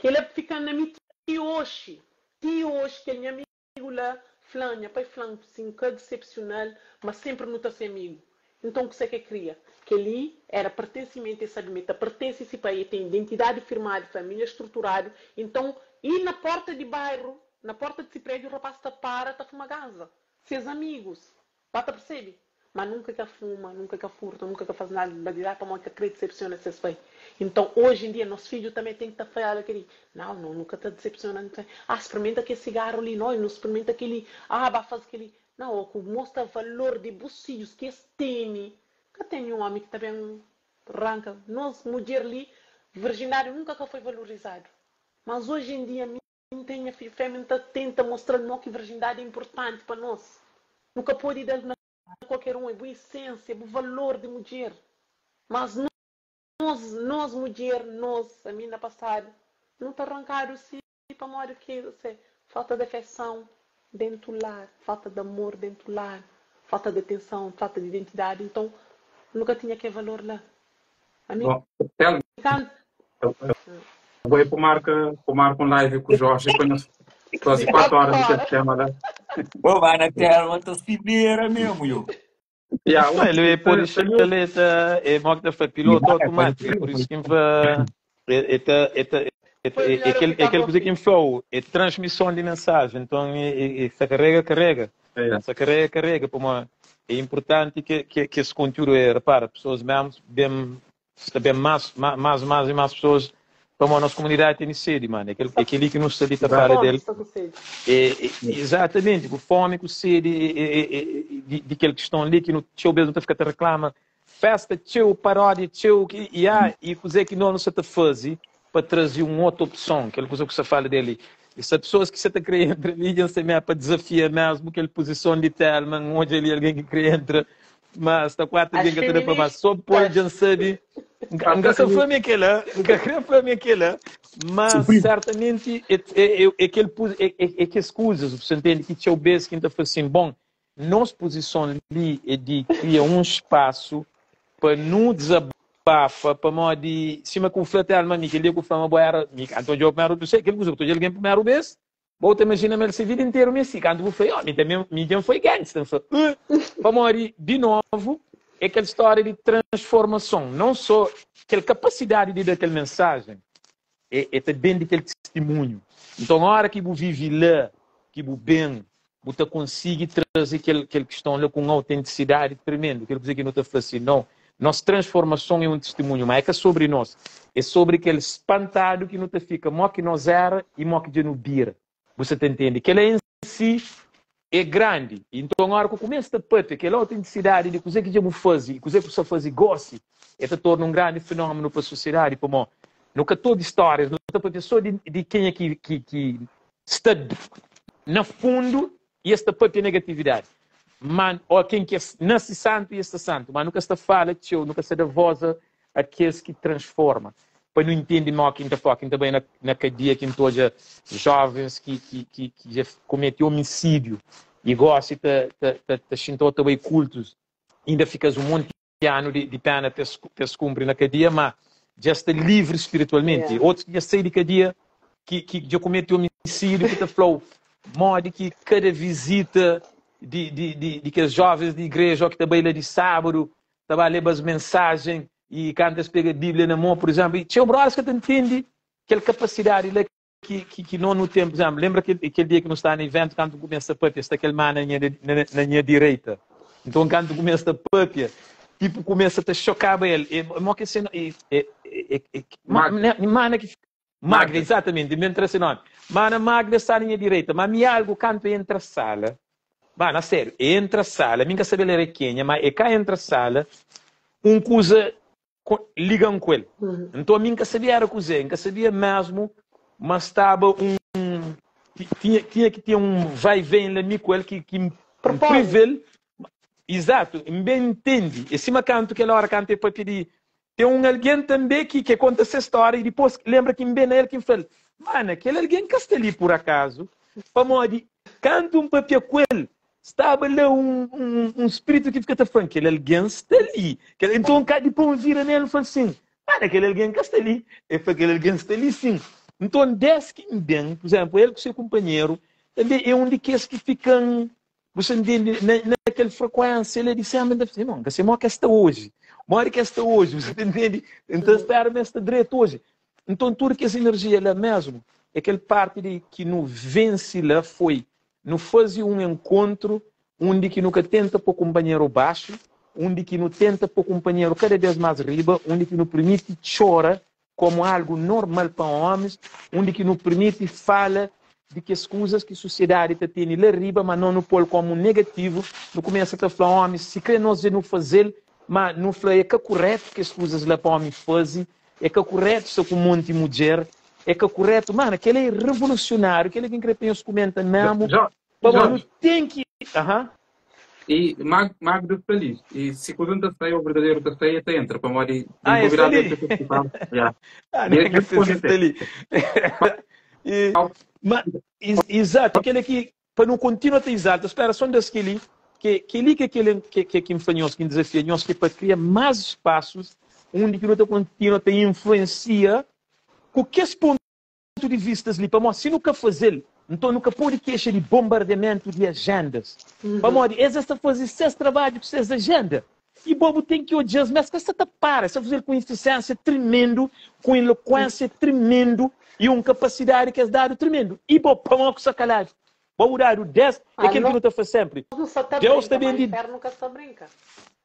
Kel-la fika-m na mi ti oxi. Ti oxi, kel nha amigu la fla-m, nha pai fla-m si N ka disepsiona-l, ma sénpri nu ta ser amigu. Nton, kusé ki el kria? Kel-li éra pertensimentu, el sabe ma el ta pertense si pai, el ten identidadi firmadu, família struturadu. Nton, i na pórta di bairu, na pórta di si prédiu, rapás ta para ta fuma ganza. Ses amigus. Ba ta persebe? Ma nunka ka fuma, nunka ka furta, nunka ka faze nada di eradu pamodi ka kre disepsiona ses pai. Inton, oji en dia, nos fidju tanbe ten ki ta fala kel-li, Nau, no, nu ka ta disepsiona nu ta Ah, sprimenta kes sigaru li, no, nu sprimenta kel-li, ah, ba faze kel-li. Nau, ô ku mostra valor di bus fidjus ki es tene. Ka ten ninhun omi ki ta ben ranka. Nos mudjer li, virjindadi nunka ka foi valorizadu. Mas oji en dia, mi N ten nha fidju fémia, N ta tenta mostra-l mo ki virjindadi é inpurtanti pa nos. Nu ka pode da-l na kualker un, é bu esensia, é bu valor di mudjer. Mas nos, nos mudjer, nos, ami na pasadu, nu ta rankadu si pamodi ki se falta di afeson dentu lar, falta di amor dentu lar, falta di atenson, falta di identidadi, nton nu ka tinha kel valor la. Ami Bom, Telmo, kantu. eu vou aí para marca, para marca um live com o Jorge para nós quase 4 horas de 4 horas. tema lá. Pô, vai na Telma, tá cibeira mesmo, yo. Yeah, Não, ele pode se, ser, ele tá, é mo que tá foi piloto Yeah, pode automático, crer, por pode isso que fa, é, é, tá, é, tá, é, Foi é, melhor é eu aquele, é ficar aquele com coisa que você. me falou, é transmissão de mensagem, então é, é, é, se carrega, carrega, é, se carrega, carrega, pô, mas é importante que, que, que esse conteúdo é, repara, pessoas mesmo, bem, está bem mais, mais, mais e mais pessoas, para a nossa comunidade tem sede, mano, é aquele, é aquele que nos está Sta fala fome, dele, sta ku sede. é, é, exatamente, com fome, com sede, é, é, é, de, de aquele que estão ali, que no teu mesmo tá fica te reclama, festa teu, paródia teu, que, e há, e coisa que não se te faz para trazer uma outra opção, aquela coisa que você fala dele. E se pessoas que você está querendo entrar ali, você mesmo para desafiar mesmo aquela posição de Telman, onde ali alguém que quer entrar, mas está quatro As alguém que está para mais, só pode, feministas. sabe, nunca se foi aquela, nunca foi aquela, mas Supremo. certamente é, é, é, é, aquele, é, é, é que as coisas, você entende que tinha o beijo que então foi assim, bom, nossa posição ali é de criar um espaço para não desabafa, para modo de, cima com o flete alma, que ele com fama boa era, então eu primeiro, não sei, aquele que eu alguém primeiro vez, Bota imagina me essa vida inteira me assim, quando eu falei, ó, me também, me também foi gangster, foi, para morrer de novo, é aquela história de transformação, não só aquela capacidade de dar aquela mensagem, é, é também daquele testemunho. Então, na hora que você vive lá, que você bem, você consegue trazer aquele, aquele questão lá com uma autenticidade tremenda. Quero dizer que não está falando assim, não. Nossa transformação é um testemunho, mas é que é sobre nós. É sobre aquele espantado que não te fica, mó que nós era e mó que já não vira. Você te entende? Que ela em si é grande. Então, na hora que eu começo a pater, aquela autenticidade de coisa que já vou fazer, coisa que você faz e gosta, é te torna um grande fenômeno para a sociedade. Como, nunca toda histórias, não está para só de, de quem é que, que, que está na fundo e esta própria negatividade. Man, ou quem que é, nasce santo e está santo, mas nunca está fala, tio, nunca se dá voz a aqueles que transforma. Para não entender mal quem está fora, quem também na, na cadeia, quem toja jovens que, que, que, que já cometeu homicídio e gosta de tá, tá, também cultos, ainda ficas um monte de ano de, de pena até se, até se cumpre na cadeia, mas já está livre espiritualmente. Yeah. Outros que já saem de cadeia, que, que já cometeu homicídio, que está falou, modo que cada visita de, de, de, de que as jovens de igreja, ou que também lá de sábado, também leva as mensagens e canta pega a Bíblia na mão, por exemplo, e tinha brothers que te entende aquela capacidade lá que, que, que não no tempo, por exemplo, lembra aquele, aquele dia que não está no evento, quando começa a papia, está aquele mano na minha, na, na minha direita. Então, quando começa a papia, tipo, começa a te chocar ele. E, mo que se, e, e, e, e, Magda. mana que Magda, exatamente, me entra esse nome. Mana Magda está na minha direita, mas me algo canto entra a sala. Mano, a sério, entra a sala, minha saber ler quem, mas é cá entra a sala, um coisa ligam com ele. Então a mim nunca sabia era coisa, nunca sabia mesmo, mas estava um tinha, tinha que ter um vai e vem lá com ele que que Propósito. prevel, exato, bem entende. E cima canto que hora canta para pedir tem um alguém também que, que conta essa história e depois lembra que bem ele que fala, mano, aquele alguém que está ali por acaso, para modo, canta um papel com ele, estava lá um, um, um espírito que fica te falando, aquele alguém está ali. Então, cá depois vira nele e fala assim, mano, aquele alguém que está ali. Ele fala, aquele alguém está ali sim. Então, desce que bem, por exemplo, ele com seu companheiro, também é um de que que ficam, você entende, na, naquela frequência, ele disse, ah, mas irmão, você mora que está hoje. Mora que está hoje, você entende? Então, espera mesmo está direito hoje. Então, tudo que essa energia lá mesmo, aquela parte de que não vence lá foi, não fazia um encontro Undi ki nu ka tenta po kunpanheru baxu, undi ki nu tenta po kunpanheru kada bes más riba, undi ki nu pirmiti txora komu algu normal pa omis, undi ki nu pirmiti fala di kes kuzas ki susiedadi ta tene la riba, ma no nu pol komu negativu, nu kumesa ta fla omis, sikre nos dja nu fazel, ma nu fla e ka kuretu kes kuzas la pa omi faze, e ka kuretu sta ku monti mudjer, e ka kuretu, mana kela e revolusionariu, kela ki N kre pa nhos kumenta memu, pamodi nu ten ki, aha. E Mag, Magda sta li. E si kuza ta sai, o verdadeiro ta sai, e ta entra, pamodi Ah, den e sta convidado li. el ta participar. Yeah. Ah, E nem el que se responde sta até. li. E, ma, exato, aquele aqui, para não continuar a exalta, espera só um das que ali, que que ali que aquele que que que me nós, que desafia nós, que para criar mais espaços onde que não tá continua a influencia com que esse ponto di vistas li, pamodi si nu ka faze-l, nton nu ka pode kexa di bonbardiamentu di ajendas. Pamodi es es ta faze ses trabadju ku ses ajenda. I bo bu ten ki odja-s, ma es ka sta ta para, es ta faze-l ku infisiénsia tremendu, ku elokuénsia tremendu i un kapasidadi ki es dadu tremendu. I bo, pamodi ku sta kaladu? Bo bu dadu 10, é kel ki nu ta fla sénpri, Deus ta ben di.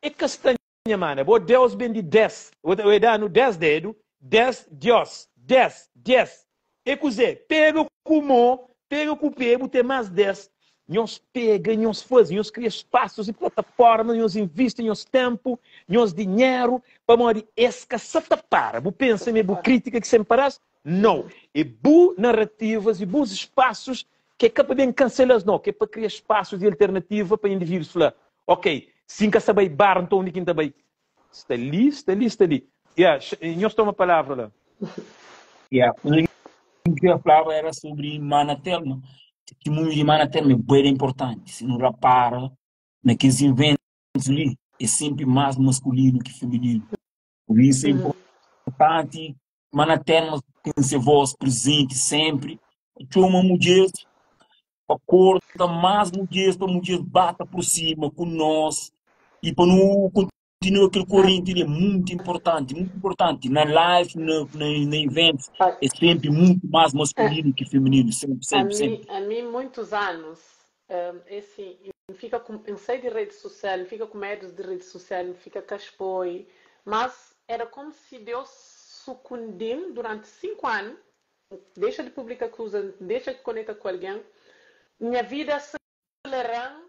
É ka sta Nha mana, bo Deus ben di 10, o e danu 10 dedu, 10 Dios, 10, 10 E kuze? Pega ku mo, pega ku pe, bu ten mas 10 Nhos pega, nhos faze, nhos kria spasus i plataformas, nhos invisti nhos tenpu, nhos dinheru, pamodi es ka sa ta para. Bu pensa ma é bu kritika ki sen para-s? Nau. É bu narativas i bus spasus ki é ka pa ben kansela-s, nau, ki é pa kria spasus di alternativa pa individus fla, Ok, si N ka sta bai bar, nton undi ki N ta bai? Sta li, sta li, sta li. Yeah, nhos toma palavra la. Yeah, kuza ki N kria flaba era sobri Mana Telma. Testimunhu di Mana Telma é bué da inportanti. Si nu rapara na kes inventus li, é senpri más maskulinu ki femininu. Pur isu é inportanti Mana Telma ten se vós prezenti senpri. Txoma mudjeris pa korta más mudjeris, pa mudjeris ba ta aprosima ku nos i pa nu kontinua kel korenti li é mutu inportanti, mutu inportanti na live, na, na, na eventus é senpri mutu más maskulinu ki femininu, senpri, senpri, senpri. Ami, muitus anus, é assim, N fika ku, N sai di redi sosial, N fika ku medu di redi sosial, N fika ka spoi, mas era komu si Deus sukundi-m duranti 5 anu, N dexa di publika kuza, N dexa di konekta ku algen, nha vida aselera-m,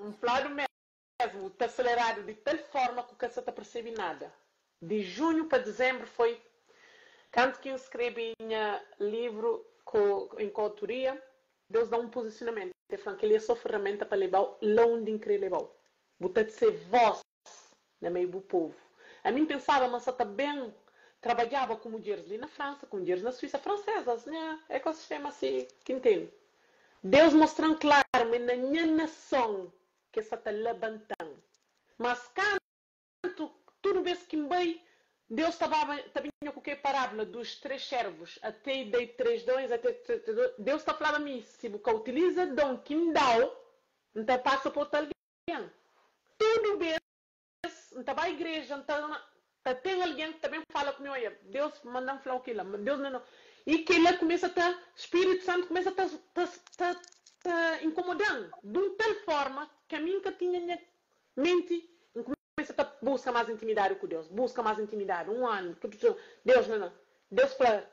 N fladu mesmu, ta aseleradu di tal forma ku ka sa ta persebe nada. Di junhu pa dizenbru foi kantu ki N skrebe nha livru ku en koautoria, Deus da-m un pozisionamentu, El fla-m, Kel-li é sô feraménta pa leba-u la undi N krê leba-u. Bu ta ser vós na meiu bu povu. Ami N pensaba ma N sa ta ben trabadjaba ku mudjeris li na Fransa, ku mudjeris na Suísa, fransezas, nha ekosistema si ki N tene. Deus mostra-m klaru ma é na nha nason ki es sa ta labanta-m. Mas kantu, tudu bes ki N bai, Deus ta baba, ta binha ku kel parábula dos tres servus, Até dei tres dons, até Deus ta flaba mi, si bu ka utiliza don ki N da-u, N ta pasa pa otu algen. Tudu bes N ta bai igreja, N ta ta ten algen ki ta ben fala ku mi, Oia, Deus manda-m fla-u kila, Deus manda-m. I kila kumesa ta, Spiritu Santu kumesa ta ta ta ta inkomoda-m di un tal forma ki ami N ka tinha nha menti, N kumesa ta buska más intimidadi ku Deus, buska más intimidadi, un anu, tudu tudu, Deus, na na. Deus fla,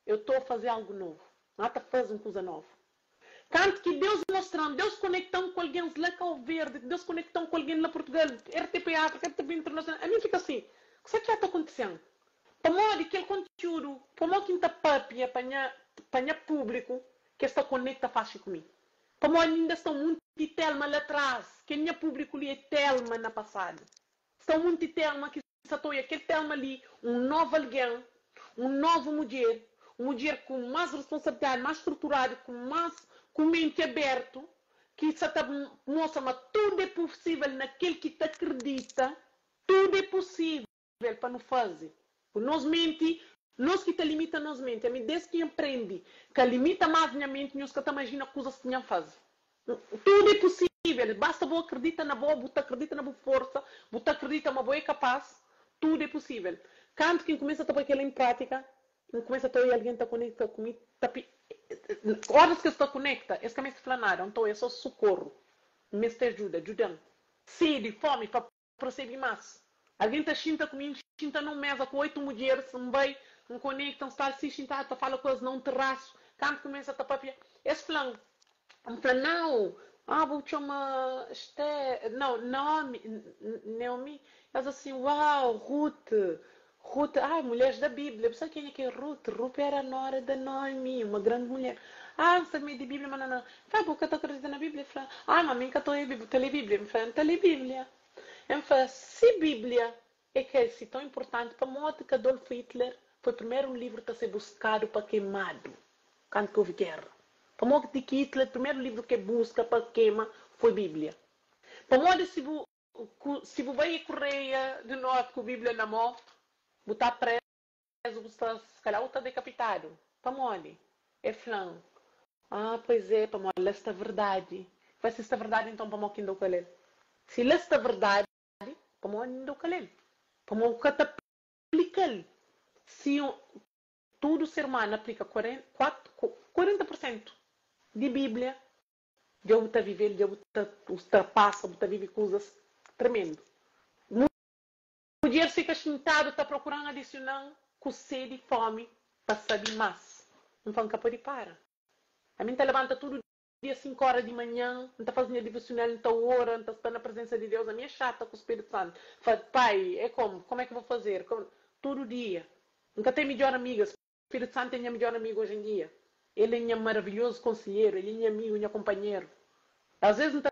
Eu tô faze algu novu, N ata faze un kuza novu. Kantu ki Deus mostra-m, Deus konekta-m ku algens la Kau Verdi, Deus konekta-m ku algen la Portugal, RTP Áfrika, RTP Internasional, ami N fika si, Kusé ki ata kontise-m? Pamodi kel kontiúdu, pamodi ki N ta papia pa nha pa nha públiku ki es ta konekta faxi ku mi? Pamodi inda sta un munti Telma la tras, kel nha públiku li é Telma na pasadu. Sta un munti Telma ki sa ta oia kel Telma li un novu algen, un novu mudjer, un mudjer ku más responsabilidadi, más struturadu, ku más, ku menti abertu, ki sa ta mostra ma tudu é pusível na kel ki ta kridita, tudu é pusível. pa nu faze ku nos menti, nos ki ta limita nos menti. Ami des ki N prende ka limita mas nha menti, nhos ka ta imajina kuzas ki nha faze. Tudu é pusível, basta bo akredita na bo, bu ta akredita na bu forsa, bu ta akredita ma bo é kapaz, tudu é pusível. Kantu ki N kumesa ta poi kel-la en prátika, N kumesa ta oia algen ta konekta ku mi, ta pi, óras ki es ta konekta, es ka meste fla nada, N ta oia sô sokorru. N meste ajuda, djuda-m. Sedi, fómi pa prosebe más. Algen ta xinta ku mi, N xinta na un méza ku oitu mudjeris, N bai, N konekta, N sta asi xintadu ta fala ku es na un terasu. Kantu kumesa ta papia, es fla-m, N fla, Nau, ah, bu txoma Ester, nau, Naomi, Neomi. Es asin, Uau, Rute, Rute, ah, mulheres da Bíblia, bu sabe kenha ki é Rute? Rute éra nóra da Noemi, uma grandi mulher. Ah, N sabe ma é di Bíblia, ma na na. N fla, bu ka ta akredita na Bíblia? El fla, ah, ma mi N ka ta oia Bíblia. Bu ta lé Bíblia? N fla, N ta lé Bíblia. N fla, si Bíblia é ka si tãu inpurtanti, pamodi ki Adolf Hitler foi primeru livru ta ser buskadu pa kemadu kantu ki ovi géra? Pamodi ki Hitler primeru livru ki el buska pa kema foi Bíblia? Pamodi si bu Ku si bu bai Koreia di Norti ku Bíblia na mô, bu ta prézu, bu sta si kalhar bu ta dekapitadu. Pamodi? El fla-m, Ah, pois é, pamodi la sta verdadi. N fla, Si sta verdadi, nton pamodi ki N da-u ka lé-l? Si la sta verdadi, pamodi N da-u ka lé-l? Pamodi bu ka ta aplika-l? Si tudu ser umanu aplika 40 pur sentu di Bíblia, Dja bu ta vive-l, dja bu ta ultrapasa, bu ta vive kuzas tremendu. Mudjer fika xintadu ta prokura-m adisiona-m ku sedi i fomi pa sabe más. N fla, N ka pode para. Ami N ta labanta tudu dia sinku ora di manhan, N ta faze nha divusional, N ta ora, N ta sta na prezensa di Deus. Ami é xata ku Spiritu Santu. N fla, Pai, é komu? Komu é ki vou fazer? Tudu dia. N ka ten midjor amiga. Spiritu Santu é nha midjór amigu oji en dia. El é nha maravilhozu konselheru, el é nha amigu, nha kunpanheru. Alvês N ta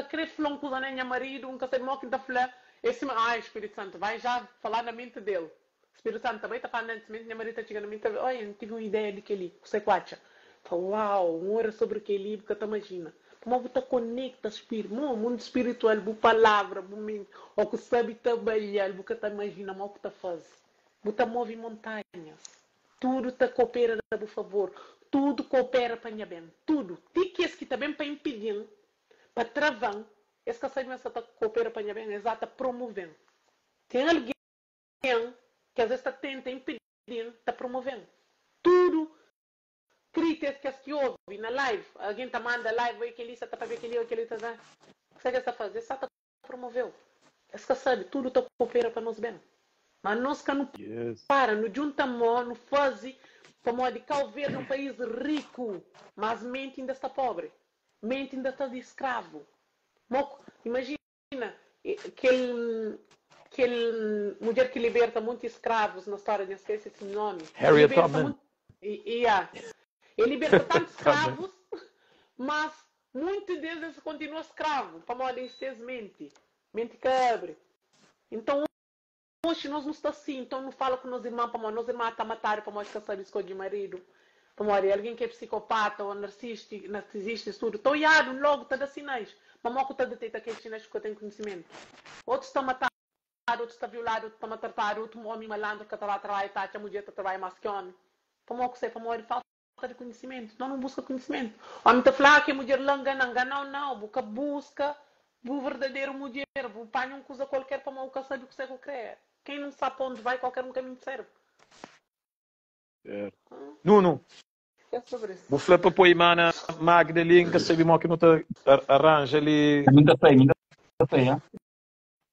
krê fla un kuza na nha maridu, N ka sabe modi ki N ta fla. É sima, ai, Spiritu Santu, vai já fala na menti del. Spiritu Santu ta bai ta fala na menti, nha maridu ta txiga na mi, ta fla, oi, N tive un ideia di kel-li, kusé ku atxa? N fla, uau, N ora sobri kel-li, bu ka ta imajina. Pamodi bu ta konekta spiritu, mo, mundu spiritual, bu palavra, bu menti, ô ku sabe ta balial, bu ka ta imajina modi ku ta faze. Bu ta move montanhas. Tudu ta kopera na bu favor. Tudu kopera pa nha ben. Tudu, ti kes ki ta ben pa inpidi-m, pa trava-m, es ka sabe ma es sa ta kopera pa nha ben, es ata promove-m. Ten algen ki asvês ta tenta inpidi-m, ta promove-m. Tudu kritis, kes ki obi na live, algen ta manda live, oi kel-li sa ta pabia kel-li, oi kel-li ta. Kuzê ki es ta faze? Es sa ta promoveu. Es ka sabe, tudu ta kopera pa nos ben. Ma nos ka nu Yes. para, nu djunta mo, nu faze, pamodi Kau Verdi é un país riku, mas menti inda sta pobre, menti inda sta di skravu. Mo, imajina, kel kel mudjer ki liberta monti skravus na stória, nha skese si nomi, e Harriet liberta Tubman. monti, ia, e liberta tantu Tubman. skravus, mas Munti des es kontinua skravu pamodi es ses menti, menti ka abri. Inton oxi nos nu sta si, inton nu fala ku nos irman pamodi nos irman ta matadu pamodi ka sabi skodji maridu, pamodi algin ki é psikopata o narsisti, narsisista es tudu ta oiadu logu ta da sinais, ma mo ku ta deteta kel sinais ku ka ten kunhisimentu? Otus ta matadu, otus ta violadu, otu ta matartadu, otu omi malandru ka ta ba trabadja ta atxa mudjer ta trabadja mas ki omi. Pamodi ku sai? Pamodi falta Falta di kunhisimentu. Nau nu buska kunhisimentu. Omi ta fla, ah, ke mudjer la ngana. Nganau nau, bu ka buska bu verdaderu mudjer. Bu panha un kuza kualker pamodi bu ka sabi kusé ku kre. Quem não sabe pa onde vai, qualquer um caminho serve. Certo. Nuno, É sobre isso. bu fla pa poi mana Magda li, N ka sabi mo ki nu ta arranja li. Mi N ka sai, mi N ka sai, ah.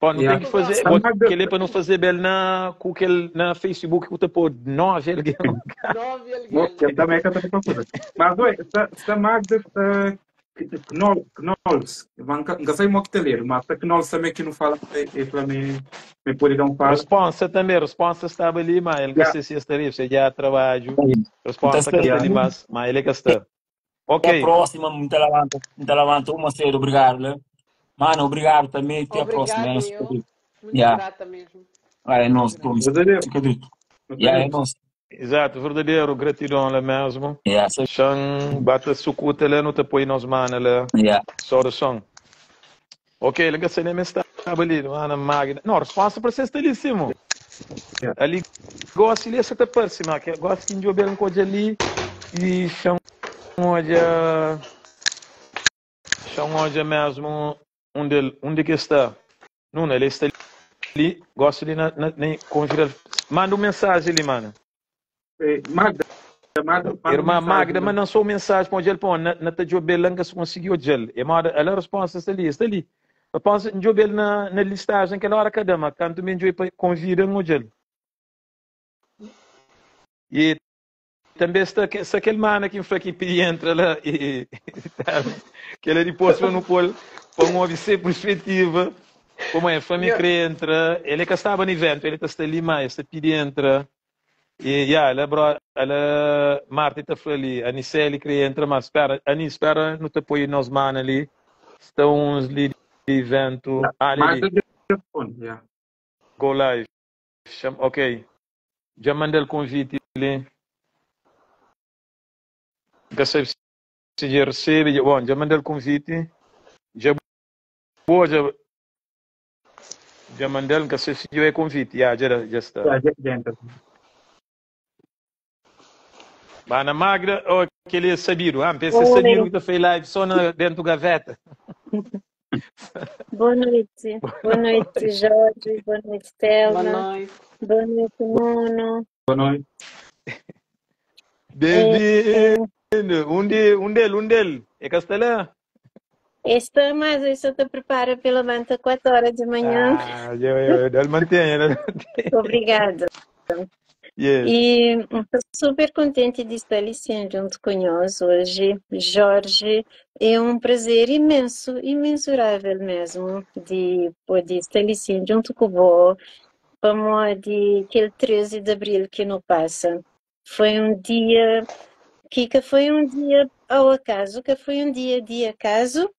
Pô, nu Yeah. ten ki faze, Sta bo, Magda. kel-li é pa nu faze bel na ku kel na Facebook ku ta pô 9 algen. 9 Bo, algen. kel também ka ta procura. Mas oi, sta, sta Magda sta Knoll, Knolls. Mas nka, nka sei mo ki ta ler, mas sta Knolls também ki nu fala e, e fla me, me pode dar um fala. Responsa também, responsa estaba ali, mas ele ka Yeah. sei se está ali, se já trabalho. Nta Responsa sta ka está ali. ali mas, mas ele ka está. Até a Ok. próxima, N ta labanta, N ta labanta uma cedo, obrigado, né? Mano, obrigado também, até a próxima. Obrigada É nosso eu. querido. Muito Yeah. grata mesmo. Ah, é Muito nosso, grata. Gomes. Verdadeiro. Fica dito. Yeah, é Verdadeiro. nosso. Exato, verdadeiro, gratidão lá mesmo. Yeah, so, Xan bata sucuta lá, não te põe nos mana lá. yeah. Saudação. Ok, ele que nem estava ali, mana Magda. Não, resposta para você está ali, Simo. Yeah. Ali, gosto ali, essa tá parece, mas que gosto que eu bem coisa ali e chão olha, chão olha mesmo onde onde que está. Não, ele está ali, gosto ali na, na, na convida. Manda uma mensagem ali, mano. Eh, Magda, manda, manda Irmã mensagem Magda lá. manda só un mensaji pa odja-l pa na, na ta djobe-l la N ka konsigi odja-l. E moda ala resposta sta li, sta li. Resposta N djobe-l na, na listajen kel ora ka da, ma kantu mi N djobe pa konvida N odja-l. E tanbe sta, sta kel mana ki N fla ki pidi entra la e kel-la dipôs pa nu pô-l pa N obi se perspetiva. Pamodi el fla mi Yo, kre entra, el é ka staba na iventu, el ta sta li ma el sta pidi entra. E ya, ala bro, ala Marta ta fla li, Aniceli kre entra, ma spera, Ani, spera nu ta poi nos mana li, sta uns li di iventu, Yeah. ah, li Magda li, dja responde, yeah. go live, Cham, ok, dja manda-l konviti li, N ka sabe si dja resebe, dja, bon, dja manda-l konviti, dja bo, dja. Dja manda-l, N ka sabe si dja é konviti. Ya, dja da, dja sta. Ya, dja, dja entra. Mana Magda, oh, kel-li é sabidu. Ah, N pensa é sabidu Oi, ki ta fai live só na dentu gaveta. boa noite. Boa noite, Jorge. Boa noite, boa Telma. noite. Boa noite, Nuno. Boa noite. É, Bem-vindo! Um de, um dele, um dele. É ka sta la? está mais, eu só te prepara pela levanta 4 horas de manhã. Ah, eu, eu, eu, ele mantém, ele mantém. Obrigada. Yes. E estou super contente de estar ali sim, junto conosco hoje. Jorge, é um prazer imenso, imensurável mesmo, de poder estar ali sim, junto com o Vamos de aquele 13 de abril que não passa. Foi um dia que, que foi um dia ao acaso, que foi um dia de acaso,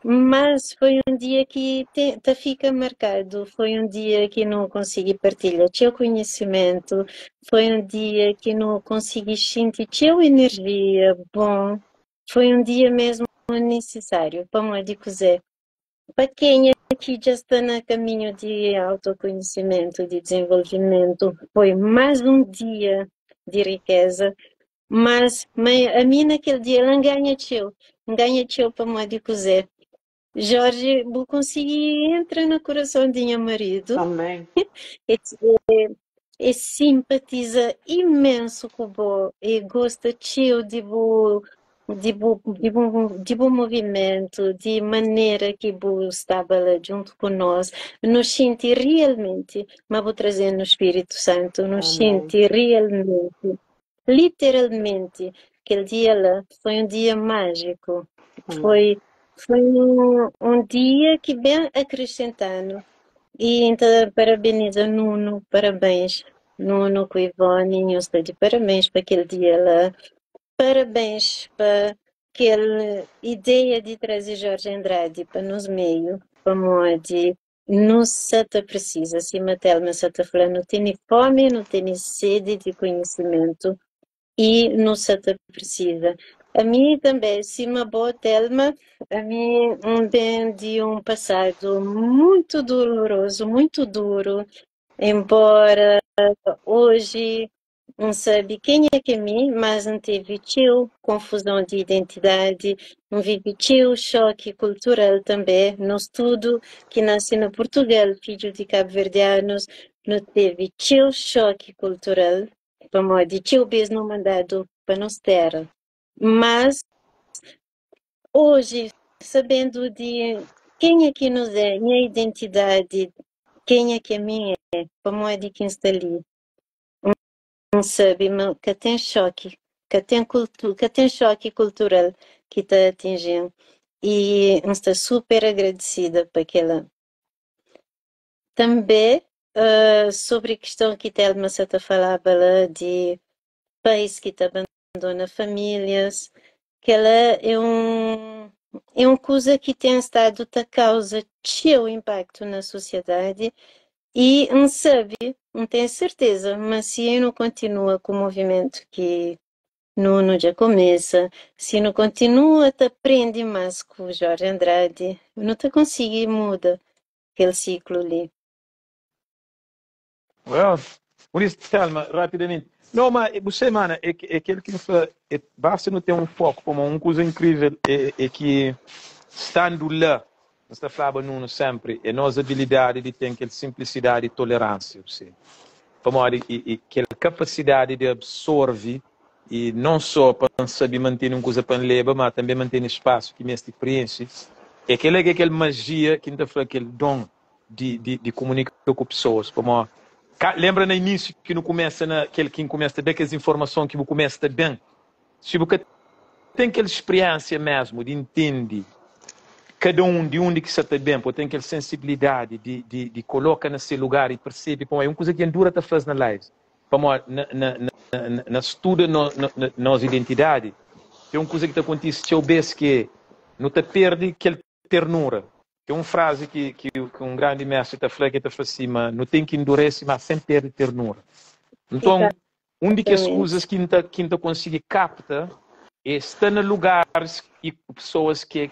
mas foi um dia que te, te fica marcado, foi um dia que não consegui partilhar teu conhecimento, foi um dia que não consegui sentir teu energia bom, foi um dia mesmo necessário para me dizer. Para quem aqui já está no caminho de autoconhecimento, de desenvolvimento, foi mais um dia de riqueza, mas, mas a mim naquele dia ela ganha teu, ganha teu para me dizer. Jorge, vou conseguir entrar no coração de meu marido. Amém. E, e, e simpatiza imenso com o e gosta teu de bo de bom, de bom, de bom movimento, de maneira que bo estava lá junto conosco, nos sente realmente, mas vou trazer no Espírito Santo, nos Amém. sente realmente, literalmente, aquele dia lá foi um dia mágico, Amém. foi, foi um, um dia que bem acrescentando. E então parabenizo Nuno, parabéns, Nuno com Ivone, eu estou de parabéns para aquele dia lá. Parabéns para aquela ideia de trazer Jorge Andrade para nos meio, para de não se te precisa, se a Telma se te falando, não tem fome, não tem sede de conhecimento e não se te precisa. A mim também, se uma boa Telma, a mim um bem de um passado muito doloroso, muito duro, embora hoje não sabe quem é que é mim, mas não teve tio, confusão de identidade, não vive tio, choque cultural também. Nós tudo que nasce no Portugal, filho de cabo-verdianos, não teve tio choque cultural, como de tio mesmo mandado para nos terra. Mas hoje, sabendo de quem é que nos é, minha identidade, quem é que a minha é, como é de quem está ali, não sabe, mas que tem choque, que tem cultura, que tem choque cultural que está atingindo. E estou super agradecida por aquela. Também, sobre a questão que Telma se falava lá de país que te abandona famílias, que ela é um é uma coisa que tem estado a causa seu impacto na sociedade e não sabe, não tem certeza, mas se não continua com o movimento que Nuno já começa, se não continua, te aprende mais com o Jorge Andrade, não te consegue muda aquele ciclo ali. Well, por isso, Telma, rapidamente. Não, mas você, mano, é, é aquele que fala, é, basta não ter um foco, como uma coisa incrível é, é que estando lá, nós está falando Nuno sempre, é nossa habilidade de ter aquela simplicidade e tolerância, você. Como e, e aquela capacidade de absorver I non so pa N sabe mantene un kuza pa N leba, ma tanbe mantene spasu ki meste prienxe. É kel-la ki é kel majia ki N ta fla, kel don di, di, di kumunika ku pesoas. Pamodi, ka, lenbra na inísiu ki nu kumesa na kel ki N kumesa ta da kes informason ki bu kumesa ta ben, si bu ka ten kel spriensia mesmu di ntende kada un di undi ki sa ta ben, pa bu ten kel sensibilidadi di, di, di koloka na se lugar i persebe, pamodi é un kuza ki N dura ta fla-s na lives. Pamodi na, na, na, na studa no, no, nos identidadi, ten un kuza ki ta kontise txeu bês ki é nu ta perde kel ternura. Ten un frazi ki, ki, ki un grandi mestri ta fla, ki el ta fla si, ma nu ten ki endurese, má sen perde ternura. Nton, un di kes kuzas ki N ta, ki N ta konsigi kapta é sta na lugaris i ku pesoas ki,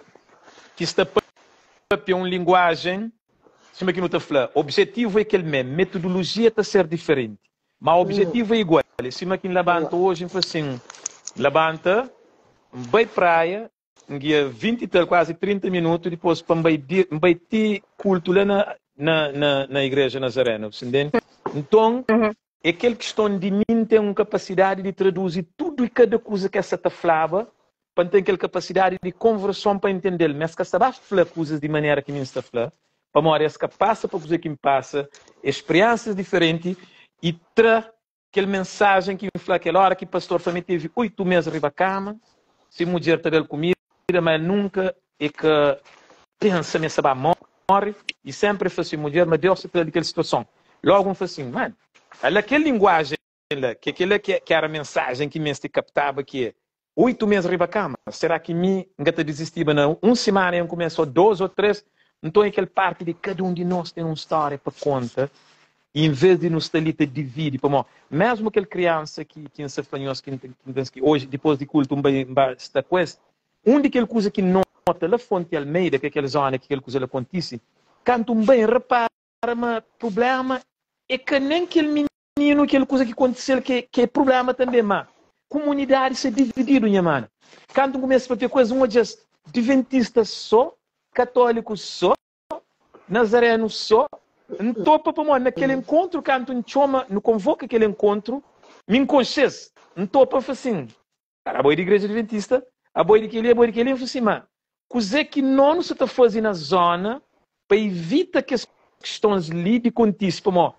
ki sta papia un linguajen Sima ki nu ta fla, objetivu é kel mé, metodolojia ta ser diferenti, má objetivu é igual. É sima ki N labanta oji, N fla sin, N labanta, N bai praia, N gia 20 i tal, kuazi 30 minutu, dipôs pa N bai di, N bai ti kultu la na, na, na, na Igreja Nazarena, bu sta ntende? Nton, é kel kiston di mi N ten un kapasidadi di traduzi tudu i kada kuza ki es sa ta flaba pa N ten kel kapasidadi di konverson pa intende-l, ma es ka sta ba fla kuzas di manera ki mi N sta fla, pamodi es ka pasa pa kuzê ki N pasa, é spriensas diferenti, i tra kel mensajen ki N fla kel óra ki pastor fla mi tevi 8 mês riba kama, se mudjer ta da-l kumida, ma el nunka e ka pensa ma el sta ba móre, i sénpri el fla se mudjer ma Deus ta tra-l di kel situason. Lógu N fla sin, Man, ala kel linguajen la, ke kel-la ki éra mensajen ki meste kaptaba ki é 8 mês riba kama, será ki mi N ka ta dizistiba na un simana i N kumesa ô 2 ô 3? Nton é kel parti di kada un di nos ten un stória pa konta i envês di nu sta li ta dividi, pamodi mésmu kel kriansa ki ki N sta fla nhos ki N ta ki oji dipôs di kultu N bai N ba sta ku es, un di kel kuza ki N nota la Fonte Almeida, ki é kel zóna ki kel kuza la kontise, kantu N bai N repara ma prubléma é ka nen kel mininu kel kuza ki kontise-l ki é prubléma tanbê, má kumunidadi sta divididu nha mana. Kantu N kumesa papia ku es, N odja-s diventistas sô, katólikus sô, nazarenus sô. N topa pamodi na kel enkontru kantu N txoma, nu konvoka kel enkontru, mi N konxe-s. N topa N fla sin, Abo é di igreja adventista, abo é di kel-li, abo é di kel-li. N fla sin, má kuzê ki no nu sta ta faze na zóna pa ivita kes kistons li di kontise? Pamodi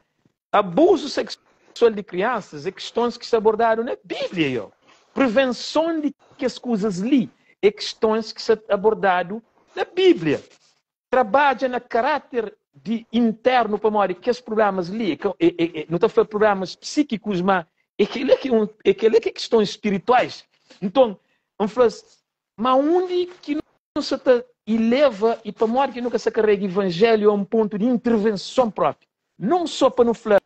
abuzu seksual di kriansas é kistons ki sta abordadu na Bíblia. Yo, prevenson di kes kuzas li é kistons ki sta abordadu na Bíblia. Trabadja na karáter di internu pamodi kes prublémas li é ka, é, é, é, nu ta fla prublémas psíkikus, má é kel-la ki un, é kel-la ki é kistons spirituais. Nton, N fla-s, má undi ki nu sa ta ileva i pamodi ki nu ka sa karega ivanjéliu a un pontu di intervenson própi? Non sô pa nu fla,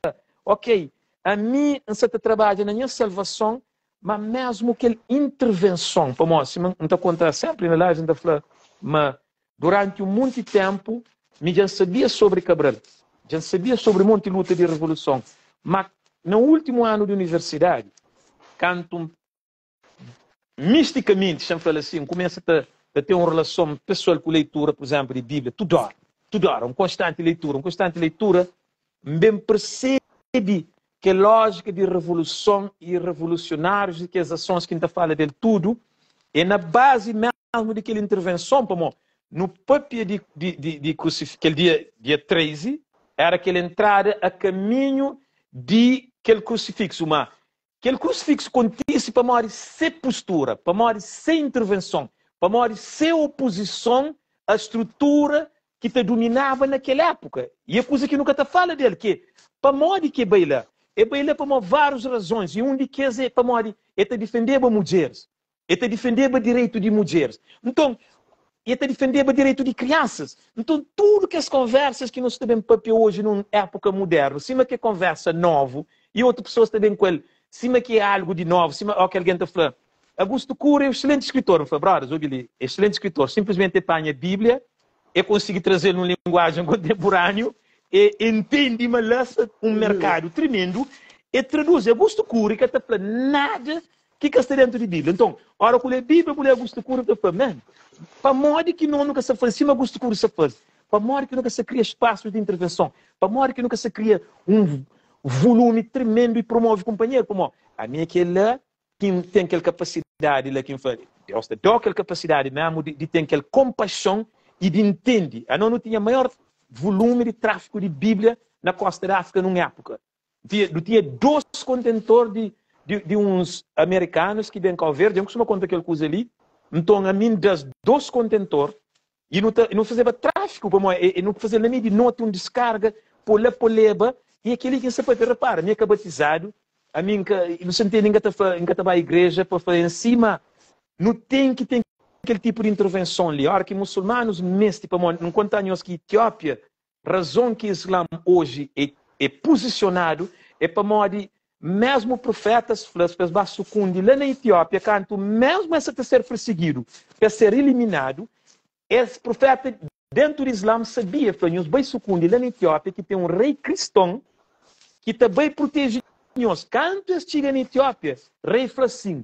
ok, ami N sa ta trabadja na nha salvason, má mésmu kel intervenson, pamodi sima N ta konta sénpri na lives, N ta fla ma Duranti un monti ténpu, mi dja N sabia sobri Cabral, dja N sabia sobri monti luta di revoluson, má na últimu anu di universidadi, kantu N, mistikamenti, xa N fla-l asin, N kumesa ta ta ten un relason pesoal ku leitura, pur izénplu, di Bíblia, tudu óra, tudu óra, un konstanti leitura, un konstanti leitura, N ben persebe kel lójika di revoluson i revolusionárius i kes asons ki N ta fala del tudu é na bazi mésmu di kel intervenson, pamó nu pâpia di di di di krusif kel dia dia 13 éra kel entrada a kaminhu di kel krusifiksu, má Kel krusifiksu kontise pamodi se pustura, pamodi se intervenson, pamodi se opozison a strutura ki ta duminaba na kel épuka. I é kuza ki nu ka ta fala del, ki é pamodi ki e bai la. E bai la pamodi várius razons, i un di kes é pamodi e ta difendeba mudjeris. E ta difendeba direitu di mudjeris. Nton, e ta difendeba direitu di kriansas. Nton, tudu kes konversas ki nos ta ben papia oji nun épuka mudernu, sima ki é konversa novu, i otu pesoas ta ben ku el sima ki é algu di novu, sima óki algen ta fla, Agustu Cury é un exselenti skritor. N fla, Brothers, obi li, exselenti skritor, sinplismenti e panha Bíblia, e konsigi traze-l nun linguajen kontenpuraniu, e entende ma la sta un merkadu trimendu, e traduzi. Agustu Cury ka ta fla nada Ki ka sta dentu di Bíblia. Nton, óra ku lé Bíblia, bu lé Agustu Cury, bu ta fla, Man, pamodi ki no nu ka sta faze sima Agustu Cury sta faze? Pamodi ki nu ka sta kria spasus di intervenson? Pamodi ki nu ka sta kria un vulumi tremendu i promove kunpanheru? Pamodi ami é kel-la. ki N ten kel kapasidadi la ki N fla, Deus ta da-u kel kapasidadi mésmu di ten kel konpaxon i di ntende. Anos nu tinha maior vulumi di tráfiku di Bíblia na kósta di Áfrika nun épuka. Nu tinha dôs kontentor di di uns amerikanus ki ben Kau Verdi, N kustuma konta kel kuza li. Nton ami N da-s dôs kontentor I nu ta nu fazeba tráfiku pamodi e nu faze-l na meiu di noti un diskarga pô la pô leba i é kel-li ki N sta pâpia. Repara, mi é ka batizadu, ami N ka nu sta ntende N ka ta fla N ka ta ba igreja pa fla en si, má nu ten ki ten kel tipu di intervenson li óra ki musulmanus meste pamodi N konta nhos ki Etiópia Razon ki Islam oji é é puzisionadu é pamodi mesmu prufetas fla-s pa es ba sukundi la na Etiópia kantu mesmu es sa ta ser pirsigidu pa es ser iliminadu. Es prufeta dentu di Islam sabia fla nhos bai sukundi la na Etiópia ki ten un rei kriston ki ta bai pruteje nhos. Kantu es txiga na Etiópia rei fla sin,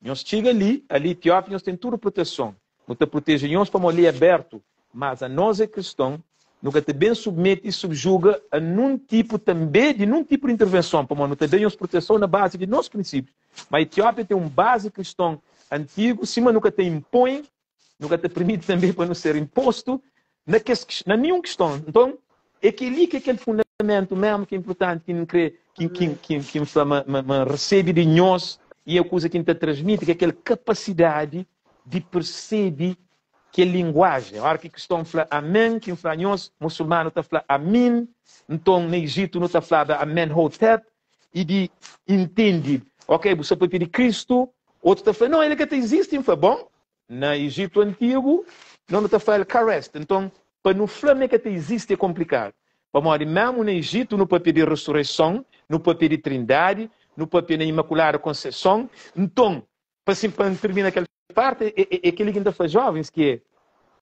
Nhos txiga li, ali Etiópia nhos ten tudu pruteson. Nu ta proteje nhos pamodi lei é abertu, mas anos é kriston, nu ka ta ben submete i subjuga a nun tipu tanbe di nun tipu di intervenson, pamodi nu ta da nhos proteson na bazi di nos prinsipius. Ma Etiópia ten un bazi kriston antigu, sima nu ka ta inpoi, nu ka ta permiti tanbe pa nu ser inpostu na kes na ninhun kiston. Nton, é kel-li ki é kel fundamentu mésmu ki é inpurtanti ki N krê ki ki ki ki N fla ma ma ma N resebe di nhos i é kuza ki N ta transmiti, ki é kel kapasidadi di persebe kel linguajen. Óra ki kriston fla amén, ki N fla anhos, musulmanu ta fla amin, nton na Ijitu nu ta flaba Amenhotep, i di intende, ok, bu sta papia di Kristu, otu ta fla, no, el ka ta izisti, N fla, bon, na Ijitu antigu, no nu ta fla el Karest, nton, pa nu fla ma el ka ta izisti é konplikadu, pamodi mésmu na Ijitu nu papia di resureison, nu papia di Trindadi, nu papia na Imakulada Konseson, nton, Pa sin pa N tirmina kel parti, é é kel-li ki N ta fla jovens, ki é,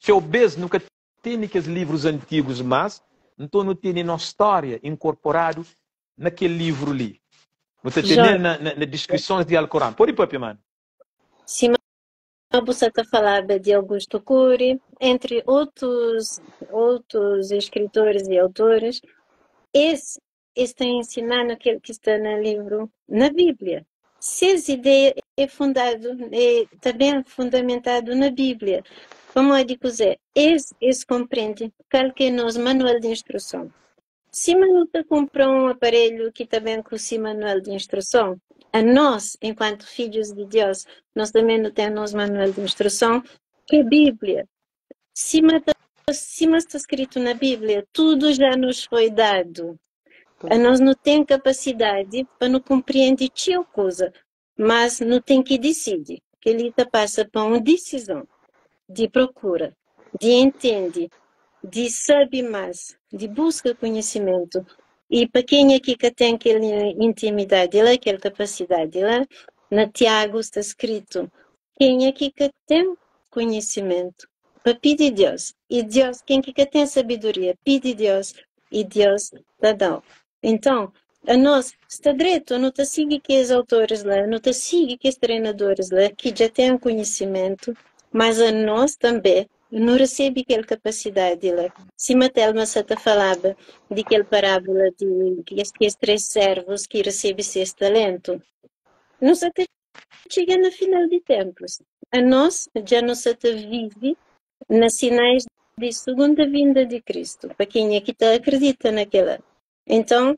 txeu bês nu ka tene kes livrus antigus más, nton nu tene nos stória inkorporadu na kel livru li. Nu ta tene-l na na na diskrisons di Alkoran. Pode papia, manu. Sima bu sa ta falaba di Augusto Cury, entri otus otus eskritoris i autoris, es Es ta inxina-nu kel ki sta na livru na Bíblia. Ses ideia é fundadu, é ta ben fundamentadu na Bíblia. Pamodi kuzê? Es, es konprende kal ki é nos manual di instruson. Sima nu ta kunpra un aparelhu ki ta ben ku se manual di instruson, anos, enkuantu fidjus di Deus, nos tanbê nu ten nos manual di instruson, ki é Bíblia. Sima ta sima sta skritu na Bíblia, tudo já nos foi dadu. A nós nu ten kapasidadi pa nu kunpriendi txeu kuza, mas nu ten ki disidi. Kel-li ta pasa pa un disizon di prokura, di intende, di sabe más, di buska konhisimentu. I pa kenha ki ka ten kel intimidadi la, kel kapasidadi la, na Tiagu sta skritu, Kenha ki ka ten konhisimentu, pa pidi Deus, i Deus, ken ki ka ten sabedoria, pidi Deus, i Deus ta da-u. Enton, anos sta dretu, nu ta sigi kes autoris la, nu ta sigi kes trenadoris la ki dja ten konhisimentu, mas anos tanbe nu resebe kel kapasidadi la. Sima Telma sa ta falaba di kel parábola di kes tres servus ki resebe ses talentu, nu sa ta Txiga na final di ténpus, anos dja nu sa ta vive na sinais di sugunda vinda di Kristu, pa kenha ki ta akridita na kel-la. Enton,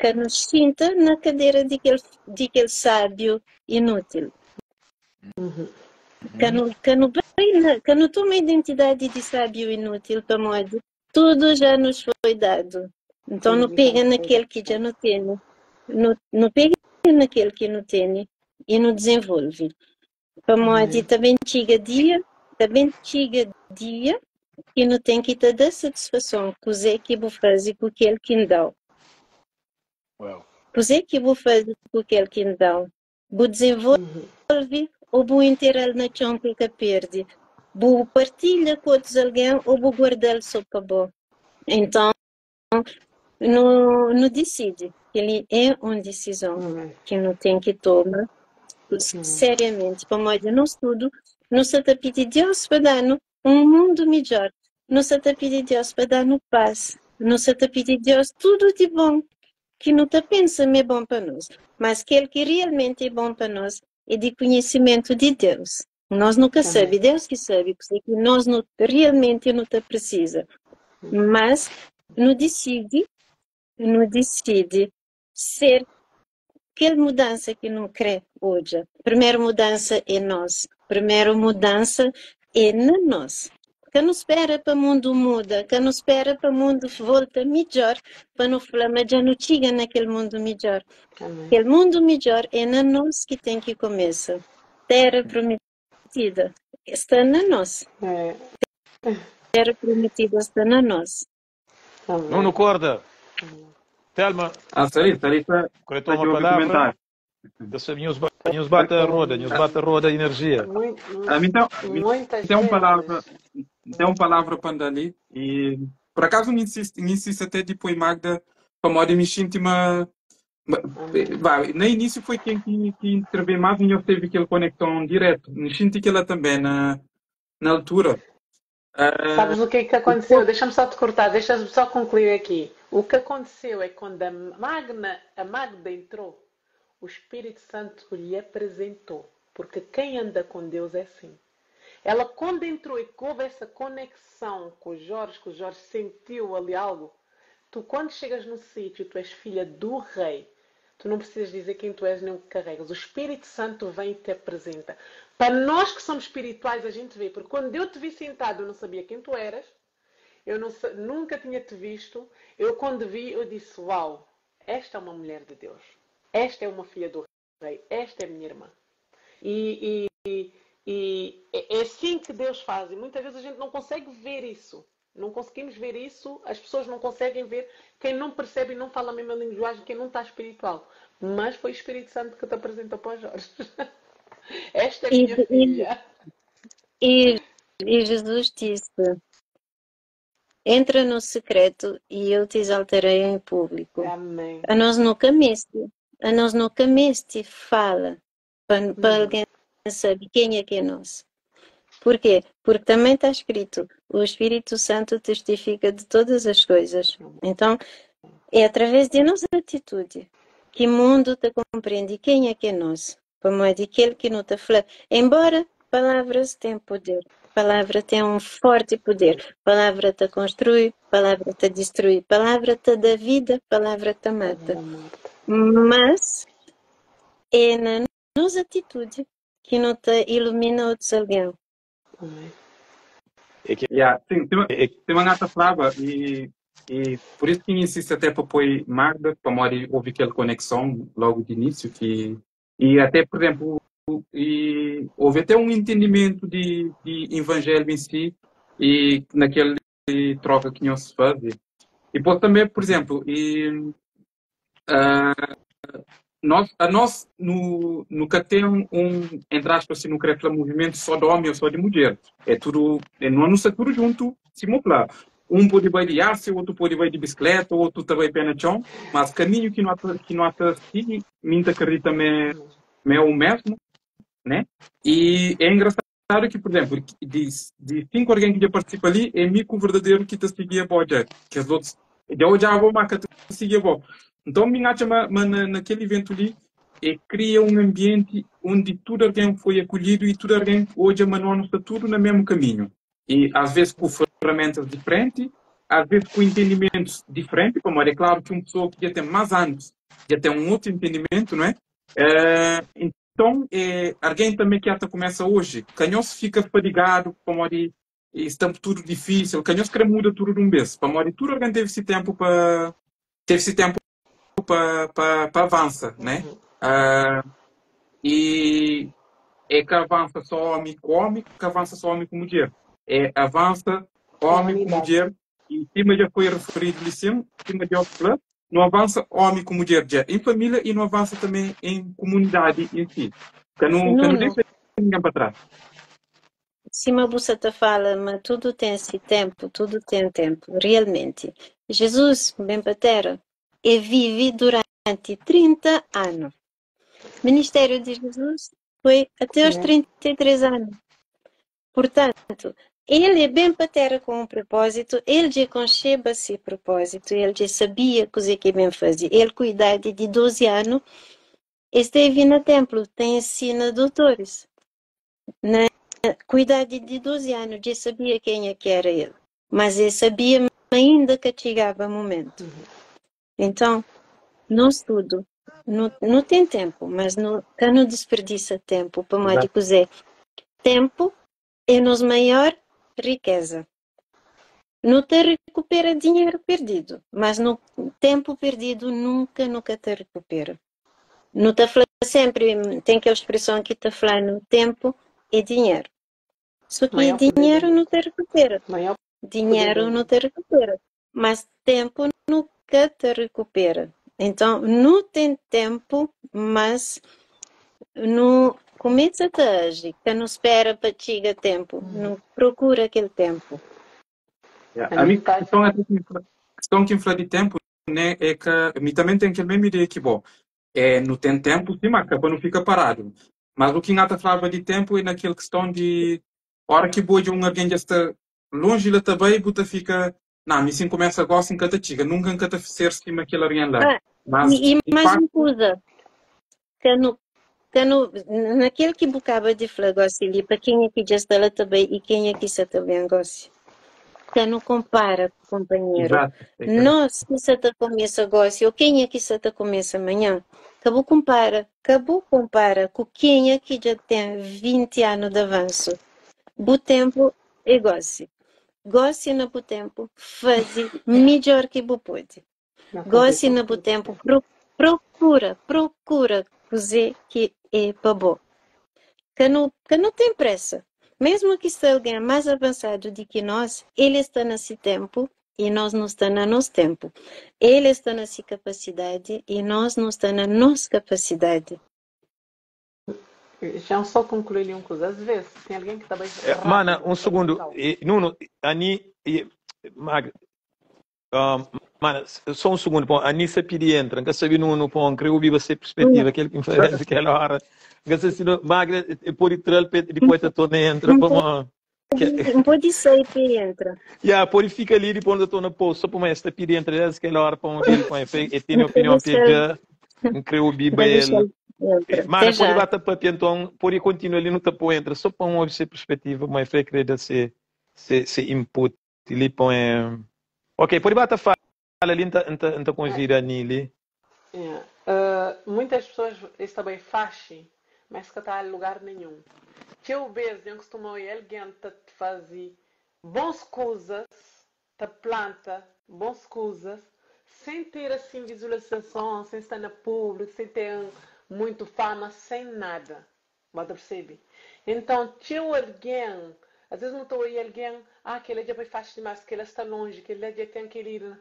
ka nu xinta na kadera di kel di kel sábiu inútil. Ka nu ka nu bai na ka nu toma identidadi di sábiu inútil, pamodi tudu já nos foi dadu. Nton nu pega na kel ki dja nu tene, nu, nu pega na kel ki nu tene i nu dizenvolve. Pamodi ta ben txiga dia, ta ben txiga dia ki nu ten ki ta da satisfason kuzê ki bu faze ku kel ki N da-u. Kuzê ki bu faze ku kel ki N da-u? Bu dizenvolve ô bu intera-l na txon pa el ka perde? Bu partilha ku otus algen ô bu guarda-l sô pa bo? Enton, nu, nu disidi. Kel-li é un disizon ki nu ten ki toma seriamenti, pamodi nos tudu nu sta ta pidi Deus pa da-nu un mundu midjór, nu sta ta pidi Deus pa da-nu pas, nu sta ta pidi Deus tudu di bon. ki nu ta pensa ma é bon pa nos, mas kel ki realmenti é bon pa nos é di konhisimentu di Deus. Nos nu ka sabe, Deus ki sabe kuzê ki nos nu realmenti nu ta presiza. Mas nu disidi, nu disidi ser kel mudansa ki nu krê odja. Primeru mudansa é nos. Primeru mudansa é na nos. Ka nu spera pa mundu muda, ka nu spera pa mundu volta midjór pa nu fla ma dja nu txiga na kel mundu midjór. Kel mundu midjór é na nos ki ten ki kumesa. Téra Prometida sta na nos. Téra Prometida sta na nos. Nuno korda. Telma. Ah, sta li, sta li, sta, Kre sta toma djobe palavra. kumentáriu. Da sabe, nhos, nhos bate a roda, nhos bate a roda energia. A mim tem, mi Muitas tem um palavra, vezes. tem um palavra para andar ali e por acaso me insiste, me insiste até depois Magda para modo me sinto uma Vá, no início foi quem que, que interveio mais e eu teve aquela conexão direto. Me sinto que ela também na, na altura. Sabes o que é que aconteceu? Deixa-me só te cortar, deixa-me só concluir aqui. O que aconteceu é quando a Magna, a Magda entrou, o Espírito Santo lhe apresentou, porque quem anda com Deus é assim. Ela quando entrou e que houve essa conexão com o Jorge, que o Jorge sentiu ali algo, tu quando chegas num sítio, tu és filha do rei. Tu não precisas dizer quem tu és nem o que carregas. O Espírito Santo vem e te apresenta. Para nós que somos espirituais, a gente vê. Porque quando eu te vi sentado, eu não sabia quem tu eras. Eu não, nunca tinha te visto. Eu quando vi, eu disse, uau, esta é uma mulher de Deus. Esta é uma filha do rei. Esta é minha irmã. E, e, e é assim que Deus faz. E muitas vezes a gente não consegue ver isso. Não conseguimos ver isso, as pessoas não conseguem ver. Quem não percebe e não fala a mesma linguagem, quem não está espiritual. Mas foi o Espírito Santo que te apresentou para o Jorge. Esta é E, minha e, filha. e, e Jesus disse: Entra no secreto e eu te exaltarei em público. Amém. A nós nunca meste, a nós nunca meste fala para, para alguém saber quem é que é nós. Por quê? Porque também está escrito: o Espírito Santo testifica de todas as coisas. Então, é através de nossa atitude que o mundo te compreende quem é que é nós. Como é de aquele que não te fala. Embora palavras têm poder, palavra tem um forte poder. Palavra te construi, palavra te destrui, palavra te dá vida, palavra te mata. Mas é na nossa atitude que não te ilumina outros alguém. Amém. É que, Yeah, sim, tem uma, é, tem uma gata flava e, e por isso que insiste até para pôr Magda, para modo houve aquela conexão logo de início que e até, por exemplo, e houve até um entendimento de, de evangelho em si e naquele troca que não se faz. E pode também, por exemplo, e, ah, nós, a nós no, nunca tem um, entre aspas, assim, não querer falar movimento só de homem ou só de mulher. É tudo, é, não está tudo junto, se mopla. Um pode ir de aço, o outro pode ir de bicicleta, o outro também pé no chão, mas caminho que não há, que não há assim, me acredita me, me é o mesmo, né? E é engraçado que, por exemplo, de, de cinco alguém que já participa ali, é mico verdadeiro que te seguia boja, que os outros, já odiava mas que te seguia bo. Então, me acha, ma, ma na, naquele evento ali, é, cria um ambiente onde tudo alguém foi acolhido e tudo alguém hoje mano está tudo no mesmo caminho. E às vezes com ferramentas diferentes, às vezes com entendimentos diferentes, como é claro que uma pessoa que já tem mais anos já tem um outro entendimento, não é? É, então, é, alguém também que até começa hoje, canhoso fica fadigado, como de está tudo difícil, canhoso quer muda tudo de um vez, como de tudo alguém teve esse tempo para teve esse tempo para para para avança, né? Ah, e é que avança só homem com homem, que avança só homem com mulher. É avança homem com mulher, e cima já foi referido ali cima, cima de outro não avança homem com mulher já em família e não avança também em comunidade em si. Que não, que não Nuno, deixa ninguém para trás. se uma buçata fala, mas tudo tem esse tempo, tudo tem tempo, realmente. Jesus vem para a terra e vive durante 30 anos. O ministério de Jesus foi até aos 33 anos. Portanto, El é ben pa téra ku un propózitu, el dja konxeba se propózitu, el dja sabia kuzê ki el ben faze. El ku idadi di 12 anu, el stevi na ténplu ta ensina dotoris. Na ku idadi di 12 anu dja sabia kenha ki éra el, mas el sabia ma inda ka txigaba momentu. Então, nos tudu nu, nu ten ténpu, mas nu ka nu disperdisa ténpu, pamodi kuzê? Ténpu é nos maior rikéza. Nu ta rekupera dinheru perdidu, mas no ténpu perdidu nunka nu ka ta rekupera. Nu ta fla sénpri, ten kel spreson ki ta fla-nu ténpu é dinheru. Sô ki Maior poder do dinheru nu mundo. ta rekupera, Maior poder do dinheru nu mundo. ta rekupera, mas ténpu nu ka ta rekupera. Então, nu ten ténpu, mas nu kumesa ta aji, ka nu spera pa txiga ténpu, nu prokura kel ténpu. Yeah. A A mi mi, ta questão até que questão que fala de tempo, né, é que mi também tem aquele mesma ideia que bom. É, não tem tempo, sim, mas para não fica parado. Mas o que Ngata falava de tempo é naquela questão de hora que boa de um alguém já está longe lá também, buta fica, não, mi sim começa agora, sim que chiga, nunca nunca ser cima aquele alguém lá. Ah, Mas, e, e de mais um facto, coisa, que no, que no, naquele que bocava de falar gosto ali, para quem aqui já está lá também e quem aqui está também gosta. Que não compara, companheiro. exato, é que Nós que se te começa gosto, ou quem aqui se te começa amanhã, acabou compara, acabou compara com quem aqui já tem 20 anos de avanço. Bu tempo é gosto. Gosto no bu tempo, faz melhor que bu pode. Não Goste acredito. no bu tempo, procura, procura cozer que é para bom. Que não tem pressa. Mesmo que seja alguém mais avançado do que nós, ele está nesse tempo e nós não está no nosso tempo. Ele está nessa capacidade e nós não está na nossa capacidade. Já só concluir uma coisa. Às vezes tem alguém que está bem É, mana, rápido um para segundo. buscar. E, Nuno, Ani, e, Mag, um, mana, só um segundo. Bom, a Anissa pedi entra. Nunca sabe Nuno, bom, queria ouvir você perspectiva, aquele que me faz aquela hora. Nunca sei se Magda pode trazer depois a torna entra Não para pode, uma. Que, não pode sair que entra. yeah, pode ficar ali depois da torna post, só para uma esta pedi entra desde aquela hora para um vir, para e tem Não opinião deixa, pedi, não queria ouvir não para deixa ele. entra. Até Mana, pode já. bater papel, então, pode continuar ali no tapo entra, só para um ouvir perspectiva, mas foi querer se, se input, ali põe. Ok, pode bater fala ali, então convida a Nili. Yeah. Ah, muitas pessoas está bem fácil, mas que está a lugar nenhum. Teu beijo, eu costumo ir alguém te fazer bons coisas, te planta bons coisas, sem ter assim visualização, sem estar na público, sem ter muito fama, sem nada. Você percebe? Então, tinha alguém, às vezes não estou aí alguém, ah, aquele dia foi fácil demais, que ele está longe, que ele dia tem que ir.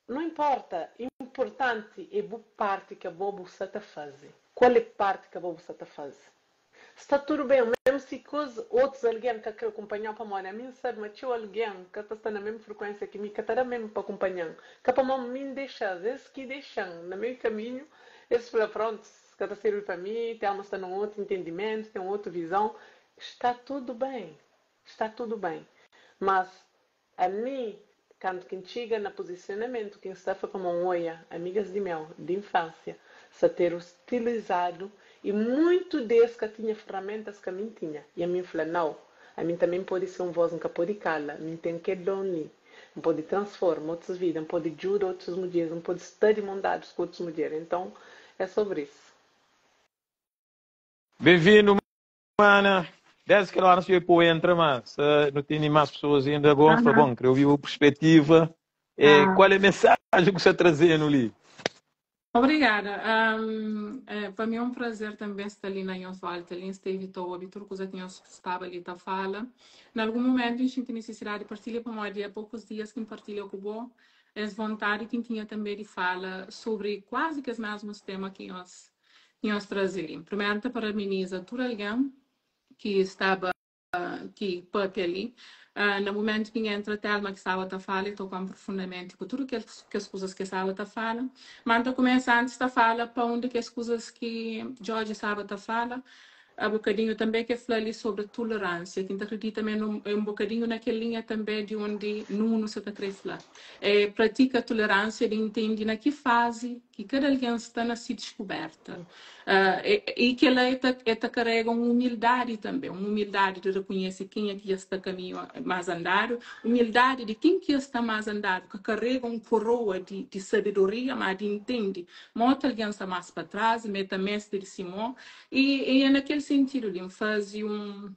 Não importa, importante é boa parte que a boa está a fazer. Qual é a parte que a boa está a fazer? Está tudo bem, mesmo se coisa, outros alguém que quer acompanhar para morar, a mim sabe, mas tinha alguém que está na mesma frequência que mim, que está mesmo para acompanhar, que para mim deixa, às vezes que deixam no meio caminho, eles falam, pronto, que está serve para mim, tem uma está num outro entendimento, tem outra visão, está tudo bem, está tudo bem. Mas a mim, quando quem chega no posicionamento, quem está foi como um oia, amigas de meu, de infância, se ter utilizado e muito desse que tinha ferramentas que a mim tinha. E a mim falou, não, a mim também pode ser um voz nunca pode cala, a mim tem que doni, não pode transformar outras vidas, não pode ajudar outras mulheres, não pode estar de mão dadas com outras mulheres. Então, é sobre isso. Bem-vindo, mana. Desde que hora se pô entra, mas não tem mais pessoas ainda agora, foi bom, queria ouvir a perspectiva. É, qual é a mensagem que você está trazendo ali? Obrigada. Para mim é um prazer também estar ali na nossa volta, ali esteve todo, tudo coisa que nós estava ali tá fala. Em algum momento a gente tem necessidade de partilhar para há poucos dias que partilha com o as vontade que tinha também de fala sobre quase que os mesmos temas que nós trazemos. Primeiro, parabeniza todo alguém que estava que papel ali. No momento que entra a Telma que estava a falar, e tocou profundamente com tudo que as coisas que estava a falar. Mas começa antes da fala para onde que as coisas que Jorge estava a falar. A bokadinhu tanbê ke fla li sobri toleránsia, ki N ta kridita ma é un bokadinhu na kel linha tanbê di undi Nuno sa ta krê fla. É pratika toleránsia di intende na ki fazi ki kada algen sta na si diskubérta. I kel-la é ta é ta karega un umildadi tanbê, un umildadi di rekonhese kenha ki dja sta kaminhu más andadu, umildadi di ken ki dja sta más andadu ka karega un koroa di di sabedoria, má di intende ma otu algen sta más pa tras, ma el ta meste di si mô. I é na kel sentidu li, N faze un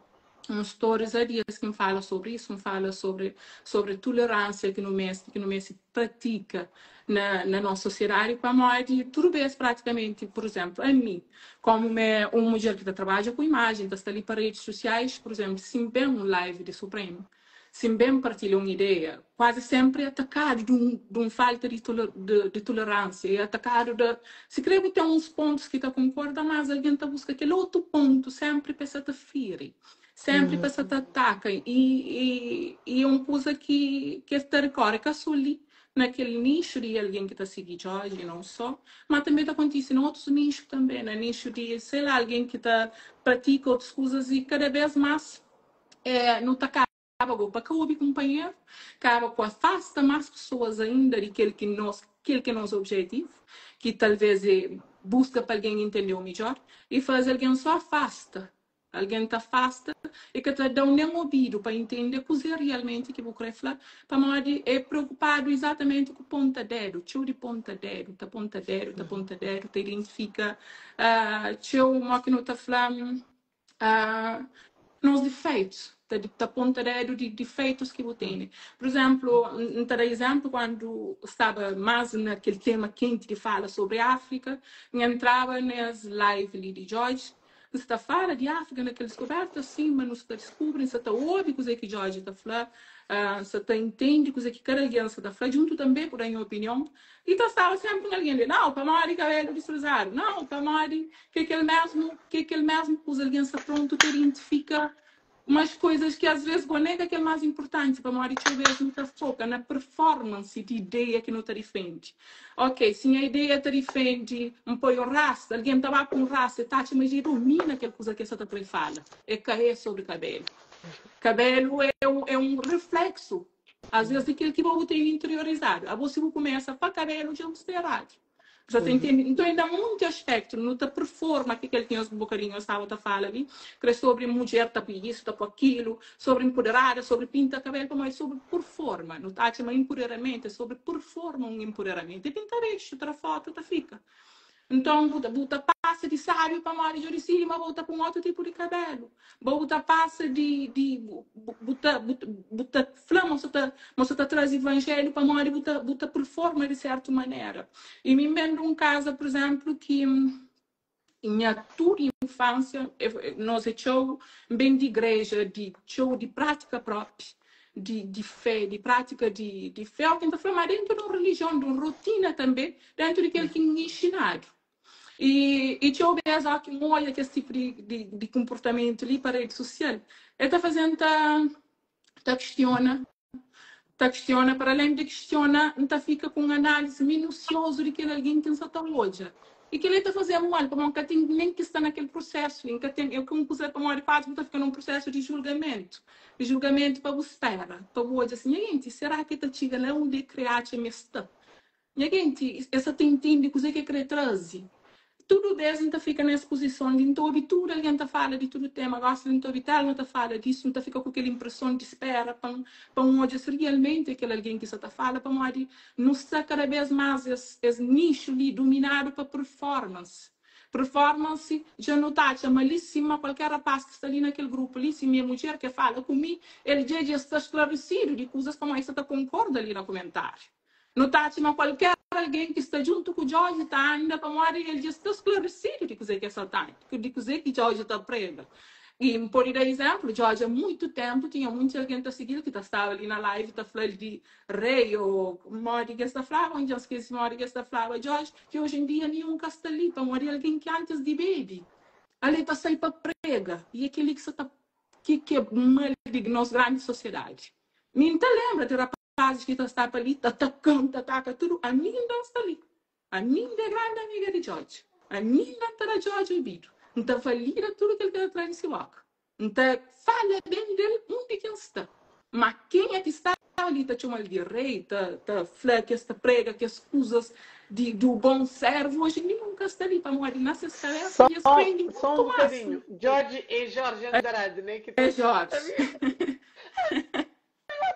un stories há dias ki N fala sobri isu, N fala sobri sobri toleránsia ki nu meste, ki nu meste pratika na na nos sosiedadi, pamodi tudu bês pratikamenti, pur izénplu, ami, komu mi é un mudjer ki ta trabadja ku imajen, ta sta li pa redis sosiais, pur izénplu, si N ben un live di Supremo, Si N ben partilha un ideia, kuazi senpri é atakadu di un, di un falta di, di, di toleránsia, é atakadu da, si kre bu ten uns pontus ki ta konkorda, mas algen ta buska kel otu pontu senpri pa es sa ta firi, senpri pa es sa ta ataka, i, i, i é un kuza ki, ki es ta rikore ka so li, na kel nixu di algen ki ta sigi Jorge i non so, ma tanbe ta kontise na otus nixu tanbe, na nixu di, sei la, algen ki ta pratika otus kuzas i kada bes mas É, nu ta kaba go pa ka obi kunpanheru, kaba ku afasta más pesoas ainda di kel ki nos, kel ki é nos objetivu, ki talvês é buska pa algen intende-u midjór i faze algen sô afasta. Algen ta afasta i ka ta da-u nen obidu pa intende kuzê rialmenti ki bu krê fla, pamodi é preokupadu izatamenti ku ponta dédu, txeu di ponta dédu, ta ponta dédu, ta ponta dédu, ta identifika txeu, mó ki nu ta fla, ah, nos difeitus, ta, ta ponta dedu di difeitus ki bu tene. Por exemplu, N ta da exemplu kuandu staba más na kel tema kenti di fala sobri Áfrika, N entraba nes live li di George, N sta fala di Áfrika na kel diskuberta, sim, ma nu sta diskubri, N sta ta obi kuzê ki George ta fla, ah, N sta ta intendi kuzê ki kada algen sta ta fla, djuntu tanbê ku da nha opinion. I ta staba senpri un algen li, Nau, pamodi kabelu disfrizadu? Nau, pamodi ke kel mesmu, ke kel mesmu kuza. Algen sta prontu ta identifika umas koizas ki as ves bo nega kel mas inpurtanti, pamodi txeu bes nu ta foka na performance di ideia ki nu ta difendi. Ok, si nha ideia ta difendi N poi un rasta, algen ta ba ku un rasta, e ta atxa ma dja e domina kel kuza ki e sa ta kre fala. E ka e sobri kabelu. Kabelu e un, e un refleksu Às ves di kel ki bo bu tene interiorizadu. Abo si bu kumesa pa kabelu dja bu sta eradu. Bu sa ta intende? Nton inda munti aspektu nu ta performa ki kel ki nhos bokadinhu nhos staba ta fala li, kre sobri mudjer ta pui isu, ta pui akilu, sobri empoderada, sobri pinta kabelu, pamodi sobri performa. Nu ta atxa ma empoderamentu é sobri performa un empoderamentu. É pinta bexu, tra fotu ta fika. Nton, bu ta, bu ta pasa di sábiu pamodi dja disidi ma bu ta pun otu tipu di kabelu. Bo bu ta pasa di, di bu, bu ta, bu, bu ta fla ma bu ta, ma bu ta traze ivanjeliu pamodi bu ta, bu ta performa di sertu manera. I mi N ben di un kaza, pur izenplu, ki nha tudu infansia, nos é txeu, N ben di igreja, di txeu di prátika propi. di, di fé, di prátika di, di fé, o ki N ta fla, ma dentu di un relijion, di un rotina tanbe, dentu di kel ki N inxinadu. I, i txeu bês, ó ki N odja kes tipu di, di, di konportamentu li pa redi sosial, el ta faze-m ta, ta kistiona, ta kistiona, para alén di kistiona, N ta fika ku un análisi minusiozu di kel algen ki N sa ta odja. I kel-li ta faze-m mal, pamodi N ka ten nen ki sta na kel prusésu li, N ka ten, é un kuza pamodi kuazi bu ta fika na un prusésu di julgamentu. Julgamentu pa bu spera, pa bu odja si, nha genti, será ki ta txiga la undi e kre atxa ma e sta? Nha genti, e sa ta intende kuzê ki e kre traze? Tudu bês N ta fika na es puzison di N ta obi tudu algen ta fala di tudu tema, gosi li N ta obi Telma ta fala disu, N ta fika ku kel inpreson di spera pa N pa N odja si rialmenti é kel algen ki sa ta fala, pamodi nu sta kada bês más es es nixu li duminadu pa performance. Performance dja nu ta atxa ma li sima kualker rapaz ki sta li na kel grupu li, si mi é mudjer ke fala ku mi, el dja dja sta sklaresidu di kuzas pamodi sta ta konkorda li na kumentariu. Nu ta atxa ma kualker algen ki sta djuntu ku Jorge ta anda pamodi el dja sta sklaresidu di kuze ki el sta ta di kuze ki Jorge ta prega. I N pode da izemplu, Jorge a muitu tempu tinha munti algen ta sigil ki ta staba li na live ta fla-l di Rei ô modi ki es ta flaba, un dja skese modi ki es ta flaba Jorge, ki oji en dia ninhun ka sta li pamodi algen ki antis di bebe ale ta sai pa prega i é kel-li ki sa ta ki ki é mal di nos grandi sosiedadi. Mi N ta lenbra di rapazis ki ta sta pa li ta ta-m ta ataka tudu ami inda N sta li. Ami inda é grandi amiga di George. Ami inda N ta da George obidu. N ta valida tudu kel ki el tra di si boka. N ta fala ben del undi ki N sta. Ma kenha ki sta li ta txoma-l di rei, ta ta fla ki es ta prega kes kuzas di du bon servu, oji ninhun ka sta li, pamodi na ses kabesa Só, dja es prende só mutu um más. bocadinho. Jorge é Jorge Andrade, né? Que É tá. Jorge.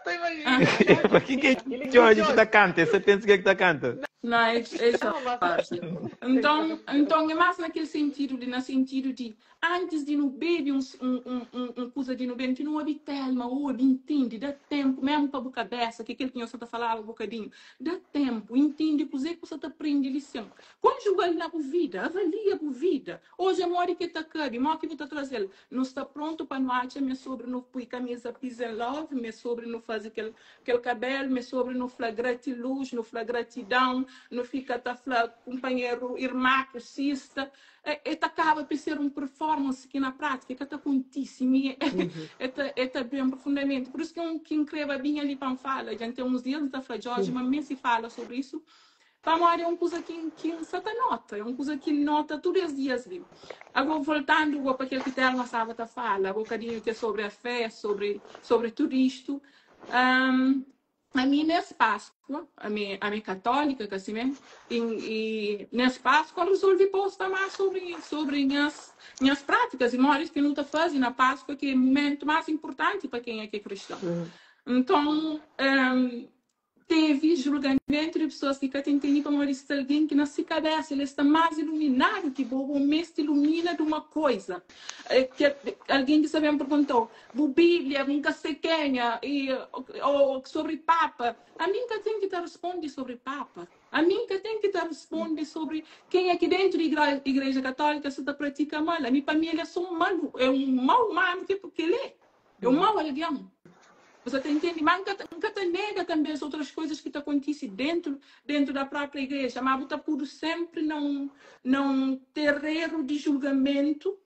Tô imaginando Jorge. Pa ki que é Ele que Jorge que ta Jorge. canta? Esse pensa que é que ta canta. Não, é, é Não, mas Jorge. Então, então é mais naquele sentido de, na sentido de, antes de não bebe um, um, um, um, um coisa de não bebe, que não ouve telma, ouve, entende, dá tempo, mesmo para a cabeça, que aquele que você está falando um bocadinho, dá tempo, entende, coisa que você está aprendendo lição. Conjuga na vida, avalia a vida. Hoje é mora que está cabe, mora que você está trazendo. Não está pronto para não achar, me sobre não pôr camisa peace and love, me sobre não fazer aquele, aquele cabelo, me sobre não falar gratiluz, não falar gratidão, não fica a falar companheiro, irmã, sista. É, é, acaba por ser um performance que na prática que está contíssimo e é, é, é, bem profundamente. Por isso que um que increva bem ali para fala, já tem uns dias está falando Jorge, mas mesmo se fala sobre isso. Pamodi é un kuza ki, ki N sa ta nota, é un kuza ki N nota tudu es dias li. Agora, voltando agora pa kel ki Telma staba ta fala, bocadinho que é sobre a fé, sobre, sobre tudo isto, um, a mim nesse Páscoa, a mim católica, que assim mesmo, e, e nesse Páscoa eu resolvi postar mais sobre, sobre minhas, minhas práticas e modos que não tá fazendo na Páscoa, que é o momento mais importante para quem é que é cristão. Então, um, teve julgamento de pessoas que cá têm como disse alguém que na sua cabeça ele está mais iluminado que bobo, o mestre ilumina de uma coisa. É, que alguém que sabia me perguntou, bu Bíblia, nunca sei quem, e, ou sobre Papa. A mim que tem que te responder sobre Papa. A mim que tem que te responder sobre quem aqui dentro da igreja, igreja Católica se te pratica mal. A mim, para mim, ele é só um mal, é um mau humano que porque ele é. É um mau alguém. Você tem que entender, mas nunca, nunca te nega também as outras coisas que te acontecem dentro, dentro da própria igreja. Mas você pode sempre não, não ter erro de julgamento,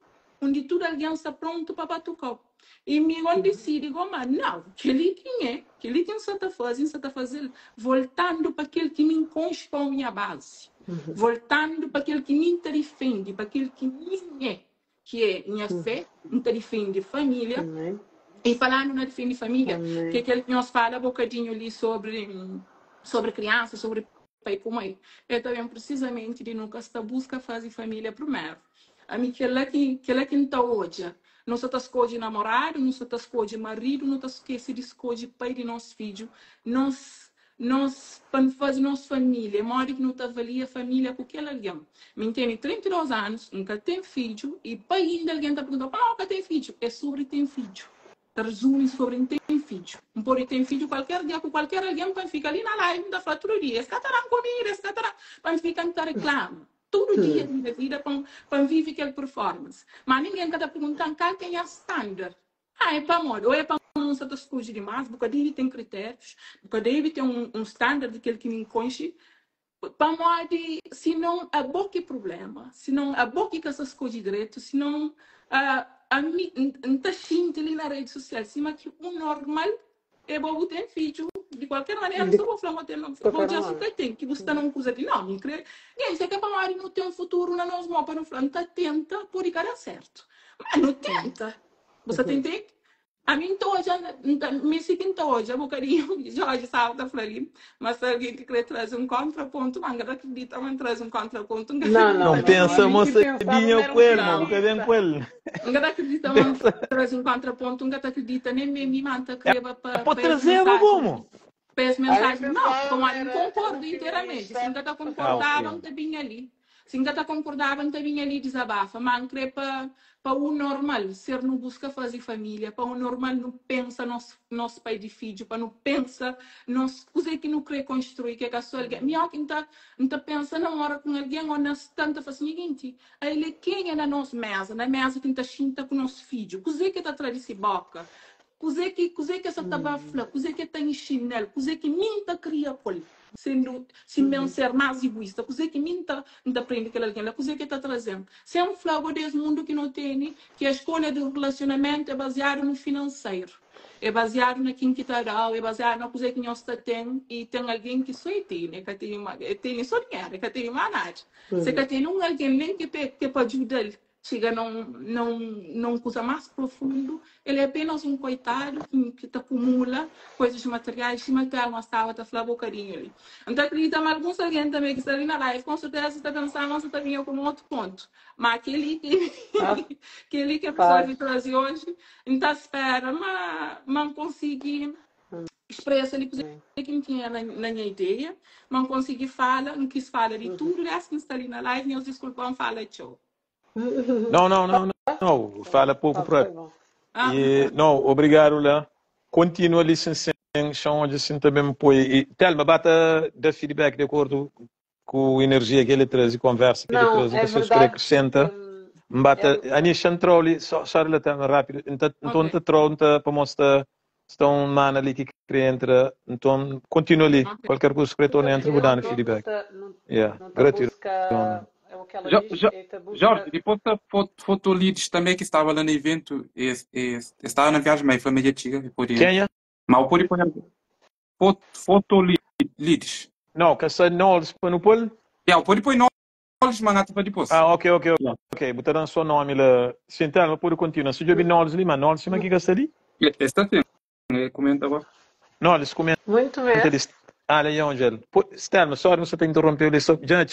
onde tudo alguém está pronto para batucar. E me quando decide, mas não, aquele quem é, aquele quem você está fazendo, você está fazendo, voltando para aquele que me consta a minha base, voltando para aquele que me defende, para aquele que me é, que é minha fé, me defende família. Amém. E falando na defende família, Amém. que é aquele que nós fala um bocadinho ali sobre, sobre criança, sobre pai com mãe. É também precisamente de nunca está busca fazer família primeiro. A mim, que lá que, que lá que não está hoje, não só está escolhe namorado, não só está escolhe marido, não está esquece de escolhe pai de nosso filho. Nós, nós, para fazer nossa família, modo que não te avalia a família com aquele alguém. Me entende? 32 anos, nunca tem filho, e pai ainda alguém está perguntando, ah, nunca tem filho. É sobre ter filho. Resume sobre ter filho. Não pode ter filho qualquer dia com qualquer alguém para ficar ali na live da falar todo dia. Esse cara comida, esse cara para ficar a reclama. Todo dia da minha vida para, para viver aquela performance. Mas ninguém está perguntando qual que é a standard. Ah, é para amor. Ou é para não se escolhe demais, porque deve ter critérios, porque deve ter um, um standard daquele que me conche. Para modo, se não a boca é problema, se não a boca que se escolhe direito, se não a a mim não está ali na rede social, cima que o normal é bom ter filho, de qualquer maneira, De só vou falar, não, vou qualquer já modo. que tem, que você não usa de não, me crê. Ninguém, se quer para não tem um futuro na nossa mão, para não falar, não tá tenta, por dar certo. Mas não tenta. Você tem que a mim tô já, me seguindo hoje, um bocadinho, Jorge sabe da ali, mas se alguém que quer trazer um contraponto, mas não acredita, mas traz um contraponto, não Não, não, Não não. pensa, A mim que moça, pensava binha era um com ele, mano, feminista. bem com ele. Não acredita, mas traz um contraponto, não acredita, nem mesmo me manda creva para Pode para as trazer, mensagens. como? Para as A mim mensagens. Não, pensava como eu era concordo um inteiramente. Se feminista. não está Ah, concordava, ok. não está bem ali. Se não está concordava, não está bem ali, desabafa. Mas não crê para para o normal, ser não busca fazer família, para o normal não pensa nosso, nosso pai de filho, para não pensa, nosso, coisa que não quer construir, que é que a sua alguém. Melhor que não está não tá pensa na hora com alguém ou na tanta faz o seguinte, ele quem é na nossa mesa, na mesa que está xinta com o nosso filho, coisa que está atrás desse boca. Coisa que, coisa que essa tava falar, coisa que está ensinando, coisa que nem tá cria com sendo se mesmo ser mais egoísta, coisa que nem tá não aprende aquela alguém, coisa que está trazendo. Se é um flago desse mundo que não tem, que a escolha do relacionamento é baseada no financeiro. É baseado na quem que está dando, é baseado na coisa que nós está tendo e tem alguém que só tem, né? Que tem uma, tem só dinheiro, que tem mais nada. Se que tem um alguém nem que que pode ajudar ele. txiga na un, na un, na un kuza más profundu. El é apenas un koitadu ki, ki ta kumula koizas materiais, sima Telma staba ta fla bokadinhu li. N ta kridita ma alguns algen tanbe ki sta li na live, kon serteza ta pensa ma N sa ta binha ku un otu pontu. Ma kel-li ki, Ah, kel-li ki N resolve faz. traze oji, N ta spera ma, ma N konsigi expresa li kuzê ki N tinha na, na nha ideia, ma N konsigi fala, N kis fala di tudu, des ki N sta li na live, nhos diskulpa-m fala txeu. Não, não, não, não. Fala pouco Foi próprio. bom. Ah, E, não, obrigado lá. Continua ali sem sem chão onde assim também me põe. E, Telma, bata da feedback de acordo com a energia que ele traz e conversa que ele Não, traz, é que se verdade acrescenta. que hum, Mbata, ele, ani chantrou ali, só, só relatando rápido. Então, então ok, te trou, então, para mostrar está um mano ali que quer entra, então continua ali. ok. Qualquer coisa que nunca entra, vou dar eu nós não feedback. está não, Yeah, não tá gratidão. busca é o que ela Jo, diz, Jo, é tá Jorge, busca depois da foto, fotolides também que estava lá no evento, e, e, estava na viagem, mas família antiga, e podia. Quem é? Mas pode pôr foto, fotolides. Não, que essa Knowles para no pôr? Yeah, pode pôr Knowles, mas nada para depois. Ah, ok, ok, Yeah. ok. Botarão só nome lá. Sim, tá, mas pode continuar. Se eu Knowles ali, mas Knowles, mas que gasta ali? Está sim, comenta agora. Knowles, comenta muito ali. mesmo. Ah, ali, Angel. Stelma, sorry, você te interrompeu ali. Só... Jean,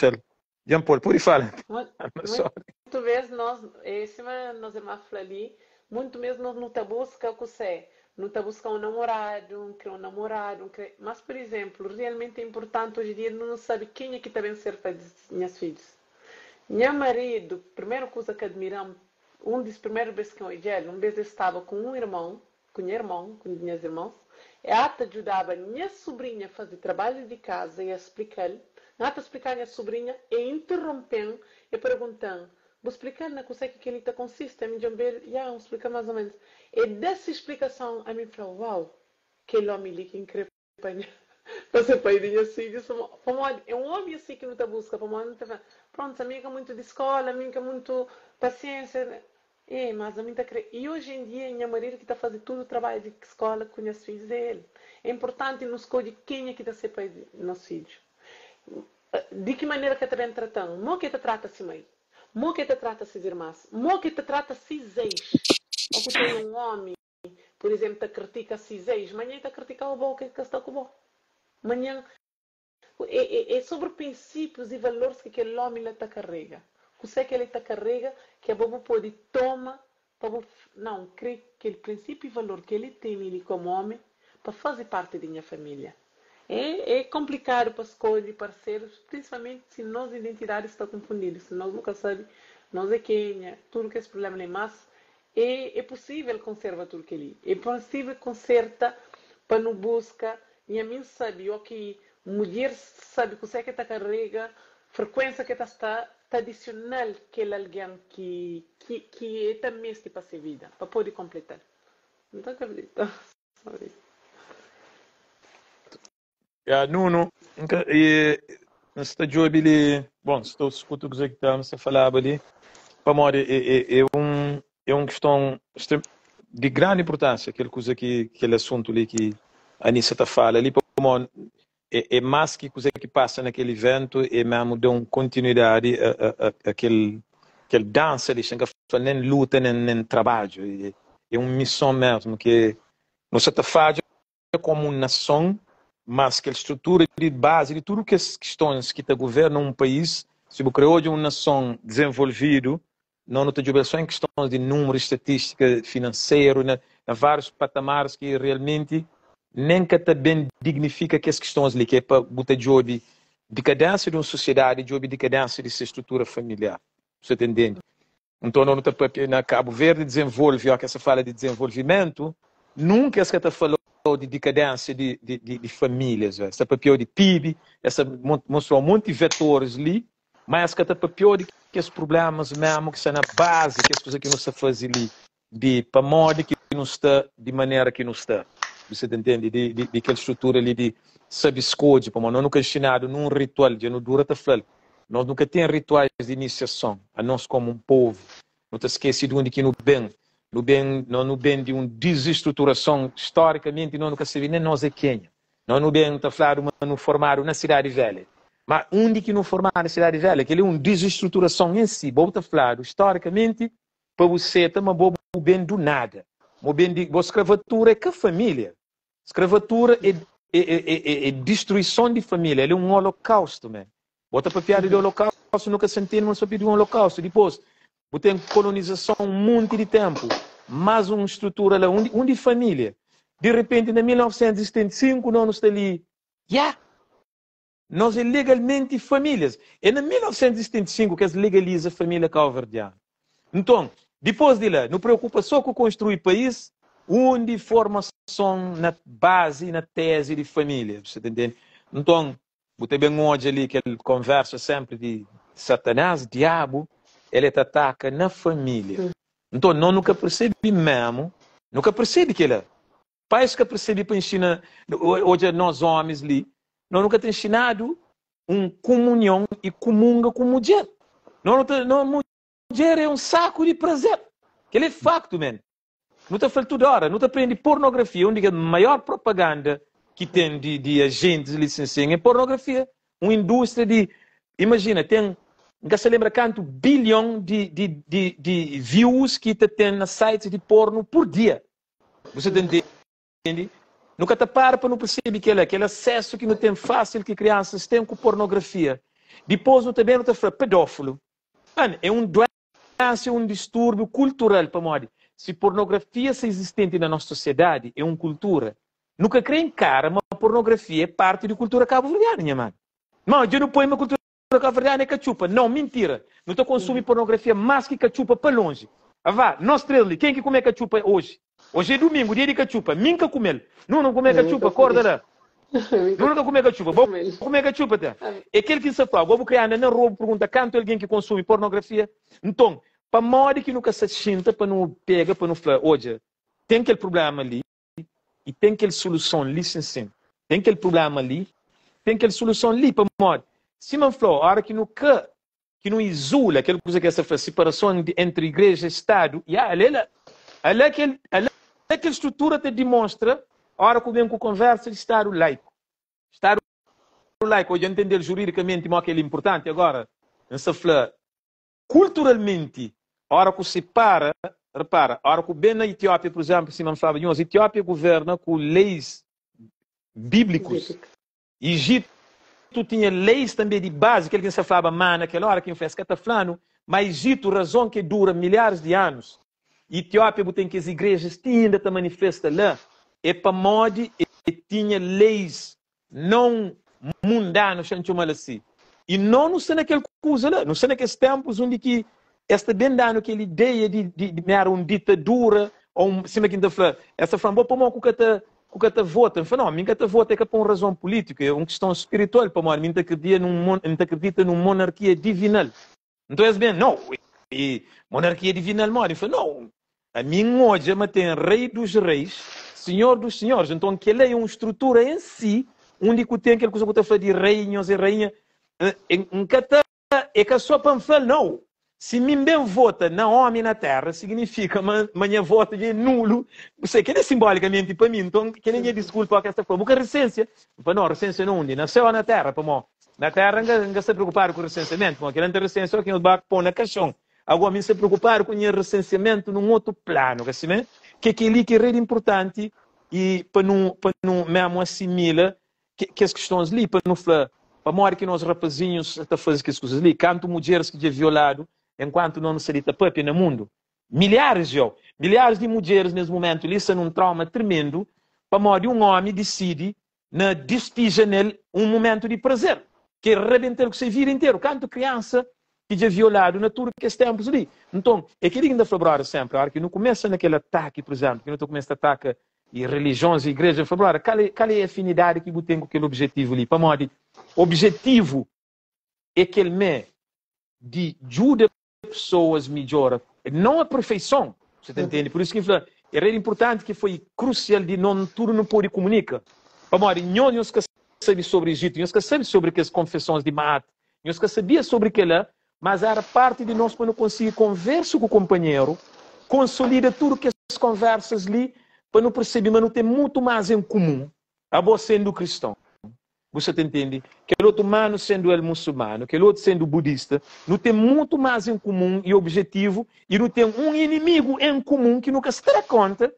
Jean Paul, pode falar. Muito, Sorry. muito mesmo nós, esse nós irmã ali, muito mesmo nós não tá busca com você, não tá busca um namorado, um quer um namorado, um quer... Mas, por exemplo, realmente é importante hoje em dia não sabe quem é que também ser pai dos meus filhos. Meu marido, primeira coisa que admiramos, um dos primeiros vezes que eu olhei, um vez eu estava com um irmão, com meu irmão, com minhas irmãs, e até ajudava minha sobrinha a fazer trabalho de casa e a explicar-lhe, até explicar a minha sobrinha e interrompendo e perguntando, vou explicar na coisa que ele consiste, a mim já, vou explicar mais ou menos. E dessa explicação, a mim falou, uau, aquele homem ali que incrível Você pai de assim, disse, é um homem assim que não te busca, não te Pronto, amiga muito de escola, amiga muito paciência. né? É, mas a mim tá cre... E hoje em dia, minha marido que está fazendo tudo o trabalho de escola com os filhos dele. É importante nos escolher quem é que está ser pai de nossos filhos. De que maneira que está bem tratando? Mo que te trata se mãe? Mo que te trata se irmãs? Mo que te trata se ex? Ou que tem um homem, por exemplo, te critica se ex, manhã te critica o bom que está com o bom. Manhã é, é, é sobre princípios e valores que aquele homem lá te carrega. O que é que ele te carrega que a bobo pode toma para não crer que aquele princípio e valor que ele tem ele como homem para fazer parte da minha família. É, é complicado para escolher parceiros, principalmente se nossa identidade está confundida, se nós nunca sabemos, nós é quem, é, tudo que esse problema é, mas é, é possível conservar tudo que ali. É possível conserta para não busca, e a mim sabe, o que mulher sabe que você que está carrega, frequência que está está tradicional que é alguém que que que é também para ser vida, para poder completar. Não está acredito. Sorry. Yeah, Nuno, nunca- e, nesta job ali, bom, estou escuto o que estamos a falar ali, para mim é, é, é um é uma questão de grande importância, aquele coisa que aquele assunto ali que a Anissa tá fala ali, para mim é, é mais que coisa que passa naquele evento, é mesmo dá uma continuidade a, a, a, aquele aquele dança ali, sem que nem luta nem, nem trabalho, é, é uma missão mesmo que nós tá fazendo como uma nação, mas que a estrutura de base de tudo que as questões que te governam um país, se você criou de uma nação desenvolvido, não te digo só em questões de número, estatística, financeiro, na, na vários patamares que realmente nem que também dignifica que as questões ali, que é para botar de decadência de uma sociedade, de decadência de sua estrutura familiar. Você tá entende? Então, não tá na Cabo Verde desenvolve, ó, que essa fala de desenvolvimento, nunca essa que tá falou de decadência de, de, de, de famílias, velho. Essa papel de PIB, essa mostrou um monte de vetores ali, mas que tá papel de que os problemas mesmo que estão na base, que as coisas que não se faz ali, de para modo que não está de maneira que não está. Você entende? De, de, de aquela estrutura ali de sabe escolhe, como nós nunca ensinado num ritual, de não dura tá falando. Nós nunca tem rituais de iniciação, a nós como um povo. Não te esquece de onde que no bem, no bem, não no bem de uma desestruturação historicamente, nós nunca sabemos nem nós é quem. Nós no bem tá falando no formado na cidade velha. Ma undi ki nu formadu na Sidadi Velha? Kel-li é un dizistruturason en si. Bo bu ta fladu istorikamenti pa bu seta ma bo bu ben du nada. Bo ben di, bo skravatura é ka família. Skravatura é, é, é, é, é distruison di família. El é un holokaustu, man. Bo ta papiadu di holokaustu, nu ka sa ntende ma nu sta papia di un holokaustu. Dipôs, bu ten kolonizason un monti di ténpu, más un strutura la, undi, undi família? Di repenti, na 1975, nos nu sta li, ya! Nos é legalmenti famílias. É na 1975 ki es legaliza família kauverdianu. Nton, dipôs di la, nu preokupa sô ku konstrui país undi formason na bazi na tézi di família. Bu sa ta ntende? Nton, bu ta ben odja li kel konversa sénpri di Satanás, Diabu, el é ta ataka na família. Nton, nos nu ka persebe mésmu, nu ka persebe kel-la. Pais ka persebe pa inxina, odja nos omis li, no nu ka ta inxinadu un kumunion i kumunga ku mudjer. No nu ta, no mudjer é un saku di prazer. Kel é faktu men. Nu ta fla-l tudu ora, nu ta prende pornografia, un di kes maior propaganda ki ten di, di agentis li sin sin é pornografia. Un indústria di, imajina, ten, N ka sa lenbra kantu bilhon di, di, di, di views ki ta ten na sites di porno pur dia. Bu sa ta ntende? Nu ka ta para pa nu persebe kel-la, kel asesu ki nu ten fásil ki kriansas ten ku pornografia. Dipôs nu ta ben nu ta fla pedófilu. Man, é un duénsa, é un distúrbiu kultural pamodi si pornografia sta izistenti na nos sosiedadi, é un kultura. Nu ka krê inkara ma pornografia é parti di kultura kabuverdianu, nha manu. Ma dja nu poi ma kultura Kabuverdianu é katxupa. Nau, mintira! Nu ta konsumi pornografia más ki katxupa pa lonji. Avá, nos três li, ken ki kume katxupa oji? Oji é dumingu, dia di katxupa. Mi N ka kume-l. Nunu kume katxupa, korda la. Nunu ka kume katxupa. Bo kume katxupa, te? É kel ki N sa fla. Bo bu kre anda na rua bu pergunta kantu algen ki konsumi pornografia? Nton, pamodi ki nu ka sa xinta pa nu pega pa nu fla, odja, ten kel prubléma li, i ten kel soluson li sin sin ten kel prublema li ten kel soluson li pamodi sima n fla ora ki nu ka ki nu izula kel kuza ki es ta fla siparason di entri igreja i stadu ya ale la ala kel ala kel strutura ta dimonstra ora ku ben ku konversa di stadu laiku stadu laiku odja ntendel juridikamenti mo kel inpurtanti agora n sta fla Kulturalmenti, ora ku sipara, repara, ora ku ben na Etiópia, pur izénplu, sima N flaba nhos, Etiópia guverna ku leis bíblikus. Ijitu tinha leis tanbê di bazi, kel ki N sta flaba má na kel óra ki N fla, es ka ta fla-nu, má Ijitu, razon ki e dura milharis di anus, Etiópia bu ten kes igrejas ti inda ta manifesta la, é pamodi e tinha leis non mundanu, xa N txoma-l asi. I no nu sta na kel kuza la, nu sta na kes ténpus undi ki es ta ben da-nu kel ideia di, di, di ma éra un ditadura, ô un, sima ki N ta fla, es ta fla-m, bo pamodi ku ka ta, ku ka ta vota? N fla, no, mi N ka ta vota é ka pa un razon pulítiku, é un kiston spiritual, pamodi mi N ta kridia nun, N ta kridita nun monarkia divinal. Nton es ben, Nau, e monarkia divinal modi? N fla, Nau, ami N odja ma ten Rei dus reis, Sinhor dus sinhoris. Nton kel-la é un strutura en si, undi ku ten kel kuza ku ta fla di rei, nhos é rainha. N ka ta, é ka so pa N fla-l, nau. Si mi N ben vota na omi na tera, signifika ma ma nha votu dja é nulu. Bu sai, kel-la é simbolikamenti pa mi. Nton, kel-la é nha diskulpa óki es ta fla, Bu ka risensia? N fla, Nau, risensia na undi? Na séu ô na tera? Pamó Na tera N ka, N ka sta preokupadu ku resensiamentu, pamodi kel-la N ta resensia óki nhos ba pô-m na kaxon. Agora, mi N sta preokupadu ku nha resensiamentu nun otu planu, ka simé? Ke kel-li ki é rei di inpurtanti i pa nu, pa nu mésmu asimila ke, kes kistons li, pa nu fla pamodi ki nos rapazinhus sa ta faze kes kuzas li, kantu mudjeris ki dja violadu enkuantu nos nu sta li ta pâpia na mundu. Milharis, yo, milharis di mudjeris nes mumentu li sta nun trauma tremendu pamodi un ómi disidi na distija nel un mumentu di prazer ki rabenta-l ku se vida interu. Kantu kriansa ki dja violadu na tudu kes tenpus li. Nton, é kel-li ki N ta fla brother senpri, óra ki nu kumesa na kel ataki, pur izenplu, ki nu ta kumesa ta ataka i relijions i igreja, N fla, brother, kal é, kal é afinidadi ki bu ten ku kel objetivu li? Pamodi objetivu é kel mé di djuda pesoas midjora, não a perfeição, você ta entende? Por isso ki N fla, é rei importanti ki foi krusial di non tudu nu podi kumunika. Pamodi nhos, nhos ka sabi sobri Ejitu, nhos ka sabi sobri kes konfesons di Maat, nhos ka sabia sobri kela, mas era parti di nos pa nu konsigi konversu ku konpanheru, konsolida tudu kes konversas li pa nu persebi ma nu ten mutu mas en kumun, abo sendu kriston. Bu sa ta intende? Kel otu manu sendu el musulmanu, kel otu sendu budista, nu ten mutu más en kumun i objetivu i nu ten un inimigu en kumun ki nu ka sta da konta,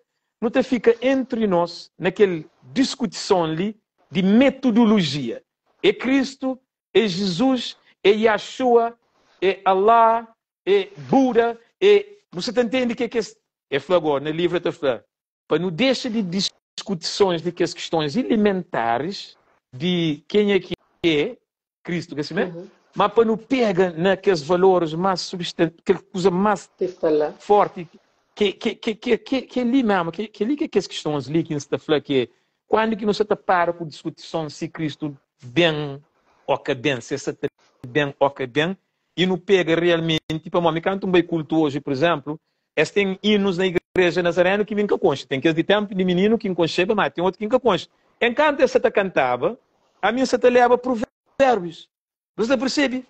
nu ta fika entri nos na kel diskutison li di metodolojia. É Kristu, é Jizus, é Yahshua, é Allah, é Buda, é. Bu sa ta ntende ke kes. El fla go, na livru el ta fla, pa nu dexa di diskutisons di kes kistons ilimentaris di kenha ki é Kristu, ka simé? Ma pa nu pega na kes valoris más substan, kel kuza más Ki sta la. forti, ke, ke, ke, ke, ke, ke li memu, ke, ke li ke kes kistons li ki N sta fla ki é kuandu ki nu sa ta para ku diskutison si Kristu ben ô ka ben, si el sa ta ben ô ka ben, i nu pega realmenti, pamodi mi kantu N bai kultu oji, pur izénplu, es ten inus na igreja nazarenu ki mi N ka konxe, ten kes di ténpu di mininu ki N konxeba, má ten otu ki N ka konxe. Enkantu es sa ta kantaba, ami N sa ta leba provérbius. Bu sa ta persebe?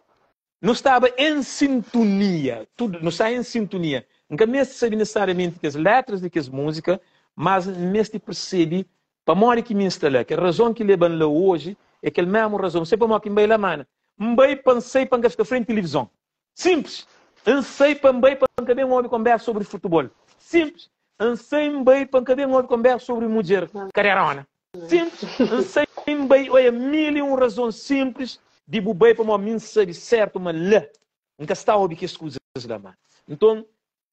Nu staba en sintonia, tudu, nu sta en sintonia. N ka meste sabe nesesariamenti kes létras di kes múzika, mas N meste persebe pamodi ki mi N sta la. Kel razon ki leba-m la oji é kel mésmu razon. N sai pamodi ki N bai la, mana. N bai pa N sai pa N ka fika frenti tilivizon. Sinplis. N sai pa N bai pa N ka ben obi konbérsu sobri futibol. Sinplis. N sai N bai pa N ka ben obi konbérsu sobri mudjer kaderona. Sinplis. N sai N bai, oia, 1001 razon sinplis di bu bai pamodi mi N sabe sertu ma la N ka sta obi kes kuzas la. Ma nton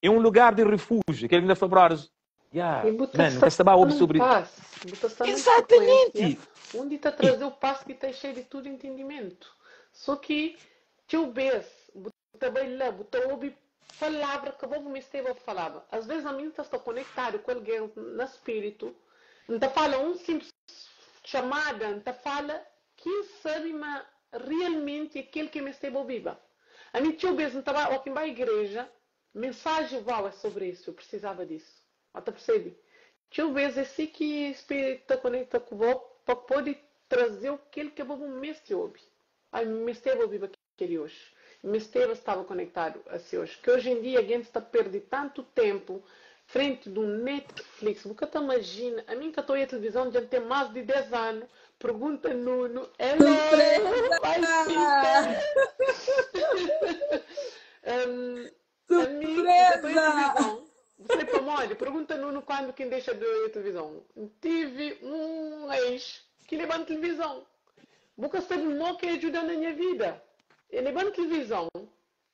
É un lugar di refújiu. Kel ki N ta fla, brothers, E yeah, bu ta man, N sta ka sta ba obi num sobri. paz, bu ta sta num frequência Exatamente! undi ta traze-u paz ki ta excede tudu entendimentu. Só ki txeu bês bu ta bai la, bu ta obi palavra ka bo bu mesteba falaba. Às vezes ami N ta sta konektadu ku algen na spiritu, N ta fala un simples chamada, N ta fala ki N sabe ma realmenti é kel ki N mesteba obiba. Ami txeu bês N ta bai, ó ki N bai igreja, Mensaji uau é sobre isso, eu precisava disso. Ó ta percebe? Txeu vez é si ki Spiritu ta konekta ku bo pa pode trazeu kel ke bo bu meste obi. Ai, N mesteba obiba keli oji. N mesteba staba konektadu asi oji. Ke oji en dia gentis ta perde tantu tenpu frenti di un Netflix. Bu ka ta imajina, ami N ka ta oia tilivizon dja N ten mas di 10 anu. Pergunta Nuno, hello, Surpresa! my sister! Um, ami, N ka ta oia Surpresa! tilivizon. Bu sabe pamodi? Pergunta Nuno kuandu ki N dexa di oia tilivizon. N tive un ex ki leba-m tilivizon. Bu ka sabe mo ki e djuda-m na nha vida. E leba-m tilivizon,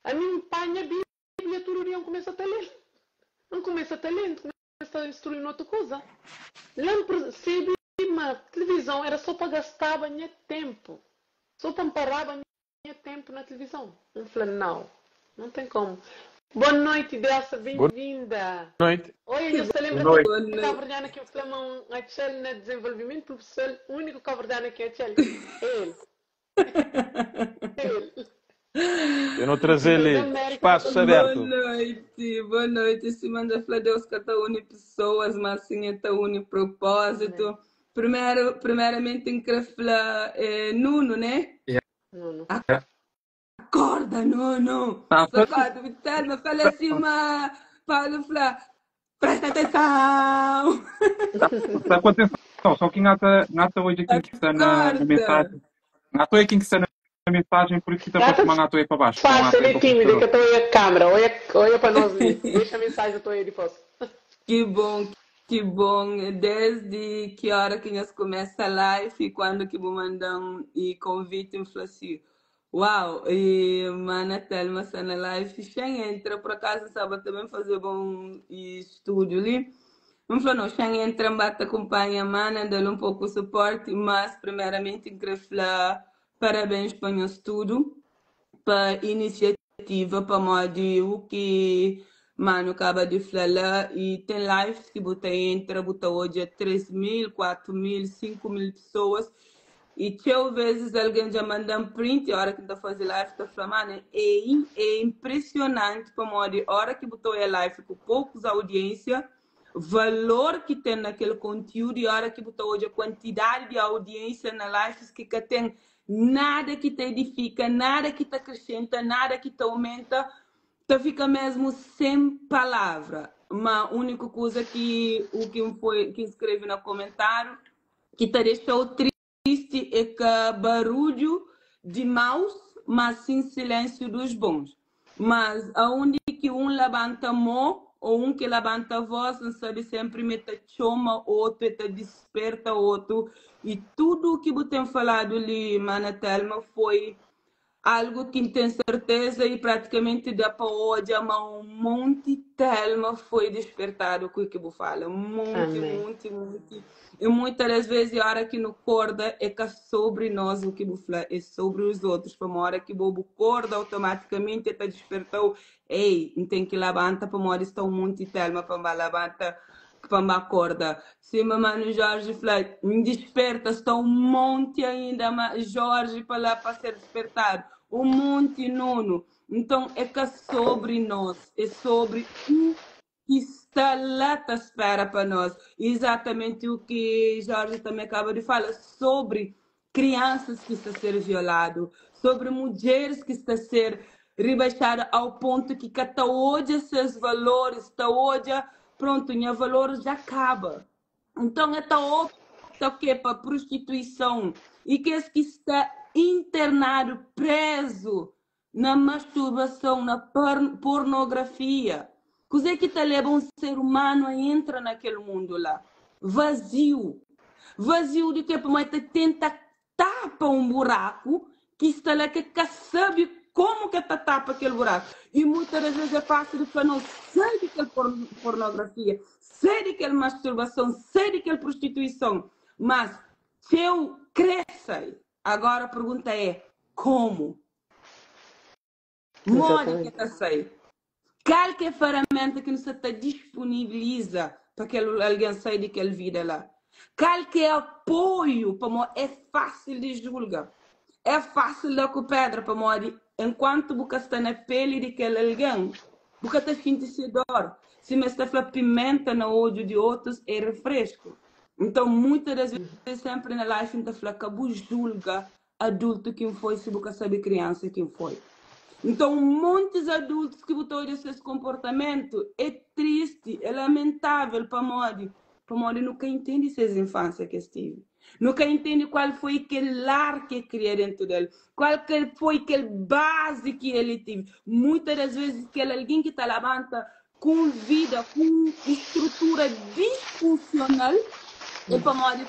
ami N panha Bíblia tudu dia N kumesa ta lé. N kumesa ta lé, N kumesa ta instrui na otu kuza. La N persebe ma tilivizon era so pa gastaba nha tenpu, so pa N paraba nha tempo na televisão. N fla, Nau, não tem como. Boa noite, Dessa, Boa bem-vinda. noite. Oi, nhos ta Boa lembra noite. Boa kel noite. cabo-verdiana ki N fla ma un atxal na desenvolvimento pessoal, único cabo-verdiana ki atxal é el. É el. Eu não N trazer ta da li América pa espaço todo Boa aberto. noite, boa noite. Sima N ta fla, Deus ka ta uni pessoas, mas sim El ta uni propósito. Amém. Primeiro, primeiramente N kre fla eh, Nuno, né? Yeah. Nuno. Acorda, Nuno! Tá, Sacode, Telma, fala assim, ma Paulo fla, presta atenção! Tá com atenção, só que ngata, ngata hoje aqui que está na, na Acorda! mensagem. Ngata hoje aqui que está na mensagem, por isso que tá Gata para mandar aí para baixo. Então, disfarça ngata aí de para o tímida que computador. eu tô aí a câmera. Olha, olha para nós ali. Deixa a mensagem, eu tô aí depois. Que bom, que bom. Desde que hora que nós começa a live e quando que vou mandar um e convite, me falou assim, uau, e mana Telma está na live, sem entra, por acaso sabe também fazer bom estúdio ali. Me falou, não, sem entra, bate acompanha, mana, dá-lhe um pouco de suporte, mas primeiramente queria falar parabéns para o estudo, para a iniciativa, pamodi o ki manu kaba di fla la e ten lives ki bu ta entra bu ta odja 3 mil, 4 mil, 5 mil pessoas e txeu vezes alguém dja manda-m print ora ki N ta faze live ta fla mano é, é impressionante pamodi ora ki bu ta oia live ku poucos audiência valor ki ten na kel kontiúdu i ora ki bu ta odja kuantidadi di audiênsia na lives ki ka ten nada ki ta edifika, nada ki ta akresenta, nada ki ta aumenta, ta fika mesmu sen palavra. Ma úniku kuza ki u ki N foi ki N skrebe na komentáriu ki ta dexa-u. Izisti é ka barudju di maus, mas sim silêncio dos bons. Mas aonde ki un labanta mô ou un ki labanta voz, N sabe sempri ma e ta txoma otu, e ta disperta otu. I tudu ki bu ten faladu li, Mana Telma, foi Algu ki N ten serteza i pratikamenti da pa odja ma un monti Telma foi dispertadu ku ki bu fala. Monti, Amén. monti, monti. I muita das vezes ora ki nu korda é ka sobri nos u ki bu fla, é sobri os otrus. Pamodi ora ki bo bu korda automatikamenti é ta dispertau, ei, N ten ki labanta pamodi sta un monti Telma pa N ba labanta, pa N ba korda. Sima manu Jorge fla, N disperta, sta un monti ainda ma Jorge pa la pa ser dispertadu, un monti Nuno. Nton é ka sobri nos, é sobri u ki sta la ta spera pa nos. Izatamenti u ki Jorge tambe kaba di fala sobri kriansas ki sta ser violadu, sobri mudjeris ki sta ser ribaixadu au pontu ki ka ta odja ses valoris, ta odja, prontu, nha valoris dja kaba. Nton e ta opta o ke? Pa prostituison. I kes ki sta internadu, prezu na masturbason, na pornografia. Kuzê ki ta leba un ser umanu a entra na kel mundu la? Vaziu. Vaziu di ke? Pamodi ta tenta tapa un buraku ki sta la ki ka sabe komu ke ta tapa kel buraku. I muitas das vezes é fásil di fla no, sai di kel pornografia, sai di kel masturbason, sai di kel prostituison. Mas txeu krê sai. Agora pergunta é, komu? Modi ki ta sai? Kal ki é feramenta ki nu sta ta disponibiliza pa kel algen sai di kel vida la? Kal ki é apoiu? Pamodi é fásil di julga, é fásil da ku pedra, pamodi enkuantu bu ka sta na peli di kel algen, bu ka ta xinti se dor. Sima es ta fla, pimenta na odju di otus é refresku. Nton, muitas das vezes, senpri na life N ta fla, ka bu julga adultu ki N foi si bu ka sabe kriansa ki N foi. Nton, montis adultus ki bu ta odja ses konportamentu é tristi, é lamentável. Pamodi? Pamodi nu ka intende ses infánsia ki es tive. Nu ka intende kual foi kel lar ki e kria dentu del, kual ke foi kel bazi ki el tive. Muitas das vezes kel algen ki ta labanta ku un vida, ku un strutura disfunsional é pamodi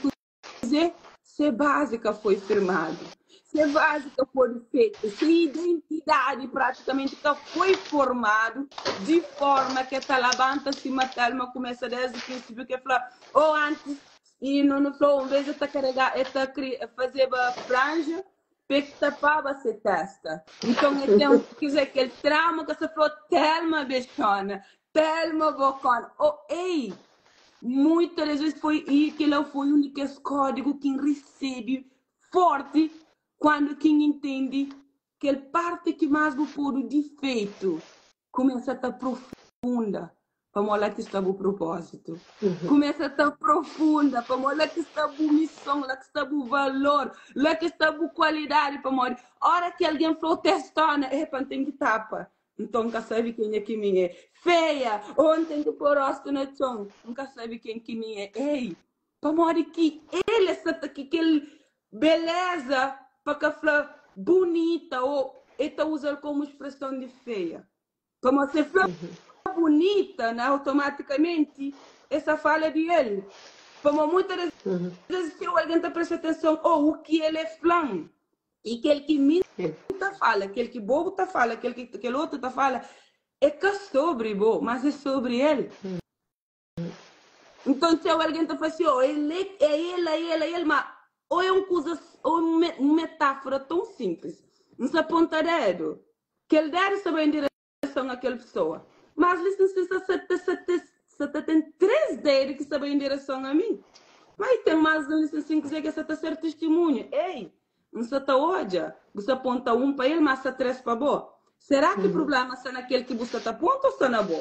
Kuzê? Se bazi ka foi firmadu, se bazi ka foi fetu, se identidadi pratikamenti ka foi formadu di forma ke ta labanta sima Telma kumesa desdi prinsipiu ke fla oh antis i no no fla un vez e ta karega e ta fazeba franja pe ki tapaba se testa. Nton e ten kuzê kel trauma ke sa fla oh Telma bexona, Telma bocona oh ei Muitas das vezes foi e kela foi um di kes kódigu ki N resebe forti kuandu ki N intendi kel parti ki más bu podu difeitu kumesa ta profunda pamó la ki sta bu propósitu. Kumesa ta profunda pamó la ki sta bu mison, la ki sta bu valor, la ki sta bu kualidadi pamodi ora ki algen fla-u testona, epa N ten ki tapa. Nton N ka sabe kenha ki mi é. Feia! Ô N ten ki pô róstu na txon. N ka sabe ken ki mi é. Ei! Pamodi ki el é sa ta ki kel beleza pa ka fla bunita ô el ta uza-l komu spreson di feia. Pamodi si el fla bunita na automatikamenti el sa fala di el. Pamodi muitas das vezes txeu algen ta presta atenson ô u ki el é fla-m. I kel ki mi ta fala, kel ki bo bu ta fala, kel ki kel otu ta fala, é ka sobri bo, mas é sobri el. Nton txeu algen ta fla si, oh, el é, é el, é el, é el, ma ou é un kuza, ou é un metáfora tão simples. N sta ponta dedu, kel dedu sta bai en direson a kel pesoa, mas li sin sta sa ta sa ta sa ta ten 3 dedu ki sta bai en direson a mi. Ma i ten mas un li sin sin kuzê ki sta ta ser tistimunhu. Ei, N sta ta odja, bu sta ponta un pa el, mas sta 3 pa bo. Será ki prublema sta na kel ki bu sta ta ponta ou sta na bo?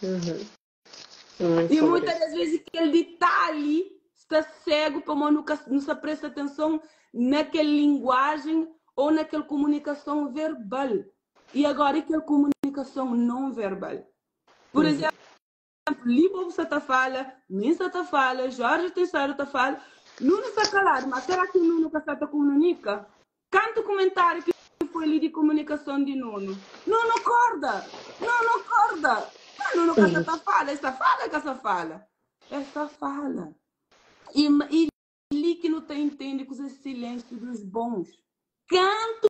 Muito E sobre muitas isso. das vezes kel detalhe sta cego pamodi nu ka nu sta presta atenson nakel linguagem ou nakel komunikason verbal. E agora e kel komunikason non verbal? Por exemplo, li bo sta ta fala, mi sta ta fala, Jorge Teixeira ta fala, Nuno sta calado, mas será que Nuno ka sta ta comunica? Kantu comentário que foi li di comunicação di Nuno? Nuno corda! Nuno corda! Ah, Nuno ka sta ta fala, esta fala ka sta fala. Esta fala. E, e li que nu ta entende ku silêncio dos bons. Kantu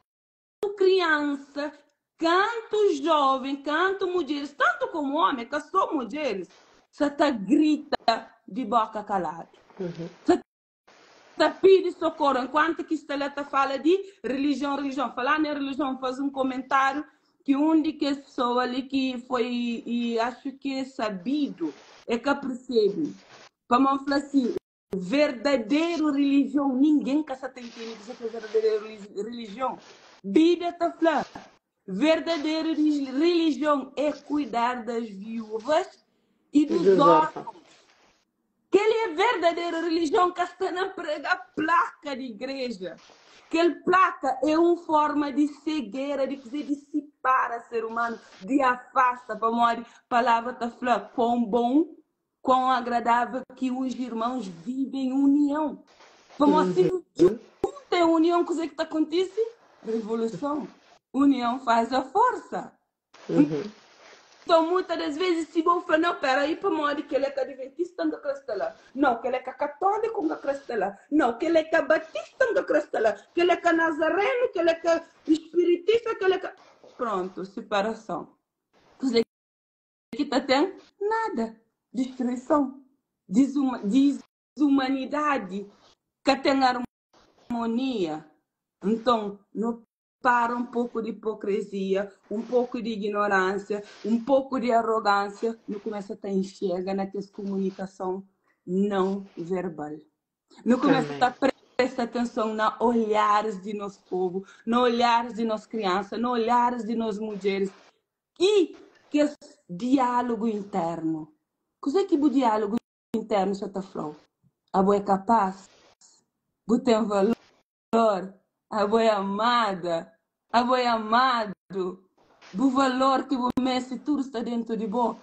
criança, kantu jovem, kantu mulheres, tanto como homem, que só mulheres, só ta grita de boca calada. Só ta pede socorro, enquanto que está lá ta fala de religião, religião. Falar na religião, faz um comentário que um de que as pessoas ali que foi, e acho que é sabido, é que percebe. Para não falar assim, verdadeiro religião, ninguém que está entendendo que é verdadeira religião. Bíblia está falando, verdadeira religião é cuidar das viúvas e E dos dos órfãos. órfãos. Que ele é verdadeira religião que está na prega placa de igreja. Aquele placa é uma forma de cegueira, de dizer, de separa ser humano, de afasta para morrer. Palavra está falando, quão bom, quão agradável que os irmãos vivem em união. Como assim, tem união, que o que está acontece? Revolução. União faz a força. Então, muitas das vezes, se vão falar, não, peraí, para morrer, que ele é adventista, não cristã lá. Não, que ele é católico, não cristã lá. Não, que ele é batista, não cristã lá. Que ele é nazareno, que ele é espiritista, que ele é... Pronto, separação. Quer que tá tem nada. Destruição. Desuma, desumanidade. Que tem harmonia. Então, não para um pouco de hipocrisia, um pouco de ignorância, um pouco de arrogância, não começa a enxergar naquela comunicação não verbal. Não começa a prestar atenção na olhares de nosso povo, no olhares de nossa criança, no olhares de nós mulheres. E que esse diálogo interno. Que é que o diálogo interno já está falando? A boa é capaz, bu tem valor, a boa é amada, a boa é amado, o valor que o Messi tudo está dentro de bom.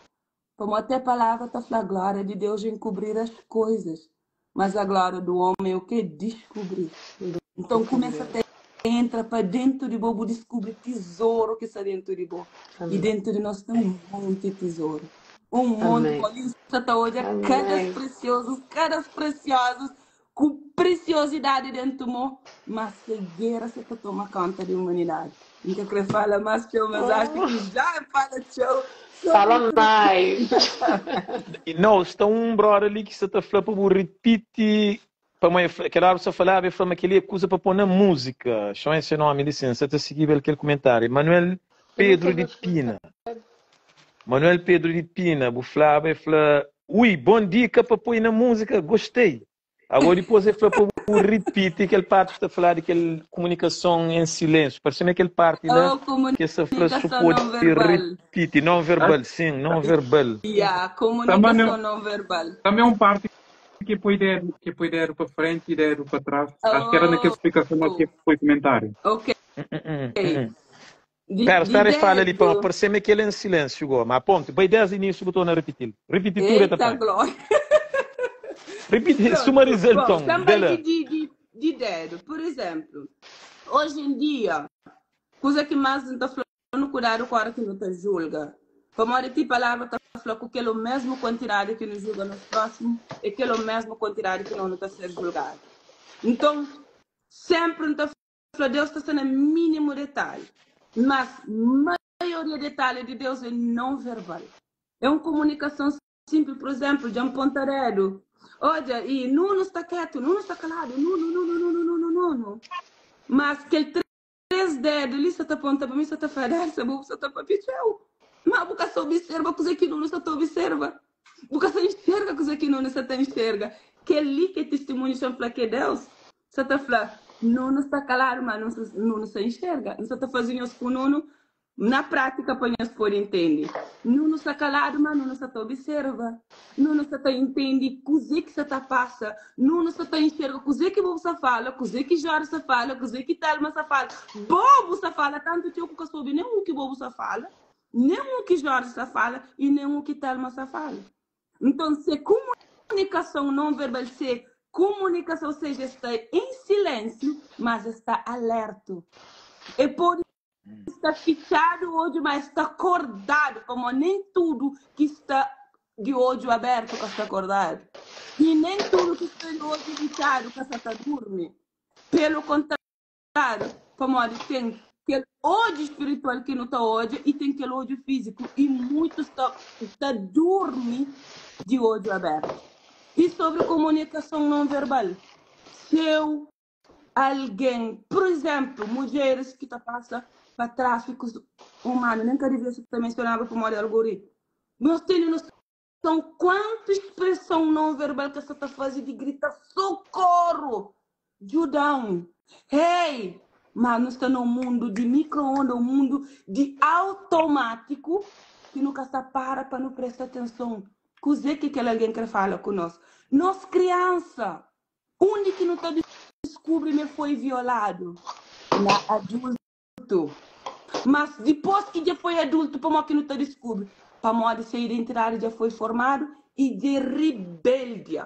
Como até a palavra está falando, a glória de Deus encobrir as coisas, mas a glória do homem é o que descobrir. Então começa a ter, entra para dentro de bom, descobre tesouro que está dentro de bom. E dentro de nós tem um monte de tesouro. Um monte. Olha, está hoje, cada precioso, cada preciosos, com preciosidade dentro do mundo, mas cegueira se que toma conta da humanidade. Nunca queria falar mais tchau, mas acho que já fala tchau. Fala mais. Não, está um brother ali que está a falar para o repite para mãe, aquela hora só falava e falava que ele acusa para pôr na música. Chama esse nome, licença, está seguindo aquele comentário. Manuel Pedro de Pina. Manuel Pedro de Pina, buflava e fala, ui, bom dica para pôr na música, gostei. Agora depois ele falou para repite aquele parte está a falar daquela comunicação em silêncio. Parece-me aquele parte lá Oh, que essa frase comunicação pode não verbal. repite, não verbal, sim, não verbal. Yeah, Também comunicação não- não verbal. Também é um parte que põe dedo, que põe dedo para frente e dedo para trás. Acho que era naquela explicação que foi comentário. Ok. De, Espera, de espera, fala ali para dedo. parecer-me que ele é em silêncio, agora. Mas ponto, bem desde o início botou na repetir. Repetitura Eita também. glória. Repite, Pronto. sumariza Bom, então. também Dela. de, de, de, de dedo. Por exemplo, hoje em dia, coisa que mais não está falando, cuidado com a hora que não te julga. Como a ti palavra está falando com aquele mesmo quantidade que nos julga nos próximos, e aquele mesmo quantidade que não está a ser julgado. Então, sempre não está falando, Deus está sendo mínimo detalhe. Mas maioria detalhe de Deus é não verbal. É uma comunicação simples, por exemplo, de um pontareiro. Olha, e Nuno está quieto, Nuno está calado, Nuno, Nuno, Nuno, Nuno, Nuno. Mas aquele três dedos, ele só está apontando para mim, só está falando, só está para picheu. Mas você só observa coisa que Nuno só observa. Você só enxerga coisa que Nuno só enxerga. Que ali que é testemunho chama que é Deus. Só está falando, Nuno está calado, mas Nuno só enxerga. Não só está fazendo isso com Nuno. Na prática, para nós poder entender. Nuno está calado, mas Nuno só te observa. Nuno só te entende o que você tá passa. Nuno só te enxerga o que você fala, o que Jorge você fala, o que Thelma você fala. Bobo você fala, tanto que eu nunca soube nem o que Bobo você fala, nem o que Jorge você fala e nem o que Thelma você fala. Então, se comunicação não verbal, se Komunikason, ou seja, es sta em silênsiu, mas es sta alertu. E pode sta fitxadu odju, mas es sta kordadu, pamodi nem tudu ki sta di odju abertu ka sta kordadu, i nem tudu ki sta di odju fitxadu ka sta ta durmi. Pelu kontráriu, pamodi ten kel odju spiritual ki nu ta odja i ten kel odju fíziku, i muitus ta ta durmi di odju abertu. I sobri komunikason non verbal, txeu algen, pur izénplu, mudjeris ki ta pasa pa tráfikus umanu, nen ka devia ta mensionaba pamodi algoritmu, nhos tene noson kuantu spreson non verbal ki es sa ta faze di grita sokoru! Djuda-m! Hey! Má nu sta na un mundu di mikro-onda, un mundu di automátiku ki nu ka sta para pa nu presta atenson kuzê ki kel algen krê fala ku nos. Nos kriansa, undi ki nu ta diskubri ma el foi violadu? Na adultu. Mas dipôs ki dja foi adultu, pamodi ki nu ta diskubri? Pamodi se identidadi dja foi formadu i dja ribeldia.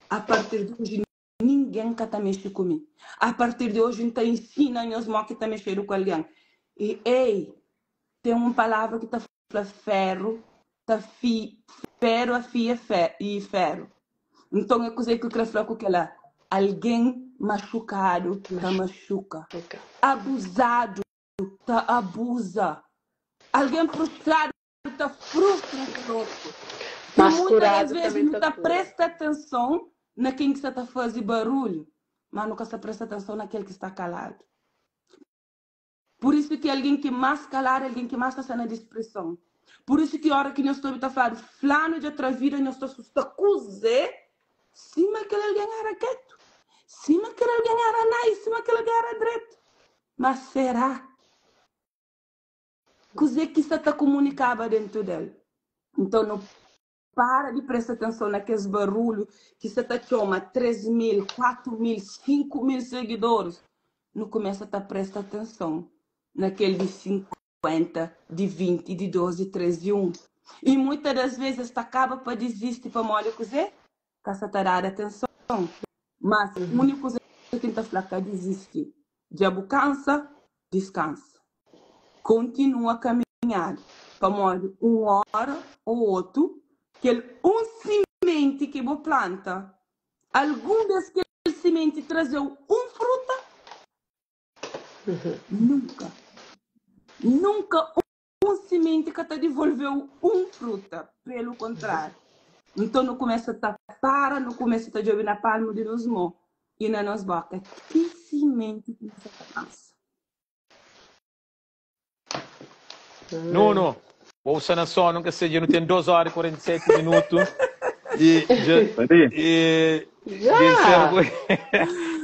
A partir di oji, Ningen ka ta mexe ku mi. A partir di oji N ta insina nhos mo ki ta mexedu ku algen. I ei, ten un palavra ki ta fla feru ta fi, feru afia fe, i feru. Nton é kuzê ki N kre fla ku kel-la? Algen maxukadu ta maxuka. Abuzadu ta abuza. Algen frustradu ta frustra kel otu. I Mas muitas das kuradu vezes tanbê nu ta ta kura. presta atenson na ken ki sta ta faze barulhu, má nu ka sta presta atenson na kel ki sta kaladu. Pur isu ki algen ki más kaladu é algen ki más ta sta na disprison. Pur isu ki óra ki nhos ta obi ta fladu, Flanu dja tra vida, nhos ta susta. Kuzê? Sima kel algen éra ketu, sima kel algen éra nice, sima kel algen éra dretu. Má será Kuzê ki sta ta kumunikaba déntu di el? Nton, nu para di presta atenson na kes barulhu ki sta ta txoma 3 mil, 4 mil, 5 mil sigidoris. Nu kumesa ta presta atenson na kel di 50, di 20, di 2, di 3, di 1. I muitas das vezes es ta kaba pa dizisti pamodi kuzê? Ka sta ta dadu atenson. Mas úniku kuza ki N ta fla, ka dizisti. Dja bu kansa, diskansa. Kontinua kaminhada, pamodi un óra ô otu, kel un simenti ki bu planta, algun bês kel simenti traze-u un fruta? Nunka! Nunka un simenti ka ta divolve-u un fruta, pelu kontráriu. Nton nu kumesa ta para, nu kumesa ta djobe na palmu di nos mô i na nos bóka ki simenti ki nu sta ta lansa. Nuno, bo sta na sonu, ka seja, nu ten 2 óra i 47 minutu i dja i dja enserra ku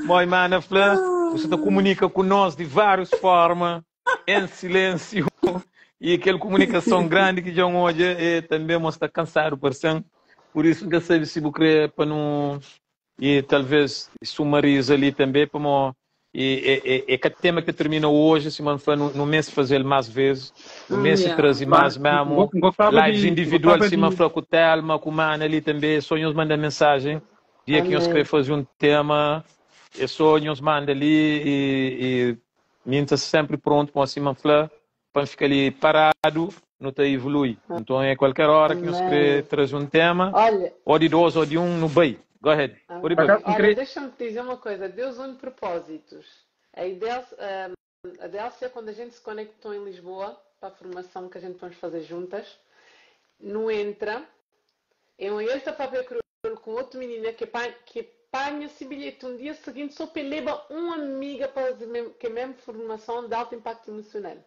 Mo Imana fla, bu sta ta kumunika ku nos di várius forma, en silensiu i kel kumunikason grandi ki dja N odja e tanbe mo sta kansadu parsen. Pur isu N ka sabe si bu kre pa nu i talvez sumariza li tanbe pamo e, e, e ka tema ki ta termina oji, sima N fla, nu, nu meste faze-l más vezes, nu meste traze más mesmu lives individual, sima N fla ku Telma, ku Mana li tanbe, so nhos manda mensajen dia ki nhos kre faze un tema, é so nhos manda li i Mi N ta sénpri prontu pa, sima N fla, pa N fika li paradu, nu ta ivolui. Nton é kualker óra ki nhos krê traze un téma, ô di dôs ô di un, nu bai. Go ahead. Pode papia. Olha, deixa-me te dizer uma coisa, Deus une propósitos. A Idelcia, a Délcia, quando a gente se conectou em Lisboa, para a formação que a gente vamos fazer juntas, nu entra, eu el ta papia kriolu ku otu minina ke ke panha si bilheti un dia seguinte so pe leba un amiga pa ke mesmu formason de alto impacto emocional.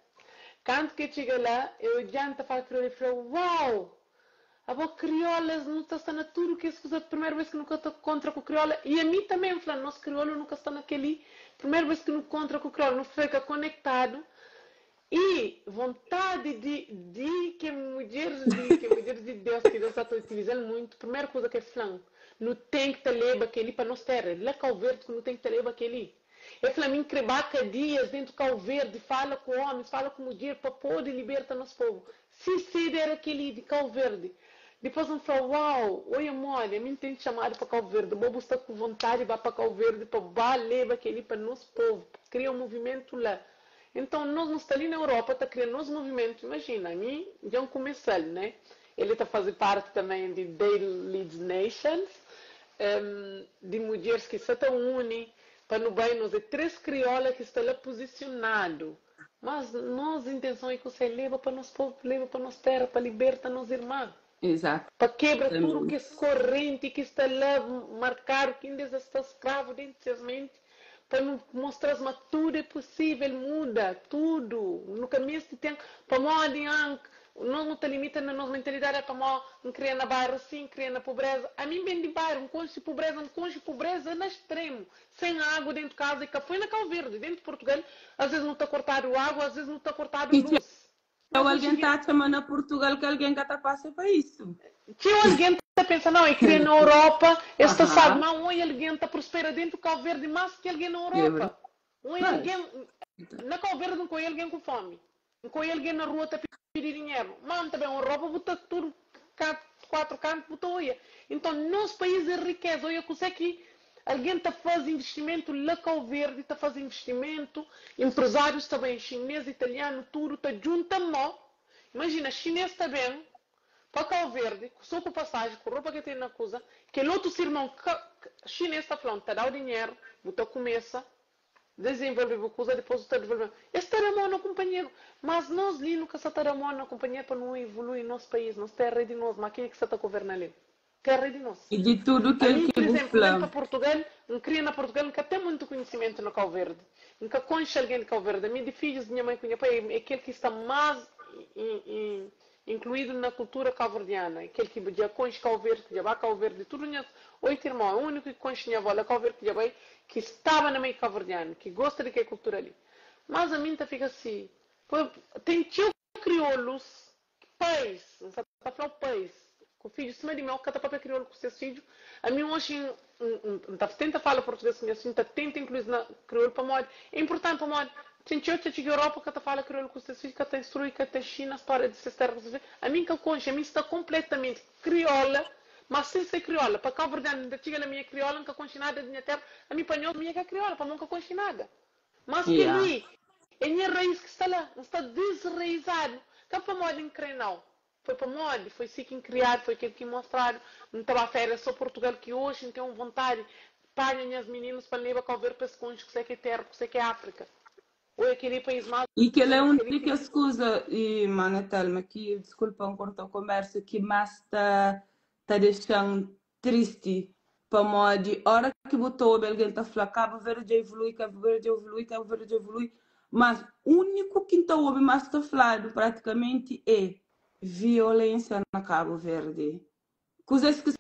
Kantu ke txiga la, eu odjan ta fala kriolu e fla, Uau! Abo kriolas nu ta sta na tudu kes kuza, primeru bes ki nu ka ta kontra ku kriola, i ami tanbe N fla, nos kriolu nu ka sta na keli, primeru bes ki nu kontra ku kriola, nu fika konektadu I vontadi di di ke mudjeris li, ke mudjeris di Deus, ki Deus sa ta utilizal muntu, primeru kuza ke flan, nu ten ki ta leba keli pa nos tera, la Kau Verdi ku nu ten ki ta leba keli. E fla, mi N kre ba kadias dentu Kau Verdi, fala ku omis, fala ku mudjer pa podi liberta nos povu. Si sede era keli di Kau Verdi. Dipôs N fla, Uau! Oia modi, ami N ten txamadu pa Kau Verdi. Bo bu sta ku vontadi ba pa Kau Verdi pa ba leba kel-li pa nos povu, pa kria un muvimentu la. Enton, nos nu sta li na Europa ta kria nos muvimentu. Imajina, ami dja N kumesa-l, né? El ta faze parti tanben di Day Leads Nations, di mudjeris ki sta ta uni pa nu bai. Nos é 3 kriola ki sta la puzisionadu. Mas nos intenson é kusé? Leba pa nos povu, leba pa nos tera, pa liberta nos irma. Pa kebra tudu Exatamente. kes korrenti ki sta la markadu, ki inda es sta skravu dentu di ses menti, pa nu mostra-s ma tudu é pusível muda, tudu. Nu ka meste ten, pamodi an Nos nu ta limita na nos mentalidadi, ah pamó N kria na bairu si, N kria na pobreza. Ami N ben di bairu, N konxe pobreza, N konxe pobreza na stremu, sen agu dentu kaza, i ka foi na Kau Verdi, dentu Portugal, as ves nu ta kortadu agu, as ves nu ta kortadu I lus. txeu Mas N algen txiga. ta atxa ma na Portugal ki algen ka ta pasa pa isu. Txeu algen ta pensa, nau, e kria na Europa, es ta sabe, Aham, má oi algen ta prospera dentu Kau Verdi más ki algen na é Europa. Oi verdadi. algen, na Kau Verdi N ka oi algen ku fomi. N ka oia algen na rua ta pidi dinheru. Má N ta ben Europa bu ta tudu 4 kantu bu ta oia. Inton nos país é rikeza. Oia kuzé ki algen ta faze investimentu la Kau Verdi ta faze investimentu, enprezárius ta ben, xinês, italianu, tudu ta djunta mó. Imajina xinês ta ben pa Kau Verdi so ku pasaji, ku ropa ke ten na kuza, kel otu se irmon xinês ta fla-u N ta da-u dinheru, bu ta kumesa Dezenvolve bu kuza dipôs bu ta devolve. Es ta da mô na kunpanheru. Mas nos li nu ka sa ta da mô na kunpanheru pa nu evolui nos país. Nos térra é di nos, má kenha ki sa ta governa li? Térra é di nos. I di tudu kel Ami, ki pur bu izénplu, N fla. ben pa Purtugal, N kria na Purtugal, N ka ten muntu konhisimentu na Kau Verdi. N ka konxe algen di Kau Verdi. Ami di fidjus di nha mai ku nha pai é kel ki sta más inkluídu na kultura kauverdiana. É kel ki dja konxe Kau Verdi, ki dja ba Kau Verdi. Di tudu nhas 8 irmon, é úniku ki konxe nha avó la Kau Verdi ki dja bai, ki staba na meiu kauverdianu, ki gosta di kel kultura li. Mas ami N ta fika si, ten txeu kriolus, pais, N sa ta fla-u pais, ku fidjus sima di meu, ka ta papia kriolu ku ses fidju. Ami oxi N N ta tenta fala português ku nhas fidju, N ta tenta inklui-s na kriolu pamodi é inpurtanti, pamodi ten txeu txeu txiga Europa ka ta fala kriolu ku ses fidju, ka ta instrui, ka ta inxina stória di ses téra ku ses fidju. Ami N ka konxe, ami N sta konpletamenti kriola, ma sen ser kriola. Pa kauverdianu N ta txiga la mi é kriola, N ka konxe nada di nha téra. Ami pa nhos mi é ka kriola, pamodi N ka konxe nada. Mas Yeah. kel-li é nha rais ki sta la. N sta disraizadu. Ka pamodi N kre nau. Foi pamodi foi si ki N kriadu, foi kel ki N mostradu. N ta ba férias so Portugal ki oxi N ten un vontadi panha nhas mininus pa N leba Kau Verdi pa es konxe kusé ki é téra, kusé ki é Áfrika. Oia kel-li é país más I kel-la é un kel-li di ki. kes kuza, i Mana Telma, ki, diskulpa N korta-u konbersa, ki más ta ta dexa-m tristi, pamodi ora ki bu ta obi algen ta fla Kabu Verdi dja evolui, Kabu Verdi dja evolui, Kabu Verdi dja evolui, mas úniku ki N ta obi más ta fladu pratikamenti é violénsia na Kabu Verdi. Kuzas ki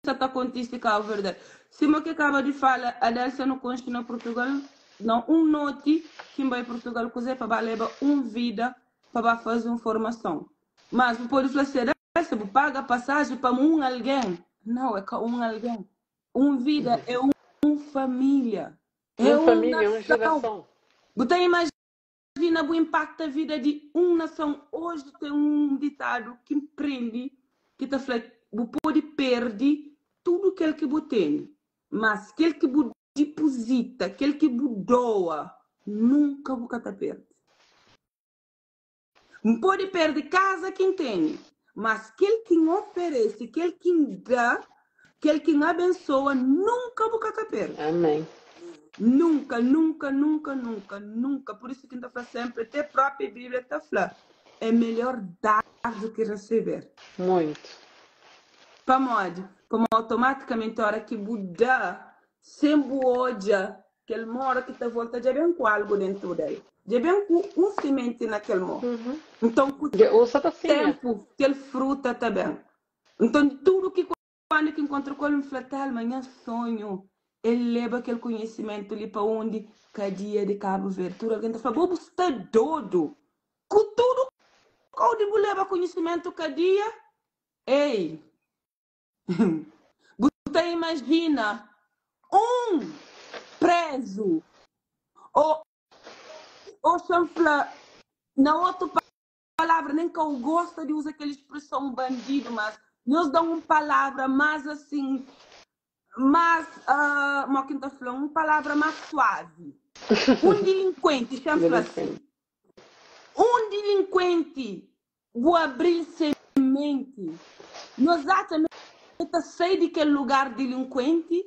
sa ta kontise Kabu Verde. Sima ki kaba di fala, Adelsa nu konxe na Portugal, na un noti ki N bai Portugal kuzê pa ba leba un vida pa ba faze un formason. Mas bu pode fla si Adelsa bu paga pasaji pa un algen. Nau, é ka un algen. Un vida é un família, é Un un família, un nason. jerason. Bu ta imajina bu impakta vida di un nason. Oji ten un ditadu ki N prende ki ta fla, bu pode perde tudu kel ki bu tene, mas kel ki bu dipuzita, kel ki bu doa, nunka bu ka ta perde. N pode perde kaza ki N tene, mas kel ki N oferese, kel ki N da, kel ki N abensoa, nunka bu ka ta perde. Amén. Nunka, nunka, nunka, nunka, nunka. Pur isu ki N ta fla sénpri, até própi Bíblia ta fla, é melhor dar do ki receber. Muito. Pamodi? Pamodi automatikamenti óra ki bu da, sen bu odja Kel mora ki ta volta dja ben ku algu dentu del. Dja ben ku un simenti na kel mo. Nton, ku Dja usa ta simia. ténpu, kel fruta ta ben. Nton, di tudu ki kuandu ki N kontra ku el, N fla, Telma, nha sonhu é leba kel konhisimentu li pa undi? Kadia di Kabu Verdi. Tudu algen ta fla, Bo bu sta dodu! Ku tudu kau di bu leba konhisimentu kadia? Ei! Bu ta imajina un prézu ô ô xa-m fla na otu palavra, nen ka-u gosta di uza kel spreson bandidu, mas Nhos da un palavra más asin, más, mo ki N ta fla, un palavra más suavi. Un dilinkuenti, xa N fla asin, un dilinkuenti bu abri-l se menti, nhos atxa ma el ta sai di kel lugar dilinkuenti?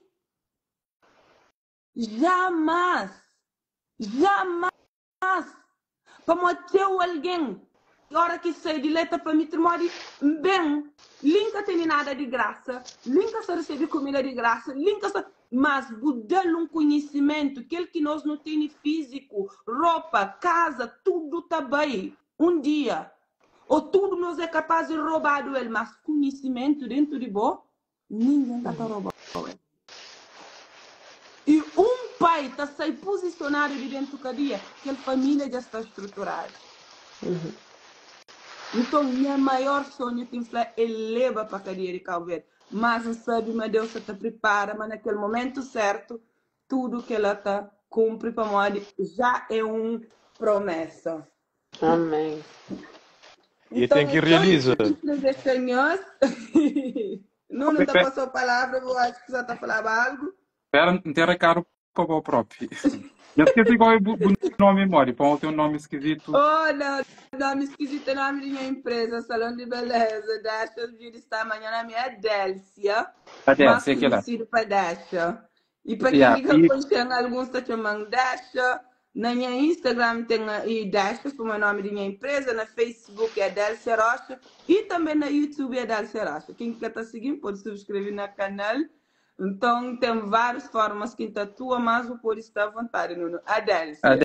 Jamás! Jamás! Pamodi txeu algen, ora ki sai di la, el ta fla, Mi tirmodi, N ben, li N ka tene nada di grasa, li N ka sta resebe kumida di grasa, li N ka sta. Mas bu da-l un konhisimentu, kel ki nos nu tene fíziku, ropa, kaza, tudu ta bai un dia. Ô tudu nos é kapás di robadu el, mas konhisimentu dentu di bo, Ningen ka ta roba-u el. I un pai ta sai puzisionadu di dentu kadia, kel família dja sta struturadu. Nton, nha maior sonhu ki N fla é leba pa kadia di Kabu Verdi. Mas N sabe ma Deus sa ta pripara ma na kel momentu sértu tudu kel-la ta kunpri pamodi já é un promesa. Amén. E Então, tem que é só isso realiza. que eu quis deixar nós. Nuno, tá passou a palavra, eu acho que já tá falando algo. Espera, não tem recado para o próprio. Eu esqueci qual é o nome, Mori. Para ter um nome esquisito. Oh, não, nome esquisito é nome de minha empresa, Salão de Beleza, Dasha Beauty está amanhã na minha Délcia, A mais Délcia, aquela. conhecido para Dasha. E pa ken Yeah. ki ka E, konxe-m, alguns ta txoma-m Dasha. Na nha Instagram ten e Dasha, pa meu nomi di nha empresa, na Facebook é Délcia Rocha e tanbe na YouTube é Délcia Rocha. Ken ki ka ta sigi-m pode subskreve na kanal. Nton ten várius formas ki N ta atua, mas bu pode sta avontadi, Nuno. a Adélcia.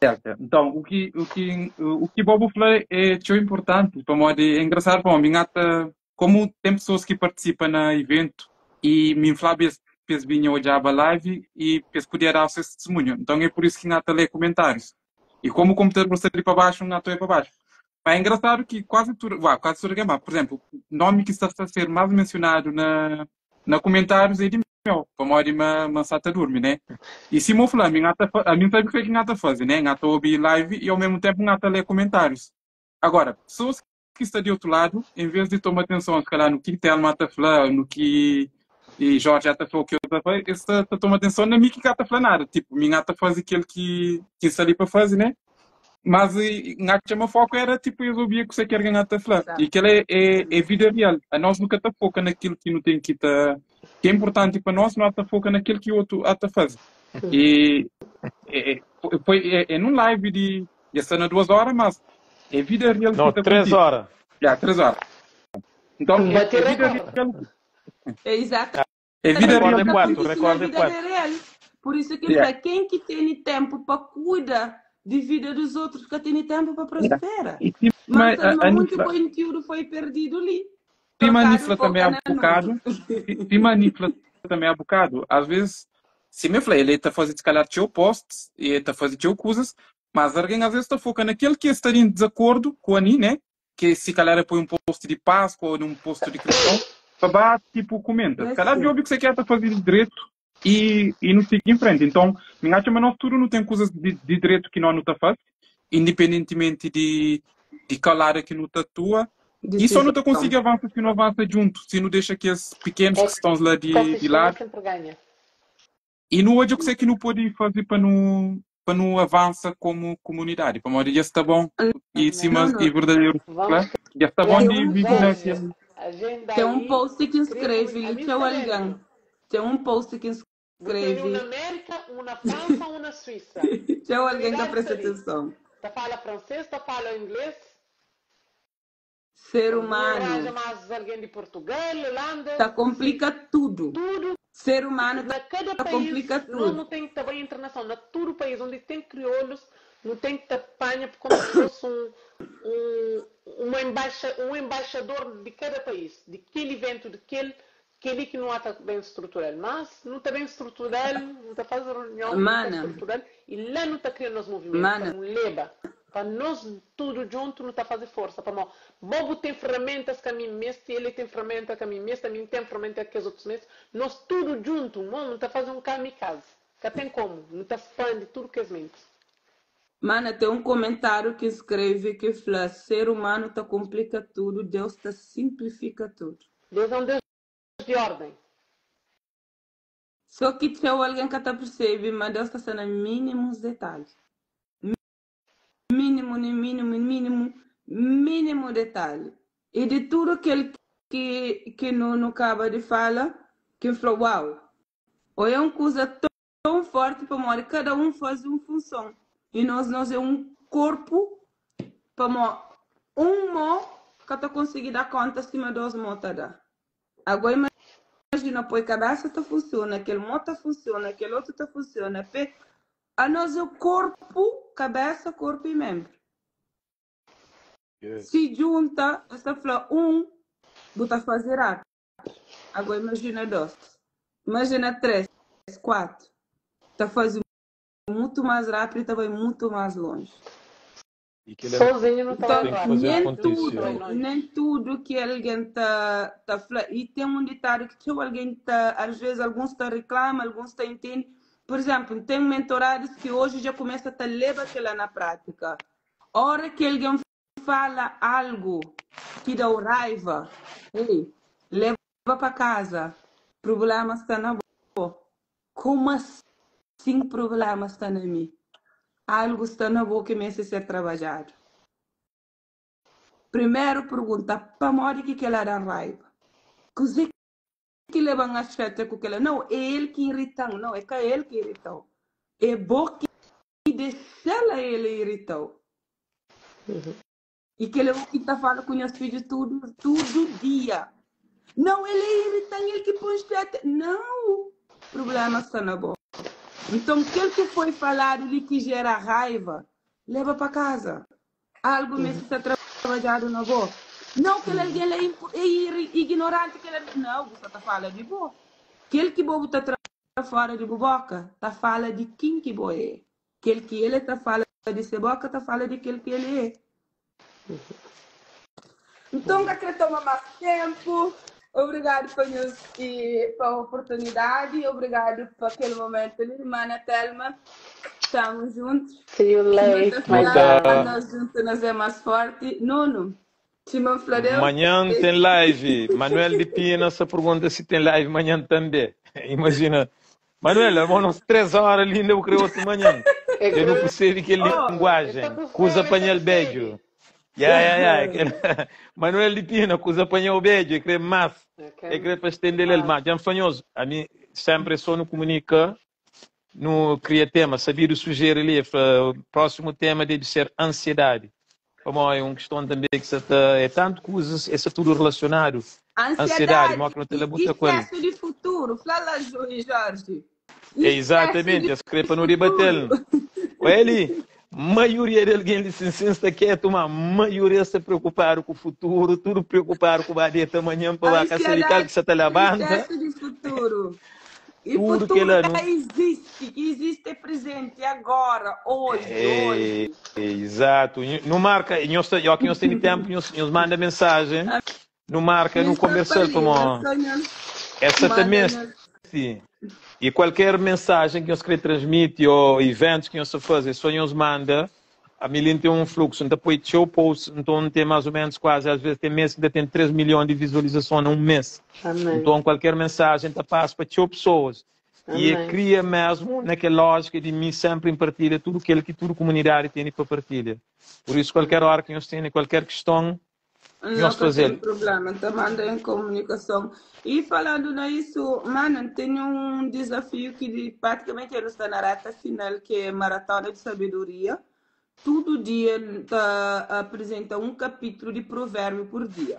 Délcia. Nton, o ki, o ki, o ki bo bu fla é txeu importanti, pamodi é engrasadu pamodi mi ngata Komu ten pesoas ki partisipa na iventu i mi N flaba es pa es binha odjaba live i pa es podia daba ses tistimunhu. Nton é pur isu ki N ata lé kumentárius. I komu konputador sta di pa baxu, N ata oia pa baxu. Ma é engrasadu ki kuazi tudu, va, kuazi tudu algen, ma pur izénplu, nómi ki sta sta ser más mensionadu na na kumentárius é di meu, pamodi ma ma N sta ta durmi, né? I sima u fla, ami N ata fa, ami N sabe kuzê ki N ata faze, né? N ata obi live i au mésmu ténpu N ata lé kumentárius. Agora, pesoas ki sta di otu ladu, en vez di toma atenson, se calhar, no ki Telma ta fla, no ki e Jorge ta fla, o ki eu ta fla, es ta, ta toma atenson na mi ki ka ta fla nada. Tipo, mi nga ta faze kel ki, ki sta li pa faze, né? Mas nga txema foco era tipo es obia kuse ki alguém ta fla. E kel é, é, é vida real. A nós nunca ta foca naquilo que não tem que ta, que é importante para nós, nós ta foca naquilo que o outro ta faze. E é, é, foi é, é num live de Já sta na 2 hora, mas é vida real Não, que ta 3 acontece. horas. Já, 3 horas. Então, é, Bate é vida recorde. real. É exatamente É vida Recorde real é que 4, acontece na recorde é vida 4. real. Por isso que Yeah. para quem que tem tempo para cuidar de vida dos outros, que tem tempo para Yeah. prosperar. E cima, Mas a, a muito Nifla, conteúdo foi perdido ali. cima a Trocado Nifla também foca há na bocado, Nuno. cima a Nifla também há bocado, às vezes, se me falei, ele está fazendo se calhar teu post, e está fazendo teu coisas, mas alguém às vezes está focando naquele que estaria em desacordo com a Ni, né? Que se calhar põe um post de Páscoa ou num post de cristão, para tipo, comenta. Se calhar Assim. ouve o que você quer tá fazendo direito e, e não siga em frente. Então, me acho que no futuro não tem coisas de, de direito que nós não tá fazendo, independentemente de, de qual área que não tatua. E só não te Decisão. consigo avançar se não avança junto, se não deixa aqueles pequenos É que estão lá de, de Ecossistema lado. sempre ganha. E no hoje eu sei que não pode fazer para não para não avança como comunidade. Para modo já está bom e cima Não, não. e verdadeiro, Vamos claro. Já está bom criar de Tem um, viver Sérgio, naquele. agenda tem um aí, post que cria escreve, comunidade. A mim teu está alguém. dentro. Tem um post que Vou ter um na escreve, América, um na França, um na Suíça. teu alguém que Comunidade presta está ali. atenção. Tá fala francês, tá fala inglês. Ser Não arranja humano mais alguém de Portugal, Holanda, tá complica tudo. tudo. Ser humano Na cada tá país, complica nós tudo. não tem que também internacional. Na todo país onde tem crioulos, não tem que tapanha como se fosse um, um, uma embaixa, um embaixador de cada país, de aquele evento, de aquele, aquele que não está bem estruturado. Mas não está bem estruturado, não está fazendo reunião, não está Mana, estruturado, e lá não está criando os movimentos, para mana, não leva. Para nós tudo junto não está fazendo força. Para nós. Bobo tem ferramentas que a mim mesmo, ele tem ferramenta que a mim mesmo, a mim tem ferramenta que os outros mesmo. Nós tudo junto, não está fazendo um kamikaze. Que tem como, não está expande tudo que é mente. Mana, ten un komentáriu ki N skrebe ki fla, Ser umanu ta konplika tudu, Deus ta sinplifika tudu. Deus é un Deus di órden. Sô ki txeu algen ka ta persebe ma Deus ta sta na mínimus detalhi. Mínimu, mínimu, mínimu, mínimu detalhi. I di tudu kel ki ki nu kaba di fala, ki N fla, Uau! Ô é un kuza tão forti pamodi kada un faze un funson i nos nos é un korpu pamo un mô ka ta konsigi da konta sima dos mô ta da. Ago imajina poi kabesa ta funsiona, kel mô ta funsiona, kel otu ta funsiona, pé. Anos é korpu, kabesa, korpu i menbru. Si djunta, es ta fla un bu ta faze rápidu. Ago imajina dos, imajina tres, kuatu, ta faze mutu más rápidu i ta bai mutu más lonji. I kel-la Sozinhu nu ta bai ten ki rápidu. faze Nem kontise. Nu ta bai tudu, lonji. nem tudu ki algen ta ta fla. I ten un ditadu ki txeu algen ta, às vezes alguns ta riklama, alguns ta intende. Pur izénplu, N ten mentoradus ki oji dja kumesa ta leba kel-la na prátika. Óra ki algen fala algu ki da-u raiva, ei, leba pa kaza, prubléma sta na bo. Kuma asin prubléma sta na mi? Algu sta na bo ki meste ser trabadjadu. Primeru pergunta, pamodi ki kel-la da-m raiva? Kuzê ki leba-m a xatia ku kel-la? Nau, é el ki irita-m. Nau, é ka el ki irita-u. É bo ki dexa-l a el irita-u. I kel-la é u ki N ta fala ku nhas fidju tudu, tudu dia. Nau, el é iritan, el ki pô-m xatia. Nau! Prubléma sta na bo. Nton, kel ki foi faladu li ki jera raiva, leba pa kaza. Algu meste sta trabadjadu na bo. Nau, kel algen la é ignoranti, kel algen. Nau, bu sta ta fala di bo. Kel ki bo bu ta tra fora di bu boka ta fala di kin ki bo é. Kel ki el ta fala di se boka ta fala di kel ki el é. Nton, ka kre toma más ténpu. Obrigadu pa nhos i pa oportunidadi. Obrigadu pa kel momentu li. Mana Telma, tamu juntu. See you Sima late, ta my fla, darling. nos juntu nos é más forti. Nuno, sima N fla Deus. Manhan ten live. Manuel di Pina sa pergunta si ten live manhan tanbe. Imajina. Manuel, almô nos 3 hora li inda bu kre otu manhan. É Dja nu kre, percebe kel Oh, é linguagem. ta ku Kuza fome, é ta panha-l bedju. sede. Ya, ya, ya. Manuel di Pina, kuza panha-u bedju, é kre más. É É kre kre pa estende-l el más. más. Dja N fla nhos, ami sempre é só nu komunika, nu kria tema. Sabidu sugeri li, el fla, prósimu tema debe ser ansiedadi. Pamodi é un kiston tanbe ki sa ta, é tantu kuzas, é sta tudu relasionadu. Ansiedadi, Ansiedadi mó ki nu ta i labuta ku el. excesso di futuru. Fla la, Jorge. É Excesso exatamente, di es kre pa nu dibatel. futuru. Ô Eli, maioria di algen li sin sin sta ketu, ma maioria sta preokupadu ku futuru, tudu preokupadu ku ba deta manhan pa ba ka sabe kal Ansiedadi ki sa ta i labanta. excesso di futuru. I Tudu futuru kela ka nu. izisti. Ki izisti é prezenti, agora, oji, É, oji. exato. Nu marka, nhos ta, ó ki nhos tene tempu, nhos, nhos manda mensajen, nu marka, Mi nu sta pa konversal li, pamó só nhos essa ta manda meste. nhos. E kualker mensajen ki nhos kre transmiti ô iventus ki nhos ta faze, só nhos manda. Ami li N ten un fluksu, N ta poi txeu posts, nton N ten más ô ménus kuazi, às vezes ten mês ki N ta ten 3 milhon di vizualizason na un mês. Amén. Nton kualker mensajen ta pasa pa txeu pesoas. E é Amén. kria mesmu na kel lójika di mi senpri N partilha tudu kel ki tudu kumunidadi tene pa partilha. Pur isu kualker óra ki nhos tene kualker kiston, Não nhos ka ten faze-l. problema, ta manda em komunikason. E falando na isso, mano, tenho um desafio que de, praticamente ele está na reta final, que é Maratona de Sabedoria. Todo dia tá apresenta um capítulo de provérbio por dia.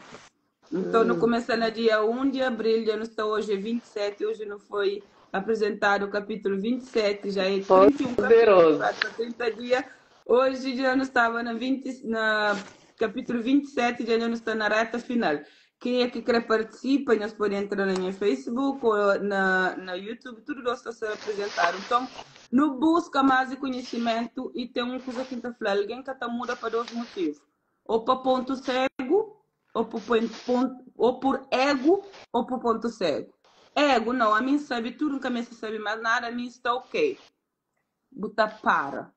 Então, no Hum. começa na dia 1 de abril, já não está hoje é 27, hoje não foi apresentado o capítulo 27, já é 31 capítulos, Poderoso. falta 30 dias. Hoje já não estava na 20, na capítulo 27, já não está na reta final. Quem é que quer participa, nós podem entrar na minha Facebook ou na, na YouTube, tudo nós está sendo apresentado. Então, não busca mais de conhecimento e tem uma coisa que está falando, alguém que está muda para dois motivos. Ou para ponto cego, ou por, ponto, ou por ego, ou por ponto cego. Ego, não, a mim sabe tudo, nunca me sabe mais nada, a mim está ok. Buta para.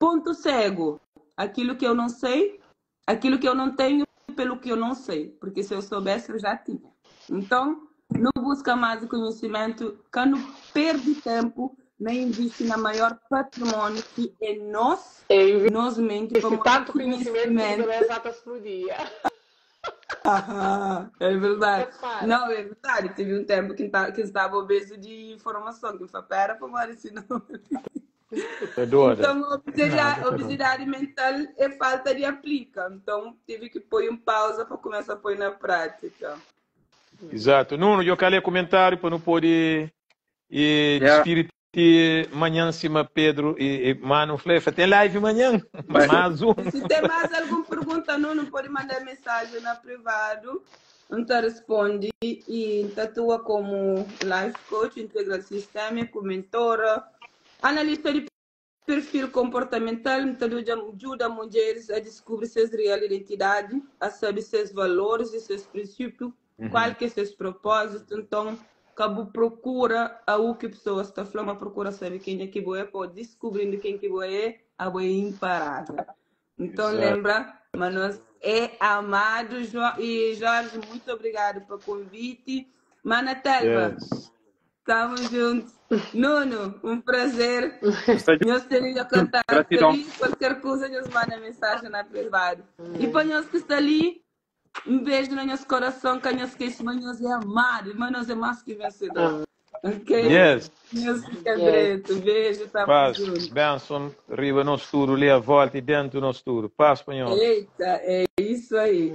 Ponto cego, aquilo que eu não sei, aquilo que eu não tenho, pelo que eu não sei, porque se eu soubesse eu já tinha. Então, não busca mais conhecimento, quando perde tempo, nem investe na maior patrimônio que é nós, É, nós mente, investe como tanto conhecimento que conhecimento. cabeça está a explodir. Ah, é verdade. Repara. Não, é verdade. Tive um tempo que, tá, que estava obeso de informação, que eu falei, pera, para esse não. Tá doida? Então, Não, obesidade, tá doida. obesidade mental é falta de aplica. Então, tive que pôr em pausa para começar a pôr na prática. Exato. Nuno, eu quero ler comentário para não poder e Yeah. despedir manhã em cima Pedro e Mano Flefa. Tem live manhã, Vai. mais um. Se tem mais alguma pergunta, Nuno, pode mandar mensagem na privado. Então responde e atua como life coach, integral sistêmico, mentora, analista de perfil comportamental, então ajuda mulheres a descobrir sua real identidade, a saber seus valores e seus princípios, qual que é seus propósitos. Então, cabo procura a o que pessoas está falando, procura saber quem é que boa é, pode descobrindo quem que boa é, a boa é imparável. Então, Exato. lembra, mas nós é amado e Jorge, muito obrigado pelo convite. Mana Telva, Yes. estamos juntos. Nuno, um prazer. Está Nós temos contato Gratidão. ali, qualquer coisa nos manda mensagem na privado. E para nós que está ali, um beijo no nosso coração, que nós que esse nós é amado, mas nós é mais que vencedor. Ok? Yes. Nós fica Yes. direito. Beijo, estamos Paz, juntos. bênção, riba nosso tudo, ali a volta e dentro do nosso tudo. Paz, Panhol. Eita, é isso aí.